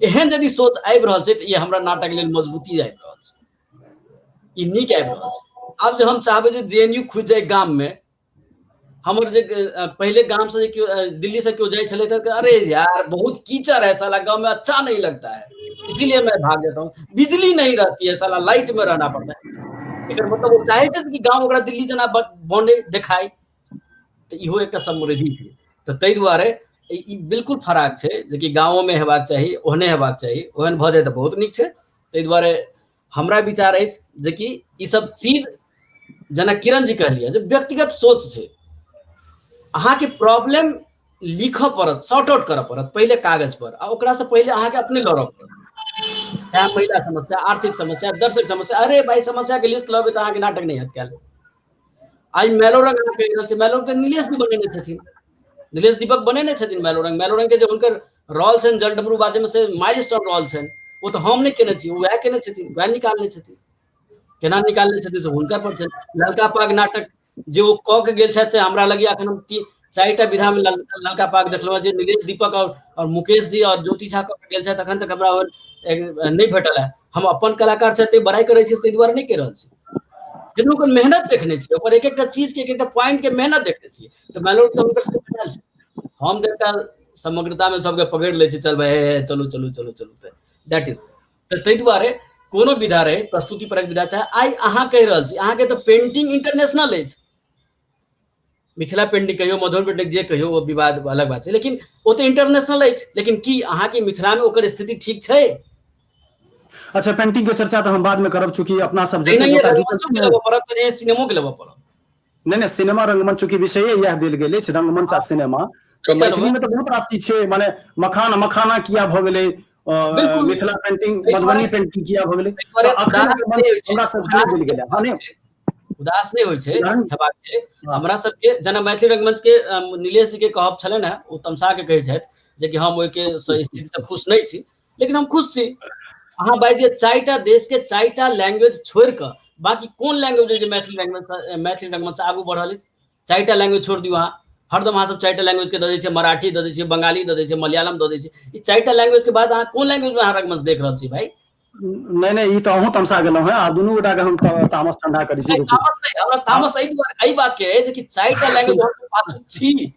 एहन यदि सोच आबि रहल छै तऽ ई हमरा नाटक लेल मजबूती आबि रहल छै, ई नीक आबि रहल छै। आब जे हम चाहबै जे जेएनयू खुजि जाय गाममे, हमर जे पहिले गाम से केओ दिल्ली से केओ जाइ छलै तऽ अरे यार बहुत कीचड़ है साला, गाँव में अच्छा नहीं लगता है, इसीलिए मैं भाग जाता हूँ, बिजली नहीं रहती है साला, लाइट में रहना पड़ता है। एकर मतलब ओ चाहे छै कि गाँव ओकरा दिल्ली जेना बने देखाय, तऽ इहो एकटा समृद्धि छै। तऽ ताहि दुआरे ई बिल्कुल फराक छै जेकि गाँवोमे हेबाक चाही, ओहने हेबाक चाही, ओहन भऽ जाय तऽ बहुत नीक छै। ताहि दुआरे हमरा विचार अछि जेकि ई सब चीज जेना किरण जी कहलियै जे व्यक्तिगत सोच छै, अहाँके प्रॉब्लम लिखऽ पड़त, सॉर्ट आउट करऽ पड़त पहिले कागज पर, आ ओकरासँ पहिले अहाँके अपने लड़ऽ पड़त। चाहे महिला समस्या, आर्थिक समस्या, दर्शक समस्या, अरे भाई समस्या के लिस्ट लबै तऽ अहाँके नाटक नहि हैत कयल। आइ मैलोरंग अहाँ कहि रहल छी, मैलोरंग तऽ नीलेश जी बनेने छथिन, नीलेश दीपक बनेने छथिन मैलोरंग। मैलोरंग के जे हुनकर रोल छनि जल डमरू बाजे में से माइलस्टोन रोल छनि, ओ तऽ हम नहि केने छी, वएह केने छथिन, वएह निकालने छथिन। केना निकालने छथिन से हुनका पर छनि। ललका पाग नाटक जे ओ कऽ के गेल छथि से हमरा लगैया एखन हम चारिटा विधा में ललका पाग देखलहुँ जे नीलेश दीपक और मुकेश जी और ज्योति झा कऽ के गेल छथि, अखन तक हमरा नहि भेटल है। हम अपन कलाकार छथि बड़ाई करै छी ताहि दुआरे नहि कहि रहल छी, लेकिन ओकर मेहनत देखने छियै, ओकर एक एकटा चीज के एक एकटा पॉइंट के मेहनत देखने छियै, तऽ मैलोरंग तऽ हुनकर सबके भेटल छै। हम तऽ एकटा समग्रता में सबके पकड़ि लै छी, चल भाई चलू चलू चलू चलू, तऽ that is. तऽ ताहि दुआरे कोनो विधा रहै, प्रस्तुति परक विधा चाहे, आइ अहाँ कहि रहल छी अहाँके तऽ पेंटिंग इंटरनेशनल अछि, मिथिला पेंटिंग कहियौ, मधुबनी पेंटिंग जे कहियौ, ओ विवाद अलग बात छै, लेकिन ओ तऽ इंटरनेशनल अछि। लेकिन की अहाँके मिथिलामे ओकर स्थिति ठीक छै? अच्छा, पेंटिंग के चर्चा तऽ हम बाद में करब, चूंकि अपना सब जते गोटा जुटल छी लेबऽ पड़त, तऽ सिनेमो के लेबऽ पड़त। नहि नहि, सिनेमा रंगमंच चूंकि विषय इएह देल गेल अछि, रंगमंच आ सिनेमा, तऽ मैथिली में तऽ बहुत रास चीज छै, माने मखान मखाना किया भऽ गेलै, मिथिला पेंटिंग मधुबनी पेंटिंग किया भऽ गेलै, हमरा सब देल गेलै। हँ, नहि उदास नहि होइ छै, हेबाक छै। हमरा सबके जेना मैथिली रंगमंच के नीलेश जी के कहब छलनि हेँ, ओ तमसा के कहै छथि जेकि हम ओहिके स्थिति से खुश नहि छी, लेकिन हम खुश छी। अहाँ बाजि दिअ चारिटा देश के चारिटा लैंग्वेज छोड़ि कऽ बाकी कोन लैंग्वेज जे मैथिली लैंग्वेज मैथिली रंगमंच से आगू बढ़ल अछि? चारिटा लैंग्वेज छोड़ि दियौ अहाँ, हरदम अहाँ सब चारिटा लैंग्वेज के दऽ दै छियै, मराठी दऽ दै छियै, बंगाली दऽ दै छियै, मलयालम दऽ दै छियै। ई चारिटा लैंग्वेज के बाद अहाँ कोन लैंग्वेज में अहाँ रंगमंच देख रहल छी भाई? नहि नहि, ई तऽ अहूँ तमसा गेलहुँ हेँ, आ दुनू गोटा के हम तामस ठंडा करै छी। तामस नहि, हमरा तामस एहि दुआरे एहि बात के अछि कि चारिटा लैंग्वेज हम पाछू छी।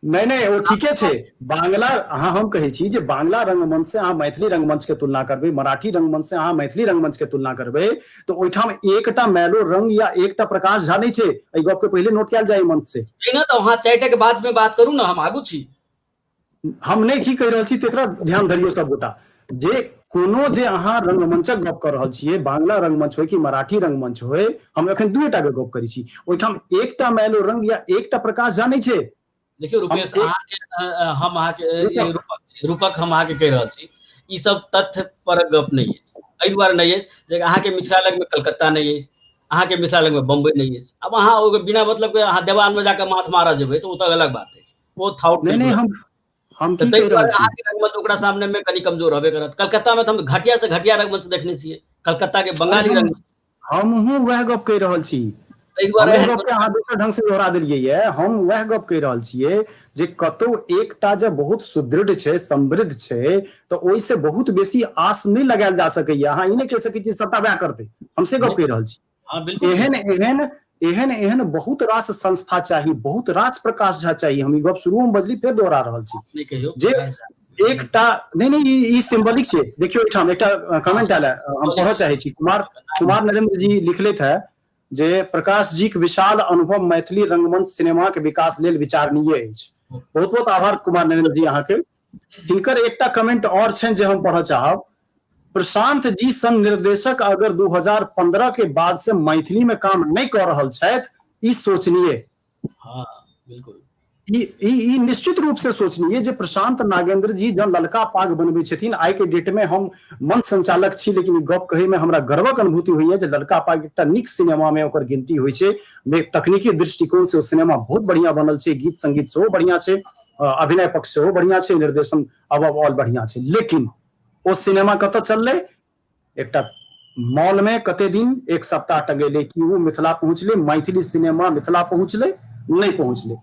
नहि नहि, ओ ठीके छै। बांग्ला अहाँ, हम कहै छी जे बांग्ला रंगमंच से अहाँ मैथिली रंगमंच के तुलना करबै, मराठी रंगमंच से अहाँ मैथिली रंगमंच के तुलना करबै, तऽ ओहिठाम एकटा मैलो रंग या एकटा प्रकाश झा नहि छै। एहि गप के पहिले नोट कयल जाय मंच से। नहि, तऽ अहाँ चारिटा के बाद में बात करू ने, हम आगू छी। हम नहि की कहि रहल छी तेकरा ध्यान धरियौ सब गोटा, जे कोनो जे अहाँ रंगमंचक गप कऽ रहल छियै, बांग्ला रंगमंच होय कि मराठी रंगमंच होय, हम एखन दूएटा के गप करै छी, ओहिठाम एकटा मैलो रंग या एकटा प्रकाश झा नहि छै। देखियौ रुपेश, अहाँके हम अहाँके रूपक हम अहाँके कहि रहल छी, ई सब तथ्य पर गप नहि अछि। एहि दुआरे नहि अछि जे अहाँके मिथिला लगमे कलकत्ता नहि अछि, अहाँके मिथिला लगमे बम्बई नहि अछि। आब अहाँ ओ बिना मतलब के अहाँ देवालमे जाकऽ माछ मारऽ जेबै तऽ ओ तऽ अलग बात अछि, ओ थाउट नहि नहि, हम तऽ की ताहि कहि रहल दुआरे छी, अहाँके रंगमंच ओकरा सामने मे कनि कमजोर रहबे करत। कलकत्ता मे तऽ हम घटिया से घटिया रंगमंच देखने छियै, कलकत्ता के बंगाली रंगमंच। हमहूँ वएह गप कहि रहल छी। ताहि दुआरे हमरे गपके अहाँ दोसर ढंग से दोहरा देलियै ये। हम वएह गप कहि रहल छियै जे कतौ एकटा जे बहुत सुदृढ़ छै, समृद्ध छै, तऽ ओहिसँ बहुत बेसी आस नहि लगायल जा सकैया। अहाँ ई नहि कहि सकै छियै सबटा वएह करतै, हम से गप कहि रहल छी। हाँ बिल्कुल एहन एहन एहन एहन बहुत रास संस्था चाही, बहुत रास प्रकाश झा चाही। हम ई गप शुरू में बजली, फेर दोहरा रहल छी नहि कहियौ जे प्रकाश झा। एकटा नहि नहि ई सिम्बॉलिक छै। देखियौ एहिठाम एकटा कमेंट आयल है, हम पढ़ऽ चाहै छी। कुमार कुमार नरेंद्र जी लिखलथि है जे प्रकाश जीक विशाल अनुभव मैथिली रंगमंच सिनेमाक विकास लेल विचारणीय अछि। बहुत बहुत आभार कुमार नरेंद्र जी अहाँके। हिनकर एकटा कमेंट और छनि जे हम पढ़ऽ चाहब। प्रशांत जी सन निर्देशक अगर 2015 के बाद से मैथिली में काम नहीं कर रहल छथि, ई सोचनीय। हाँ बिल्कुल, ई ई ई निश्चित रूप से सोचनीय जे प्रशांत नागेंद्र जी जब ललका पाग बनबै छथिन, आइ के डेट में हम मंच संचालक छी, लेकिन ई गप कहै में हमरा गर्वक अनुभूति होइए जे ललका पाग एकटा नीक सिनेमा में ओकर गिनती होइ छै। तकनीकी दृष्टिकोण से ओ सिनेमा बहुत बढ़िया बनल छै, गीत संगीत सेहो बढ़िया छै, अभिनय पक्ष सेहो बढ़िया छै, निर्देशन अबव ऑल बढ़िया छै। लेकिन ओ सिनेमा कतऽ चललै? एकटा मॉल में कते दिन, एक सप्ताह टंगेले। कि ओ मिथिला पहुंचले? मैथिली सिनेमा मिथिला पहुंचले? नहीं पहुंचले।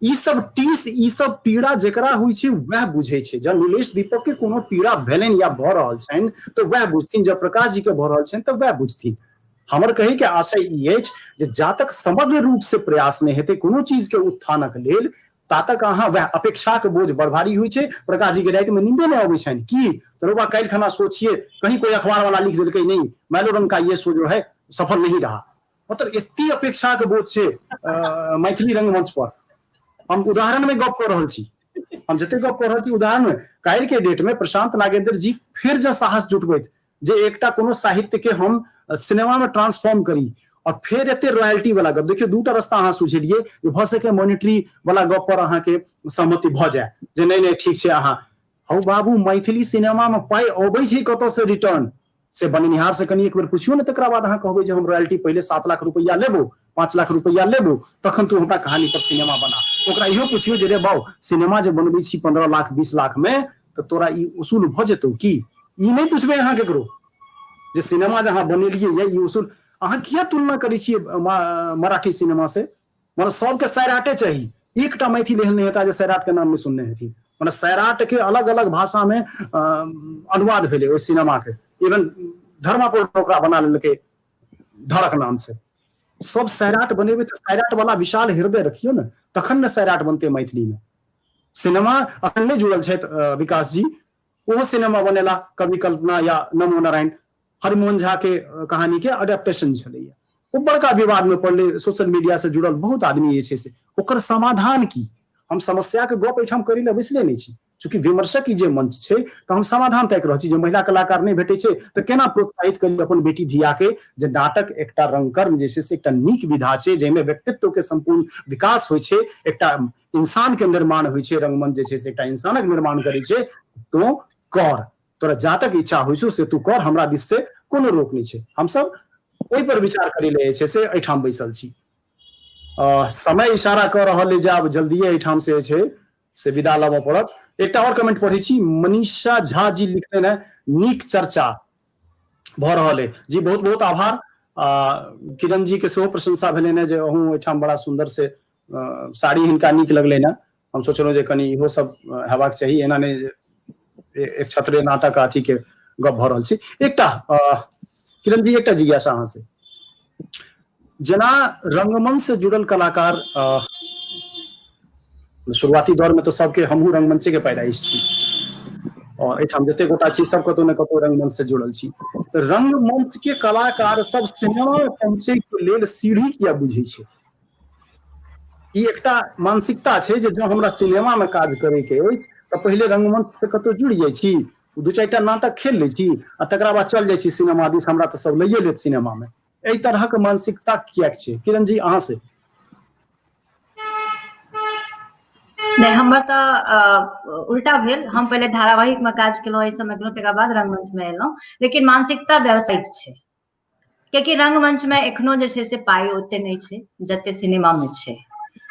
ई सब टीस, ई सब पीड़ा जेकरा होइ छै वएह बुझै छै। जब नीलेश दीपक के कोनो पीड़ा भेलनि या भऽ रहल छनि तऽ वएह बुझथिन, जब प्रकाश जी के भऽ रहल छनि तऽ वएह बुझथिन। हमर कहै के आशय ई अछि जे जा तक समग्र रूप से प्रयास नहि हेतै कोनो चीज के उत्थानक लेल, ता तक अहाँ वएह अपेक्षाक बोझ बड़ भारी होइ छै। प्रकाश जी के राति में नींदे नहीं अबै छनि की तो रौबा काल्हि खना सोचिए कहीं कोई अखबार वाला लिख देलकै नहीं मैलोरंग का ये शो जो है सफल नहीं रहा। मतलब एते अपेक्षाक बोझ छै मैथिली रंगमंच पर। हम उदाहरण में गप कऽ रहल छी, हम जते गप कऽ रहल छी उदाहरण में। काल्हि के डेट में प्रशांत नागेंद्र जी फेर जँ साहस जुटबैत जे एकटा कोनो साहित्य के हम सिनेमा में ट्रांसफॉर्म करी और फेर एते रॉयल्टी वाला गप। देखियौ दूटा रास्ता अहाँ सुझेलियै जे भऽ सके मोनिटरी वाला गप पर अहाँके सहमति भऽ जाय जे नहीं नहीं ठीक छै अहाँ हौ बाबू मैथिली सिनेमा में पाइ अबै छै कतऽ से रिटर्न, से बनेनिहार से कनि एक बेर पुछियौ ने, तकरा बाद अहाँ कहबै जे हम रॉयल्टी पहिले 7 लाख रुपैआ लेबो, 5 लाख रुपैआ लेबो, तखन तू हमरा कहानी पर सिनेमा बना। ओकरा इहो पुछियौ जे रे बाउ सिनेमा जे बनबै छी 15 लाख 20 लाख में तऽ तोरा ई उसूल भऽ जेतौ की? ई नहि पुछबै अहाँ केकरो जे सिनेमा जे अहाँ बनेलियै ये ई उसूल। अहाँ किया तुलना करै छियै मराठी सिनेमा से? मतलब सबके सैराटे चाही, एकटा मैथिल एहन नहि हेता जे सैराट के नाम नहि सुनने हेथिन। मतलब सैराट के अलग अलग भाषा में अनुवाद भेलै ओहि सिनेमा के, इवन धर्मापुर ओकरा बना लेलकै धरक नाम से। सब सैराट बनेबै तऽ सैराट वाला विशाल हृदय रखियौ ने, तखन ने सैराट बनतै मैथिली में। सिनेमा अखन नहि जुड़ल छथि विकास जी, ओहो सिनेमा बनेला कवि कल्पना या नमो नारायण, हरिमोहन झा के कहानी के अडेप्टेशन छलैया, ओ बड़का विवाद में पड़लै, सोशल मीडिया से जुड़ल बहुत आदमी जे छै से। ओकर समाधान की? हम समस्या के गप एहिठाम करै लए बैसले नहि छी, चूँकि विमर्शक ई जे मंच छै तऽ हम समाधान ताकि रहल छी जे महिला कलाकार नहि भेटै छै तऽ केना प्रोत्साहित करी अपन बेटी धिया के जे नाटक एकटा रंगकर्म जे छै से एकटा नीक विधा छै जाहिमे व्यक्तित्व के सम्पूर्ण विकास होइ छै, एकटा इंसान के निर्माण होइ छै। रंगमंच जे छै से एकटा इंसानक निर्माण करै छै। तो कर, तोरा जा तक इच्छा होइ छौ से तू कर, हमरा दिस से कोनो रोक नहि छै। हमसब ओहि पर विचार करै लए जे छै से एहिठाम बैसल छी। समय इशारा कऽ रहल अइ जे आब जल्दिए एहिठाम से जे छै से विदा लेबऽ पड़त। एकटा और कमेंट पढ़ै छी, मनीषा झा जी लिखलनि हेँ नीक चर्चा भऽ रहल अइ जी, बहुत बहुत आभार। किरण जी के सेहो प्रशंसा भेलनि हेँ जे अहूँ एहिठाम बड़ा सुन्दर से साड़ी हिनका नीक लगलनि हेँ। हम सोचलहुँ जे कनि इहो सब हेबाक चाही, एना नहि एक छत्रे नाटक अथी के गप भऽ रहल छै। एकटा किरण जी एकटा जिज्ञासा अहाँ से, जेना रंगमंच से जुड़ल कलाकार शुरुआती दौर में तो सबके हमहूँ रंगमंचे के पैदाइश छी और एहिठाम जते गोटा छी सब कतौ ने कतौ रंगमंच से जुड़ल छी, तऽ रंगमंच के कलाकार सब सिनेमा में पहुंचे के लेल सीढ़ी किया बुझै छै? ई एकटा मानसिकता छै जे जँ हमरा सिनेमा में काज करे के अछि तऽ पहिले रंगमंच से कतौ जुड़ि जाइ छी, दू चारिटा नाटक खेल लै छी आ तकरा बाद चल जाइ छी सिनेमा दिस, हमरा तऽ सब लैए लेत सिनेमा में। एहि तरहक मानसिकता किएक छै? किरण जी अहाँ से। नहि, हमर तऽ उल्टा भेल, हम पहिले धारावाहिक में काज केलहुँ, एहि सबमे केलहुँ, तकर बाद रंगमंच में एलहुँ। लेकिन मानसिकता व्यावसायिक छै, कियाकि रंगमंच में एखनो जे छै से पाइ ओते नहि छै जते सिनेमा में छै।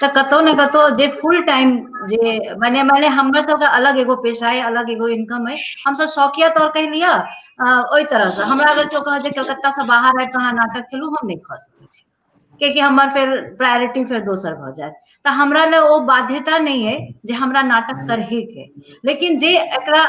तऽ कतौ ने कतौ जे फुल टाइम जे माने माने हमर सबके अलग एगो पेशा अइ, अलग एगो इनकम अइ, हमसब शौकिया तौर कहि लिअ ओहि तरहसँ। हमरा अगर केओ कहत जे कलकत्ता से बाहर आबि कऽ अहाँ नाटक खेलू, हम नहि कऽ सकै छी। कियाकि हमर फेर प्रायोरिटी फेर दोसर भऽ जायत। तऽ हमरा लए ओ बाध्यता नहि अइ जे हमरा नाटक करहेके, लेकिन जे एकरा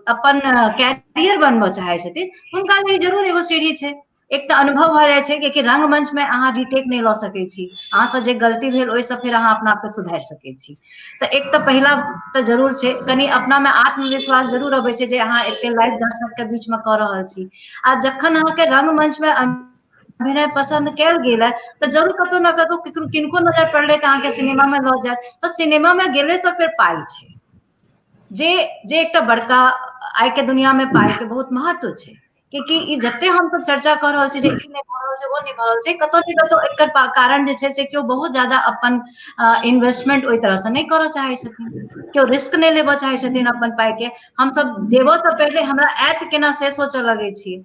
अपन कैरियर बनबऽ चाहै छथिन हुनका लेल जरूर एगो सीढ़ी छै। एक तऽ अनुभव भऽ जाइ छै, कियाकि रंगमंच मे अहाँ रिटेक नहि लऽ सकै छी, अहाँसँ जे गलती भेल ओहिसँ फेर अहाँ अपना आपके सुधारि सकै छी। तऽ एक तऽ पहिला तऽ जरूर छै कनि अपना मे आत्मविश्वास जरूर अबै छै जे अहाँ एते लाइव दर्शक के बीच मे कऽ रहल छी। आ जखन अहाँके रंगमंच मे अभिनय पसन्द कयल गेल है तऽ जरूर कतौ ने कतौ किनको नजर पड़लै तऽ अहाँके सिनेमा मे लऽ जायत। तऽ सिनेमा मे गेले से फेर पाइ छै, जे जे एकटा बड़का आइ के दुनिया मे पाइ के बहुत महत्व छै। कियाकि ई जते हमसब चर्चा कऽ रहल छी जे ई नहि भऽ रहल छै, ओ नहि भऽ रहल छै, कतौ ने कतौ एकर कारण जे छै से केओ बहुत ज्यादा अपन इन्वेस्टमेंट ओहि तरह से नहि करऽ चाहै छथिन, केओ रिस्क नहि लेबऽ चाहै छथिन अपन पाइ के। हमसब देबऽ से पहिले हमरा आयत केना से सोचऽ लगै छी।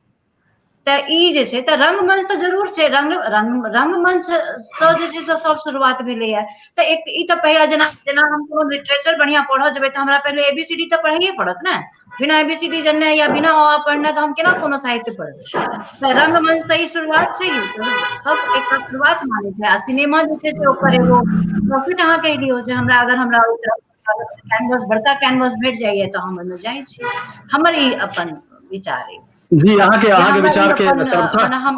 तऽ ई जे छै तऽ रंगमंच तऽ जरूर छै, रंग रंग रंगमंच सँ जे छै से सब शुरुआत भेलैया। तऽ एक ई तऽ पहिला जेना जेना हम कोनो लिटरेचर बढ़िया पढ़ऽ जेबै तऽ हमरा पहिले एबीसीडी तऽ पढ़ैये पड़त ने। बिना एबीसीडी जनने या बिना अ आ पढ़ने तऽ हम केना कोनो साहित्य पढ़बै। तऽ रंगमंच तऽ ई शुरुआत छै, सब एकटा शुरुआत मानै छै। आ सिनेमा जे छै से ओकर एगो प्रॉफिट अहाँ कहि दियौ जे हमरा अगर हमरा ओहि तरफ कैनवस बड़का कैनवस भेट जाइया तऽ हम ओहिमे जाइ छी। हमर ई अपन विचार अइ। जी, अहाँके अहाँके विचार के सर्वथा हम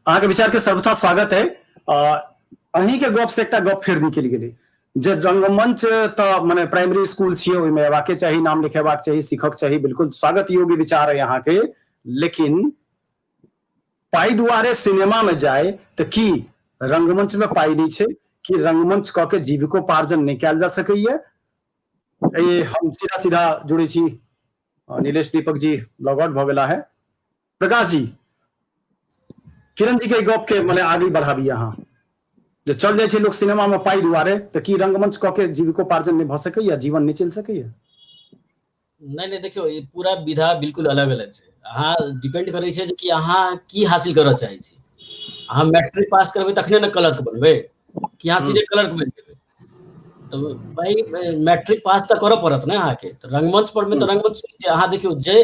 अहाँके विचार के सर्वथा स्वागत है। अहीं के गप से एकटा गप फेर निकलि गेलै जे रंगमंच तऽ मने प्राइमरी स्कूल छियै, ओहिमे अयबाके चाही, नाम लिखेबाक चाही, सीखक चाही, बिल्कुल स्वागत योग्य विचार है अहाँके। लेकिन पाइ दुआरे सिनेमा में जाय तऽ की रंगमंच में पाइ नहि छै? कि रंगमंच कऽ के जीविकोपार्जन नहि कयल जा सकैया? ये हम सीधा सीधा जुड़े छी। नीलेश दीपक जी लॉग आउट भऽ गेला है। प्रकाश जी, किरण जी के गप के मने आगे बढ़ाबी अहाँ जे चल जाइ छै लोक सिनेमा में पाइ दुआरे, तऽ की रंगमंच कऽ के जीविकोपार्जन नहि भऽ सकैया, जीवन नहि चलि सकैया? नहि नहि, देखियौ ई पूरा विधा बिल्कुल अलग अलग छै। अहाँ डिपेंड करै छै जे कि अहाँ की हासिल करऽ चाहै छी। अहाँ मैट्रिक पास करबै तखने ने क्लर्क बनबै, कि अहाँ सीधे क्लर्क बनि जेबै? तऽ भाइ मैट्रिक पास तऽ करऽ पड़त ने अहाँके। तऽ रंगमंच पर मे तऽ रंगमंच छै। अहाँ देखियौ जे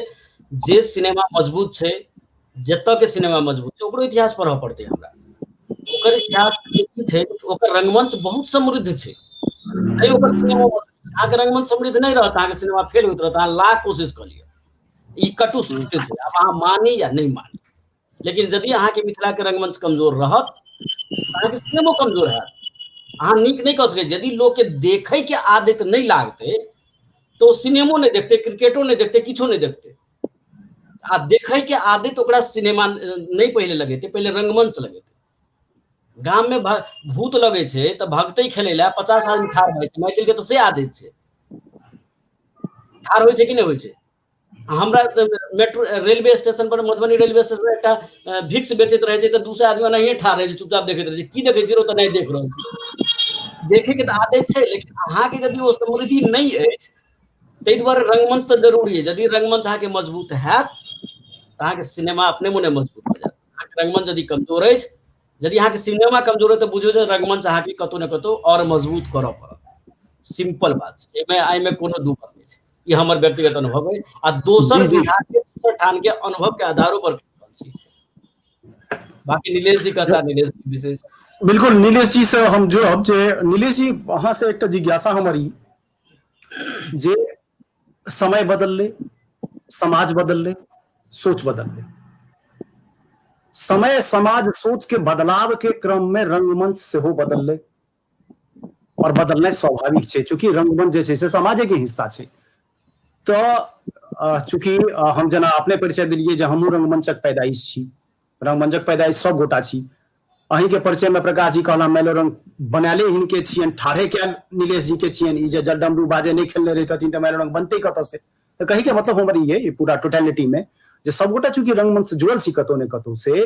जे सिनेमा मजबूत छै, जतऽ के सिनेमा मजबूत छै ओकरो इतिहास पढ़ऽ पड़तै हमरा। ओकर इतिहास की छै? ओकर रंगमंच बहुत समृद्ध छै, तै ओकर सिनेमा। अहाँके रंगमंच समृद्ध नहि रहत, अहाँके सिनेमा फेल होइत रहत, अहाँ लाख कोशिश कऽ लिअ। ई कटु सत्य छै, आब अहाँ मानी या नहि मानी, लेकिन यदि अहाँके मिथिला के रंगमंच कमजोर रहत, अहाँके सिनेमो कमजोर हैत, अहाँ नीक नहि कऽ सकै। यदि लोकके देखै के आदत नहि लागतै तऽ ओ सिनेमो नहि देखतै, क्रिकेटो नहि देखतै, किछो नहि देखतै। आ देखै के आदत ओकरा सिनेमा नहि पहिले लगेतै, पहिले रंगमंच लगेतै। गाम में भूत लगै छै तऽ भगतै खेलै लए 50 आदमी ठाढ़ होइ छै। मैथिल के तऽ से आदत छै, ठाढ़ होइ छै कि नहि होइ छै? हमरा मेट्रो रेलवे स्टेशन पर, मधुबनी रेलवे स्टेशन पर एकटा भिक्स बेचैत रहै छै तऽ 200 आदमी ओनाहिये ठाढ़ रहै छै, चुपचाप देखैत रहै छै। की देखै छी? तऽ नहि देख रहल छी, देखै के तऽ आदत छै। लेकिन अहाँके यदि ओ समृद्धि नहि अछि, ताहि दुआरे रंगमंच तऽ जरूरी है। यदि रंगमंच अहाँके मजबूत हैत तऽ अहाँके सिनेमा अपने मोने मजबूत भऽ जायत। अहाँके रंगमंच यदि कमजोर अछि, यदि अहाँके सिनेमा कमजोर अछि, तऽ बुझियौ जे रंगमंच अहाँके कतौ ने कतौ आओर मजबूत करऽ पड़त। सिंपल बात छै, एहिमे एहिमे कोनो दू मत नहि छै। ई हमर व्यक्तिगत अनुभव है आ दोसर विधा के दोसर ठाम के अनुभव के आधारो पर छी। बाकी नीलेश जी कहता, नीलेश जी विशेष। बिल्कुल नीलेश जी से हम जुड़ब जे नीलेश जी, अहाँ से एकटा जिज्ञासा हमर ई जे समय बदललै, समाज बदललै, सोच बदललै, समय समाज सोच के बदलाव के क्रम में रंगमंच सेहो बदललै और बदलनाइ स्वाभाविक छै, चूंकि रंगमंच जे छै से समाजे के हिस्सा छै। तऽ चूंकि हम जेना अपने परिचय देलियै जे हमहूँ रंगमंचक पैदाइश छी, रंगमंचक पैदाइश सब गोटा छी। अहीं के परिचय में प्रकाश जी कहला मैलोरंग बनाले हिनके छियनि, ठाढ़े कयल नीलेश जी के छियनि। ई जे जलडमरू बाजे नहि खेलने रहितथिन तऽ मैलोरंग बनतै कतऽ से? तऽ कही के मतलब हमर ई है पूरा टोटलिटी में जे सबगोटा चूंकि रंगमंच से जुड़ल छी कतौ ने कतौ से,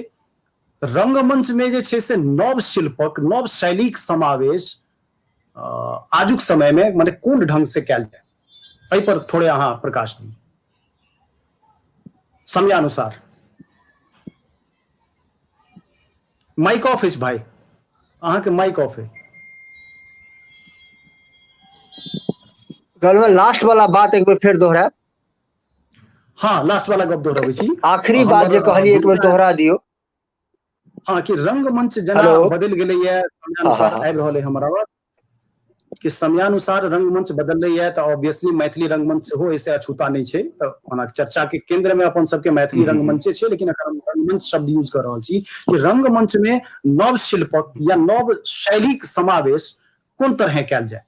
रंगमंच में जे छै से नव शिल्पक नव शैलीक समावेश आजुक समय में माने कोन ढंग से कयल जाय, एहि पर थोड़े अहाँ प्रकाश दी समयानुसार। माइक ऑफ अछि भाई, अहाँके माइक ऑफ है। कहलहुँ लास्ट वाला बात एक बेर फेर दोहरायब। हाँ, लास्ट वाला गप दोहराबै छी। आखिरी बात जे कहलियै एक बेर दोहरा दियौ। हाँ, कि रंगमंच जेना बदलि गेलैया समयानुसार, आबि रहल है हमर आवाज? कि समयानुसार रंगमंच बदललैया तऽ ऑब्वियसली मैथिली रंगमंच सेहो एहिसँ अछूता नहि छै। तऽ ओना चर्चा के केंद्र में अपन सबके मैथिली रंगमंचे छै, लेकिन अखन हम रंगमंच शब्द यूज कर रहल छी कि रंगमंच में नव शिल्पक या नव शैलीक समावेश कोन तरहे कयल जाय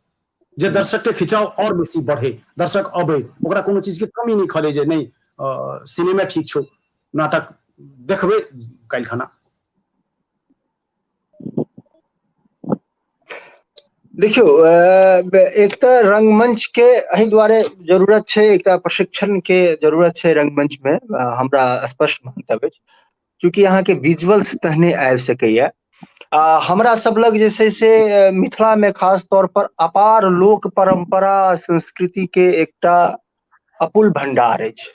जे दर्शक के खिंचाव और बेसी बढ़े, दर्शक अबे, ओकरा कोनो चीज के कमी नहीं खले जे नहीं सिनेमा ठीक छौ, नाटक देखबे काल्हि खाना। देखियौ, एक तऽ रंगमंच के एहि दुआरे जरूरत छै, एकटा प्रशिक्षण के जरूरत छै रंगमंच में, हमरा स्पष्ट मंतव्य अछि, चूँकि अहाँके विजुअल्स तहने आबि सकैया। आ हमरा सब लग जे छै से मिथिला में खास तौर पर अपार लोक परंपरा संस्कृति के एकटा अपुल भंडार अछि,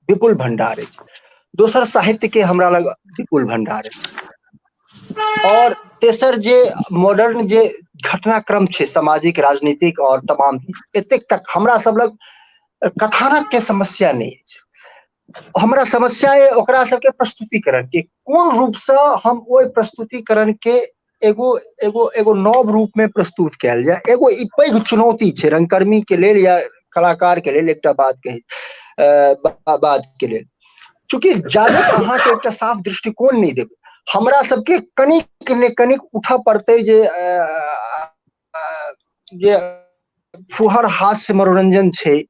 विपुल भंडार अछि। दोसर साहित्य के हमरा लग विपुल भंडार अछि। और तेसर जे मॉडर्न जे घटनाक्रम छै सामाजिक, राजनीतिक और तमाम, एतेक तक हमरा सब लग कथानक के समस्या नहि अछि। हमरा समस्या है ओकरा सबके प्रस्तुतिकरण के, कोन रूप से हम ओहि प्रस्तुतिकरण के एगो एगो एगो नव रूप में प्रस्तुत कयल जाय। एगो ई पैघ चुनौती छै रंगकर्मी के लेल या कलाकार के लेल। एकटा बात कही बात के लेल, चूँकि जाबे अहाँके एकटा साफ दृष्टिकोण नहि देबै, हमरा सबके कनिक ने कनिक उठऽ पड़तै जे जे फुहर हास्य मनोरंजन छै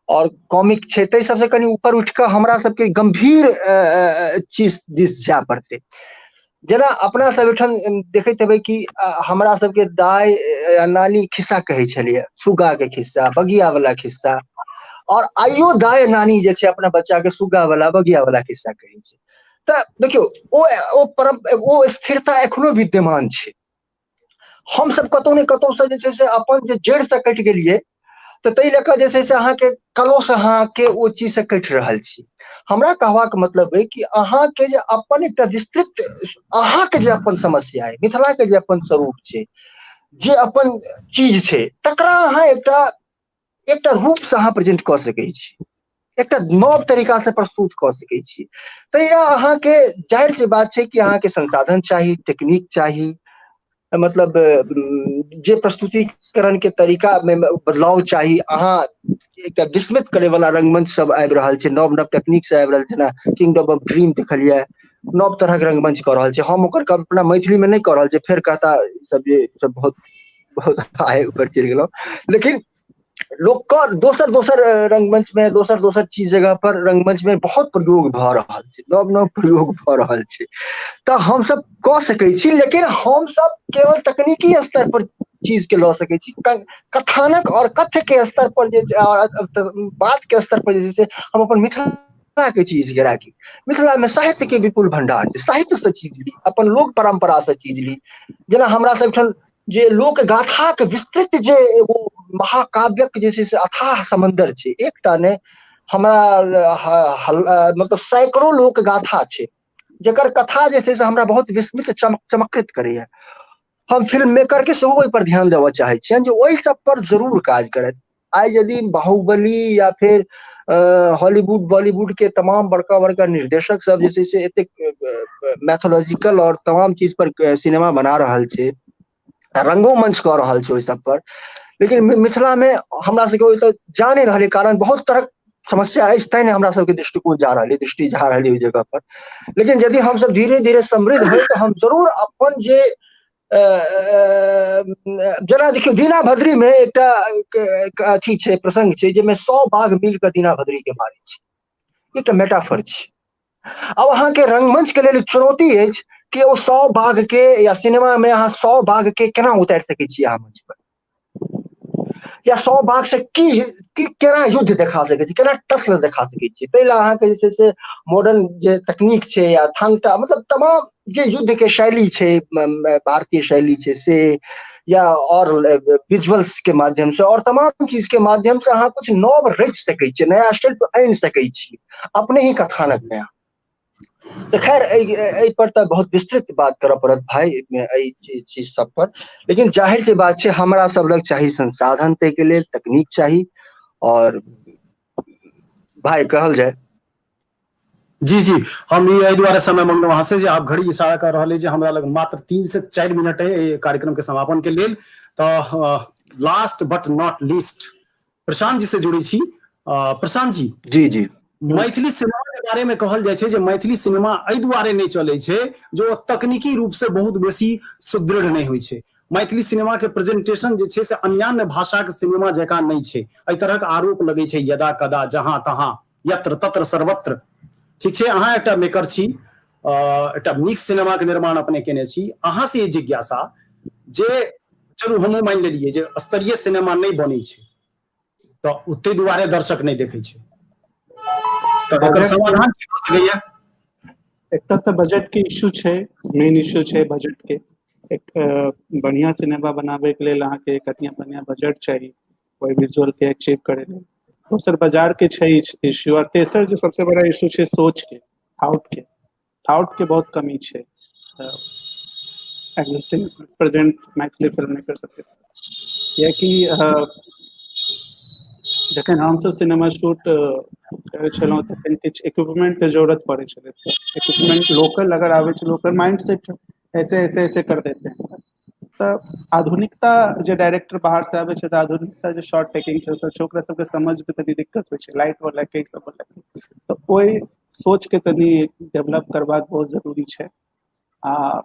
और कॉमिक छै, ताहि सबसे कनि ऊपर उठि कऽ हमरा सबके गंभीर चीज दिस जाय पड़तै। जेना अपना सब एहिठाम देखैत हेबै कि हमरा सबके दाइ या नानी खिस्सा कहै छलैया, सुग्गा के खिस्सा, बगिया वाला खिस्सा, और आइयो दाइ नानी जे छै अपना बच्चा के सुग्गा वाला बगिया वाला खिस्सा कहै छै। तऽ देखियौ ओ ओ परम ओ स्थिरता एखनो विद्यमान छै। हमसब कतौ ने कतौ से जे छै से अपन जे जड़ि से कटि गेलियै, तऽ ताहि लऽ कऽ जे छै से अहाँके कलोसँ अहाँके ओ चीजसँ कटि रहल छी। हमरा कहबाक मतलब अइ कि अहाँके जे अपन एकटा विस्तृत अहाँके जे अपन समस्या अइ, मिथिलाके जे अपन स्वरूप छै, जे अपन चीज छै, तकरा अहाँ एकटा एकटा रूपसँ अहाँ प्रेजेंट कऽ सकै छी, एकटा नव तरीकासँ प्रस्तुत कऽ सकै छी। तहिया अहाँके जाहिर सी बात छै कि अहाँके संसाधन चाही, टेक्निक चाही, मतलब जे प्रस्तुतिकरण के तरीका में बदलाव चाही। अहाँ एकटा विस्मित करे वाला रंगमंच सब आबि रहल छै, नव नव टेक्निक से आबि रहल छै, जेना किंगडम ऑफ ड्रीम देखलियै, नव तरहक रंगमंच कऽ रहल छै। हम ओकर कल्पना मैथिली में नहि कऽ रहल छी, फेर कहता सब जे सब बहुत बहुत आय ऊपर चलि गेलहुँ, लेकिन लोक के दोसर दोसर रंगमंच में दोसर दोसर चीज जगह पर रंगमंच में बहुत प्रयोग भऽ रहल छै, नव नव प्रयोग भऽ रहल छै। तऽ हमसब कऽ सकै छी, लेकिन हमसब केवल तकनीकी स्तर पर चीज के लऽ सकै छी। कथानक और कथ्य के स्तर पर जे बात के स्तर पर जे छै हम अपन मिथिला के चीज के राखी। मिथिला में साहित्य के विपुल भंडार छै, साहित्य से चीज ली, अपन लोक परंपरा से चीज ली। जेना हमरा सब ठाम जे लोक गाथाक विस्तृत जे एगो महाकाव्यक जे छै से अथाह समंदर छै, एकटा ने हमरा मतलब सैकड़ों लोक गाथा छै, जकर कथा जे छै से हमरा बहुत विस्मित चमत्कृत करैया। हम फिल्म मेकर के सेहो ओहि पर ध्यान देबऽ चाहै छियनि जे ओहि सब पर जरूर काज करथि। आइ यदि बाहुबली या फेर हॉलीवुड बॉलीवुड के तमाम बड़का बड़का निर्देशक सब जे छै से एतेक मैथोलॉजिकल और तमाम चीज पर सिनेमा बना रहल छै, रंगो मंच कऽ रहल छै ओहि सब पर, लेकिन मिथिला में हमरा सबके ओहि तऽ जा नहि रहलै, कारण बहुत तरहक समस्या अछि, तैं नहि हमरा सबके दृष्टिकोण जा रहल, दृष्टि जा रहल ओहि जगह पर। लेकिन यदि हमसब धीरे धीरे समृद्ध होइ तऽ हम जरूर अपन जे जेना देखियौ दीना भद्री में एकटा अथी छै, प्रसंग छै, जाहिमे 100 बाघ मिल कऽ दीना भद्री के मारै छै, एकटा मेटाफर छै। आब अहाँके रंगमंच के लेल चुनौती अछि कि ओ 100 बाघ के या सिनेमा में अहाँ 100 बाघ के केना उतारि सकै छी अहाँ मंच पर, या 100 बाघ से की की केना युद्ध देखा सकै छी, केना टसल देखा सकै छी। ताहि लए अहाँके जे छै से मॉडर्न जे तकनीक छै या थांगटा, मतलब तमाम जे युद्ध के शैली छै, भारतीय शैली छै से, या और विजुअल्स के माध्यम से और तमाम चीज के माध्यम से अहाँ कुछ नव रचि सकै छियै, नया शिल्प आनि सकै छी अपने ही कथानक में। तऽ खैर एहि पर तऽ बहुत विस्तृत बात करऽ पड़त भाई एहि चीज सब पर, लेकिन जाहिर सी बात छै हमरा सब लग चाही संसाधन, ताहिके लेल तकनीक चाही। और भाई कहल जाय। जी जी, हम ई एहि दुआरे समय मंगलहुँ अहाँ से जे आब घड़ी इशारा कर रहल अछि जे हमरा लग मात्र 3 से 4 मिनट है एहि कार्यक्रम के समापन के लेल। तऽ last but not least Prashant ji से जुड़ै छी। प्रशांत जी, जी जी, मैथिली सिनेमा के बारे में कहल जाइ छै जे मैथिली सिनेमा एहि दुआरे नहि चलै छै जे ओ तकनीकी रूप से बहुत बेसी सुदृढ़ नहि होइ छै। मैथिली सिनेमा के प्रेजेंटेशन जे छै से अन्यान्य भाषा के सिनेमा जकाँ नहि छै, एहि तरहक आरोप लगै छै यदा कदा जहाँ तहाँ यत्र तत्र सर्वत्र। ठीक छै, अहाँ एकटा मेकर छी, एकटा नीक सिनेमा के निर्माण अपने केने छी। अहाँ से ई जिज्ञासा जे चलू हमहूँ मानि लेलियै जे स्तरीय सिनेमा नहि बनै छै तऽ ओते दुआरे दर्शक नहि देखै छै, तऽ एकर समाधान की भऽ सकैया? एकटा तऽ बजट के इश्यू छै, मेन इश्यू छै बजट के। एक बढ़िया सिनेमा बनाबे के लेल अहाँके एक बढ़िया बढ़िया बजट चाही ओहि विजुअल के अचीव करे लेल। दोसर बाजार के छै इश्यू, और तेसर जे सबसे बड़ा इश्यू छै सोच के, थॉट के, थॉट के बहुत कमी छै existing present Maithili film maker सबके। कियाकि जखन हमसब सिनेमा शूट करै छलहुँ तखन किछु इक्विपमेंट के जरूरत पड़ै छलै, इक्विपमेंट लोकल अगर आबै छलै ओकर माइंड सेट ऐसे ऐसे ऐसे कर देते हैं। तऽ आधुनिकता जे डायरेक्टर बाहर से आबै छै तऽ आधुनिकता जे शॉर्ट टेकिंग छै सब छै, ओकरा सबके समझ के तनी दिक्कत होइ छै, लाइट वाला के सब वाला के, तऽ ओहि सोच के तनी डेवलप करबाक बहुत जरूरी छै। आ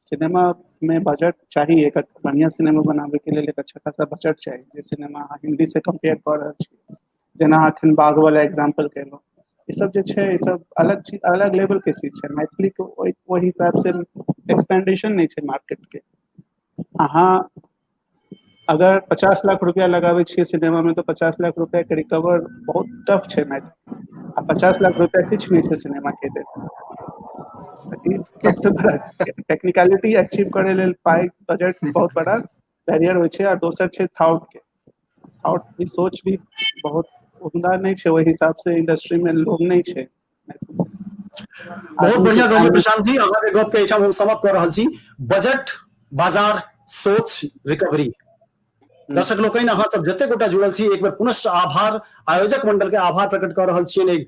सिनेमा में बजट चाही, एक बढ़िया सिनेमा बनाबे के लेल एक अच्छा खासा बजट चाही। जे सिनेमा अहाँ हिंदी से कंपेयर कऽ रहल छी, जेना अखन बाघ वाला एग्जाम्पल केलहुँ, ई सब जे छै ई सब अलग चीज, अलग लेवल के चीज छै। मैथिली के ओहि हिसाब से एक्सपेंडेशन नहि छै मार्केट के। अहाँ अगर 50 लाख रुपया लगाबै छियै सिनेमा में तऽ 50 लाख रुपया के रिकवर बहुत टफ छै मैथिली, आ 50 लाख रुपया किछु नहि छै सिनेमा के लेल। ई सबसे बड़ा टेक्निकलिटी अचीव करे लेल पाइ बजट बहुत बड़ा बैरियर होइ छै। आ दोसर छै थॉट के, थॉट भी सोच भी बहुत उम्दा नहि छै, ओहि हिसाब से इंडस्ट्री में लोग नहि छै। बहुत बढ़िया गप प्रशांत जी, अहाँके गप के एहिठाम हम समाप्त कऽ रहल छी। बजट, बाजार, सोच, रिकवरी। दर्शक लोकनि, अहाँ सब जते गोटा जुड़ल छी, एक बेर पुनः आभार आयोजक मंडल के आभार प्रकट कऽ रहल छियनि एक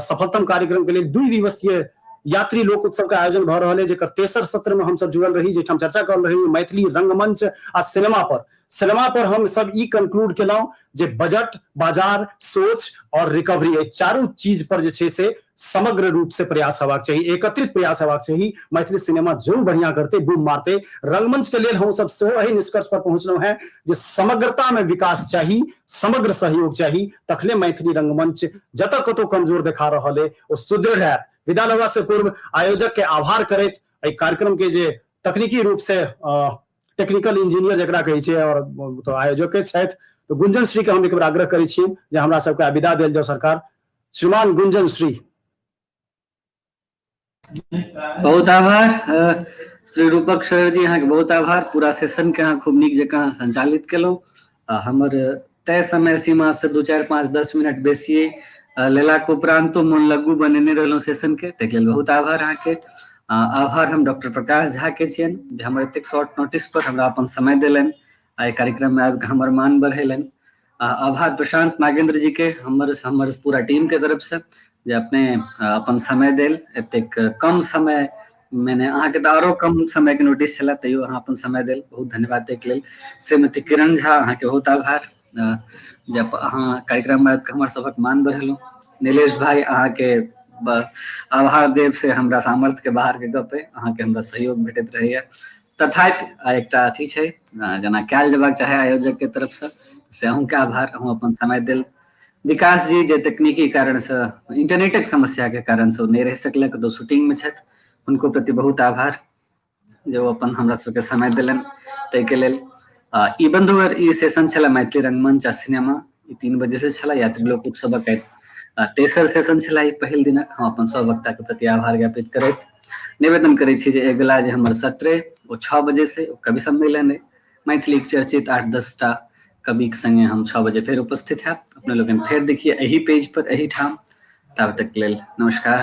सफलतम कार्यक्रम के लेल। 2 दिवसीय यात्री लोक उत्सव के आयोजन भऽ रहल है, जेकर तेसर सत्र में हमसब जुड़ल रही, जाहिठाम चर्चा कर रही मैथिली रंगमंच आ सिनेमा पर। सिनेमा पर हम सब ई कंक्लूड केलहुं जे बजट, बाजार, सोच और रिकवरी, एहि चारू चीज पर जे छै से समग्र रूप से प्रयास हेबाक चाही, एकत्रित प्रयास हेबाक चाही। मैथिली सिनेमा जरूर बढ़िया करते, बूम मारते। रंगमंच के लेल हम सब सेहो एहि निष्कर्ष पर पहुंचलहुं हैं जे समग्रता में विकास चाही, समग्र सहयोग चाही, तखने मैथिली रंगमंच जतऽ कतौ कमजोर देखा रहल है ओ सुदृढ़ हैत। विदा लेबा से पूर्व आयोजक के आभार करैत एहि कार्यक्रम के जे तकनीकी रूप से टेक्निकल इंजीनियर जकरा कहै छै और तो आयोजके छथि, तो गुंजन श्री के हम एक बेर आग्रह करै छियनि जे हमरा सबके विदा देल जाओ सरकार। श्रीमान गुंजन श्री। बहुत आभार श्री रूपक शरण जी, अहाँके बहुत आभार। पूरा सेशन के अहाँ खूब नीक जकाँ संचालित केलहुँ। हमर तय समय सीमा से 2 4 5 10 मिनट बेसी लेलाक उपरांतो मोन लग्गू बनेने रहलहुँ सेशन के, ताहिके लेल बहुत आभार अहाँके। आभार हम डॉक्टर प्रकाश झा के छियनि जे हमर एतेक शॉर्ट नोटिस पर हमरा अपन समय देलनि आ एहि कार्यक्रम में आबि कऽ हमर मान बढ़ेलनि। आभार प्रशांत नागेंद्र जी के हमर हमर पूरा टीम के तरफ से जे अपने अपन समय देल एतेक कम समय मैंने, अहाँके तऽ आरो कम समय के नोटिस छलै तैयो अहाँ अपन समय देल, बहुत धन्यवाद ताहिके लेल। श्रीमती किरण झा, अहाँके बहुत आभार जे अहाँ कार्यक्रम में आबि कऽ हमर सभक मान बढ़ेलहुँ। नीलेश भाई, अहाँके आभार देव से हमरा सामर्थ्य के बाहर के गप है, अहाँके हमरा सहयोग भेटैत रहैया। तथापि एकटा अथी छै जेना कयल जेबाक चाही आयोजक के तरफ से, से अहूँके आभार, अहूँ अपन समय देल। विकास जी जे तकनीकी कारण से, इंटरनेटक समस्या के कारण से ओ नहि रहि सकलक, कतौ शूटिंग में छथि, हुनको प्रति बहुत आभार जे ओ अपन हमरा सबके समय देलनि ताहिके लेल। ई बंधुवर ई सेशन छलै मैथिली रंगमंच आ सिनेमा, ई 3 बजे से छलै यात्री लोक उत्सवक तेसर सेशन छलै ई पहिल दिनक। हम अपन सब वक्ता के प्रति आभार ज्ञापित करैत निवेदन करै छी जे अगिला जे हमर सत्र अइ ओ 6 बजे से कवि सम्मेलन अइ, मैथिलीक चर्चित 8-10 टा कविक संगे हम 6 बजे फेर उपस्थित हैब। अपने लोकनि फेर देखिए एही पेज पर एही ठाम। ताबत तक लेल नमस्कार।